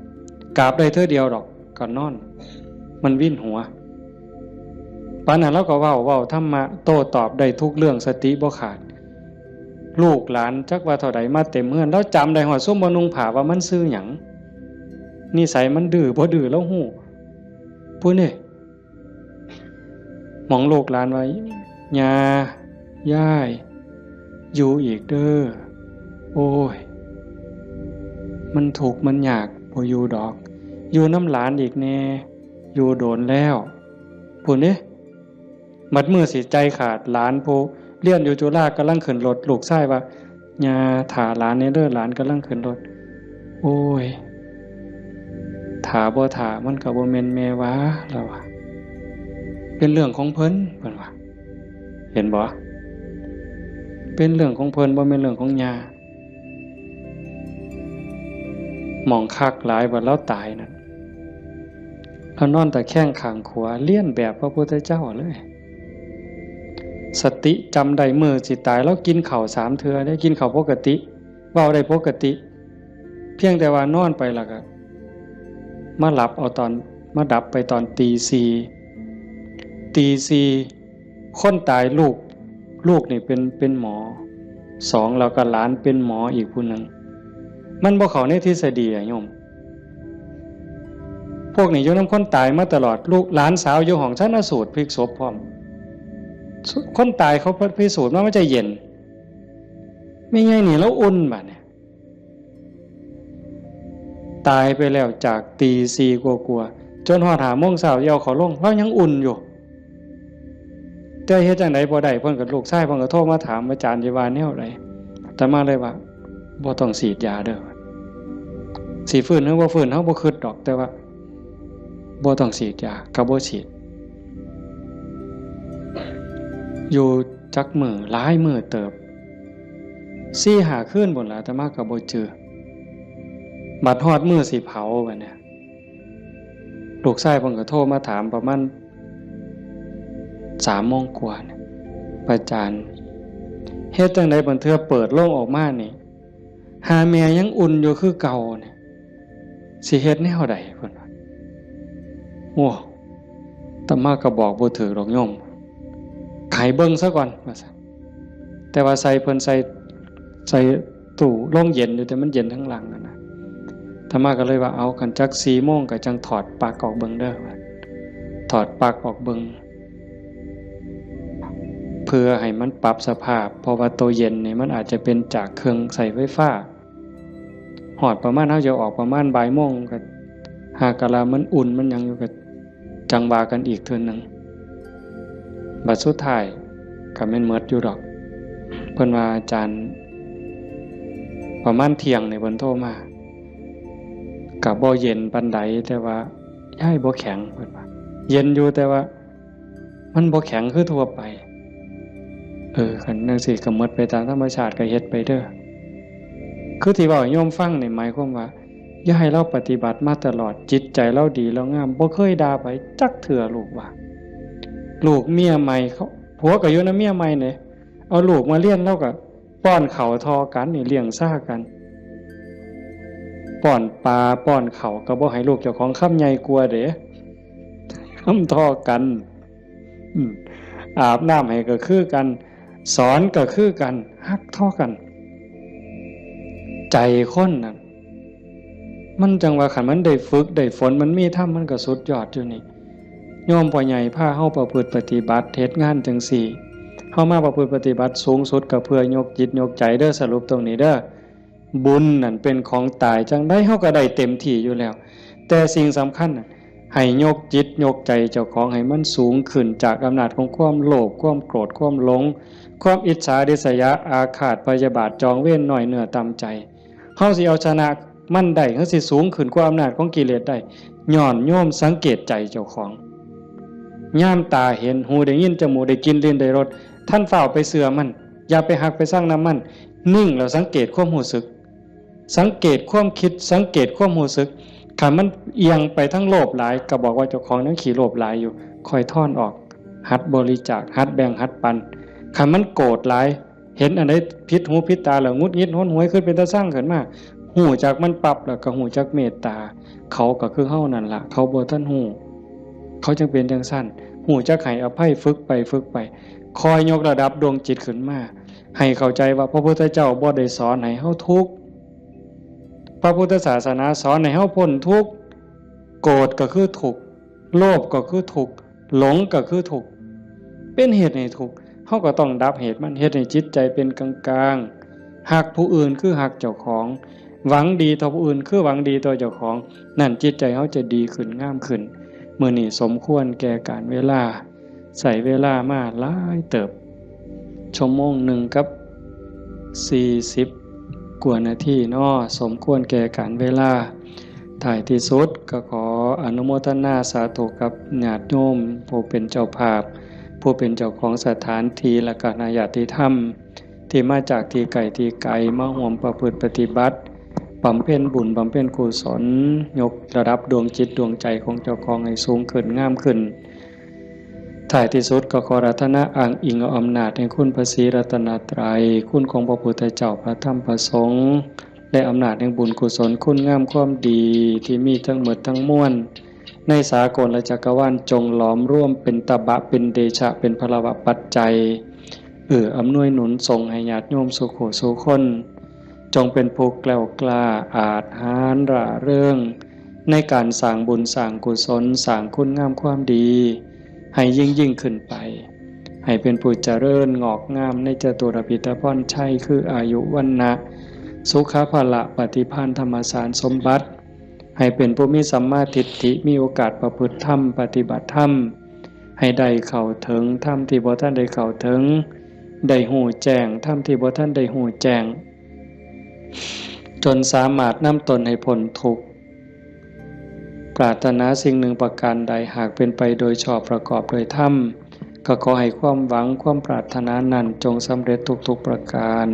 กราบได้เทื่อเดียวดอก ก็นอน มันวินหัว ปานนั้นเราก็เว้า เว้าธรรมะ โต้ตอบได้ทุกเรื่อง สติบ่ขาด ลูกหลานจักว่าเท่าใดมาเต็มเฮือน แล้วจำได้ฮอดซุมบ่นุ่งผ้าว่ามันชื่อหยัง นิสัยมันดื้อบ่ดื้อ แล้วฮู้ ผู้นี่ หม่องลูกหลานว่า ย่า ยาย อยู่อีกเด้อ โอ้ย มันทุกข์มันยาก บ่อยู่ดอก อยู่นำหลานอีกแน่ อยู่โดนแล้ว พู้นเด้ บัดมื้อสิใจขาด หลานผู้เรียนอยู่จุฬากำลังขึ้นรถ ลูกชายว่า ย่า ถ่าหลานแน่เด้อ หลานกำลังขึ้นรถ โอ้ย ถ่าบ่ถ่า มันก็บ่แม่นแม่ว่า ลาวว่า เป็นเรื่องของเพิ่น เพิ่นว่า เห็นบ่ เป็นเรื่องของเพิ่น บ่แม่นเรื่องของย่า หม่องคักหลาย บัดลาวตายนั่น ลาวนอนตะแคงข้างขวา เลียนแบบพระพุทธเจ้าเลย สติจำได้ มื้อสิตาย ลาวกินข้าวสามเทื่อเด้ กินข้าวปกติ เว้าได้ปกติ เพียงแต่ว่านอนไปแล้วก็ มาหลับเอาตอน มาดับไปตอนตีสี่ ตีสี่ คนตายลูก ลูกนี่เป็น เป็นหมอ สอง แล้วก็หลานเป็นหมออีกผู้หนึ่ง มันบ่เข้าในทฤษฎีอะโยม พวกนี้อยู่นำคนตายมาตลอด ลูกหลานสาวอยู่ห้องชันสูตรพลิกศพพร้อม คนตายเขาพิสูจน์มามันจะเย็น แม่ใหญ่นี่ลาวอุ่นบัดเนี่ย ตายไปแล้วจากตีสี่กว่าๆ จนฮอดห้าโมงเช้าสิเอาเขาลง ลาวยังอุ่นอยู่ แต่เฮ็ดจั่งใดบ่ได้ เพิ่นก็ ลูกชายเพิ่นก็โทรมาถาม อาจารย์สิว่าแนวใด อาตมาเลยว่า บ่ต้องฉีดยาเด้อ สิฟื้นหรือบ่ฟื้น เฮาบ่คิดดอก แต่ว่า บ่ต้องฉีดยา ก็บ่ฉีด อยู่จักมื้อ หลายมื้อเติบ สี่ห้าคืนพู้นล่ะ อาตมาก็บ่จื่อ บัดฮอดมื้อสิเผาบัดเนี่ย ลูกชายเพิ่นก็โทรมาถามประมาณสามโมงกว่าเนี่ย อาจารย์ เฮ็ดจั่งใดบางเทื่อเปิดโลงออกมานี่ หาแม่ยังอุ่นอยู่คือเก่าเนี่ย สิเฮ็ดแนวใด เพิ่นว่า โอ้ อาตมาก็บอกบ่ถืกดอกโยม ให้เบิ่งซะก่อน ว่าซั่น แต่ว่าใส่ เพิ่นใส่ ใส่ตู้โลงเย็นอยู่ แต่มันเย็นทั้งหลังนั่นนะ อาตมาก็เลยว่า เอา คันจักสี่โมงก็จั่งถอดปลั๊กออกเบิ่งเด้อ ถอดปลั๊กออกเบิ่ง เพื่อให้มันปรับสภาพ เพราะว่าตัวเย็นนี่มันอาจจะเป็นจากเครื่องใช้ไฟฟ้า ฮอดประมาณ เฮาจะออกประมาณบ่ายโมง ก็หากะลามันอุ่นมันหยังอยู่ ก็จั่งว่ากันอีกเทื่อหนึ่ง บัดสุดท้ายก็แม่นหมดอยู่ดอก เพิ่นว่า อาจารย์ ประมาณเที่ยงนี่เพิ่นโทรมา ก็บ่เย็นปานใด แต่ว่า ยายบ่แข็ง เพิ่นว่า เย็นอยู่ แต่ว่า มันบ่แข็งคือทั่วไป เออ คันจั่งซี้ก็หมดไปตามธรรมชาติ ก็เฮ็ดไปเด้อ คือที่เว้าให้โยมฟังนี่หมายความว่า ยายลาวปฏิบัติมาตลอด จิตใจลาวดีลาวงาม บ่เคยด่าไผจักเทื่อ ลูกว่า ลูกเมียใหม่เขา ผัวก็อยู่นำเมียใหม่เนี่ย เอาลูกมาเรียน ลาวก็ป้อนข้าวเท่ากันนี่ เลี้ยงซ่ากัน ป้อนปลาป้อนข้าวก็บ่ให้ลูกเจ้าของคำใหญ่กว่าเด้ คำเท่ากัน อืม อาบน้ำให้ก็คือกัน สอนก็คือกัน ฮักเท่ากัน ใจคนน่ะ มันจั่งว่าคันมันได้ฝึกได้ฝน มันมีธรรม มันก็สุดยอดอยู่นี่ โยมพ่อใหญ่พาเฮาประพฤติปฏิบัติ เฮ็ดงานจั่งซี้ เฮามาประพฤติปฏิบัติสูงสุดก็เพื่อยกจิตยกใจเด้อ สรุปตรงนี้เด้อ บุญนั่นเป็นของตาย จั่งใดเฮาก็ได้เต็มที่อยู่แล้ว แต่สิ่งสำคัญน่ะ ให้ยกจิตยกใจเจ้าของให้มันสูงขึ้นจากอำนาจของความโลภ ความโกรธ ความหลง ความอิจฉาริษยา อาฆาตพยาบาท จองเวร น้อยเนื้อต่ำใจ เฮาสิเอาชนะมันได้ เฮาสิสูงขึ้นกว่าอำนาจของกิเลสได้ ย้อนโยมสังเกตใจเจ้าของ ยามตาเห็น หูได้ยิน จมูกได้กลิ่น ลิ้นได้รส ท่านฟ้าวไปเชื่อมัน อย่าไปฮักไปซังนำมัน นิ่งแล้วสังเกตความรู้สึก สังเกตความคิด สังเกตความรู้สึก คันมันเอียงไปทางโลภหลาย ก็บอกว่าเจ้าของยังขี้โลภหลายอยู่ ค่อยถอนออก หัดบริจาค หัดแบ่ง หัดปัน คันมันโกรธหลาย เห็นอันใดผิดหูผิดตาแล้วหงุดหงิดหนหวย คือเป็นตาซังขึ้นมา ฮู้จักมันปั๊บแล้วก็ฮู้จักเมตตา เขาก็คือเฮานั่นล่ะ เขาบ่ทันฮู้ เขาจั่งเป็นจั่งซั้น ฮู้จักให้อภัย ฝึกไปฝึกไป ค่อยยกระดับดวงจิตขึ้นมา ให้เข้าใจว่าพระพุทธเจ้าบ่ได้สอนให้เฮาทุกข์ พระพุทธศาสนาสอนให้เฮาพ้นทุกข์ โกรธก็คือทุกข์ โลภก็คือทุกข์ หลงก็คือทุกข์ เป็นเหตุให้ทุกข์ เฮาก็ต้องดับเหตุมัน เฮ็ดให้จิตใจเป็นกลางๆ ฮักผู้อื่นคือฮักเจ้าของ หวังดีต่อผู้อื่นคือหวังดีต่อเจ้าของ นั่นจิตใจเฮาจะดีขึ้น งามขึ้น มื้อนี้สมควรแก่กาลเวลา ใช้เวลามาหลายเติบ ชั่วโมงหนึ่งกับสี่สิบกว่านาทีเนาะ สมควรแก่กาลเวลา ท้ายที่สุดก็ขออนุโมทนาสาธุกับญาติโยม ผู้เป็นเจ้าภาพ ผู้เป็นเจ้าของสถานที่ และก็คณะญาติธรรม ที่มาจากที่ไกลที่ไกล มาร่วมประพฤติปฏิบัติ บำเพ็ญบุญ บำเพ็ญกุศล ยกระดับดวงจิตดวงใจของเจ้าของให้สูงขึ้น งามขึ้น ท้ายที่สุดก็ขออาราธนาอ้างอิงเอาอำนาจแห่งคุณพระศรีรัตนตรัย คุณของพระพุทธเจ้า พระธรรม พระสงฆ์ และอำนาจแห่งบุญกุศลคุณงามความดีที่มีทั้งหมดทั้งมวล ในสากลและจักรวาล จงหลอมรวมเป็นตบะ เป็นเดชะ เป็นพลวะปัจจัย เอื้ออำนวยหนุนส่งให้ญาติโยมสู่ผู้สู่คน จงเป็นผู้แกล้วกล้า อาจหาญร่าเริง ในการสร้างบุญสร้างกุศล สร้างคุณงามความดี ให้ยิ่งยิ่งขึ้นไป ให้เป็นผู้เจริญงอกงามในจตุรพิธพรชัย คืออายุ วรรณะ สุขะ พละ ปฏิภาณ ธรรมสารสมบัติ ให้เป็นผู้มีสัมมาทิฏฐิ มีโอกาสประพฤติธรรม ปฏิบัติธรรม ให้ได้เข้าถึงธรรมที่บ่ทันได้เข้าถึง ได้ฮู้แจ้งธรรมที่บ่ทันได้ฮู้แจ้ง จนสามารถนำตนให้พ้นทุกข์ ปรารถนาสิ่งหนึ่งประการใด หากเป็นไปโดยชอบประกอบโดยธรรม ก็ขอให้ความหวังความปรารถนานั้นจงสำเร็จทุกๆประการ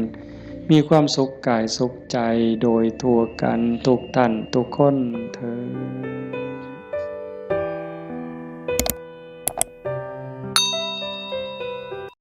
มีความสุขกายสุขใจโดยทั่วกันทุกท่านทุกคนเทอญ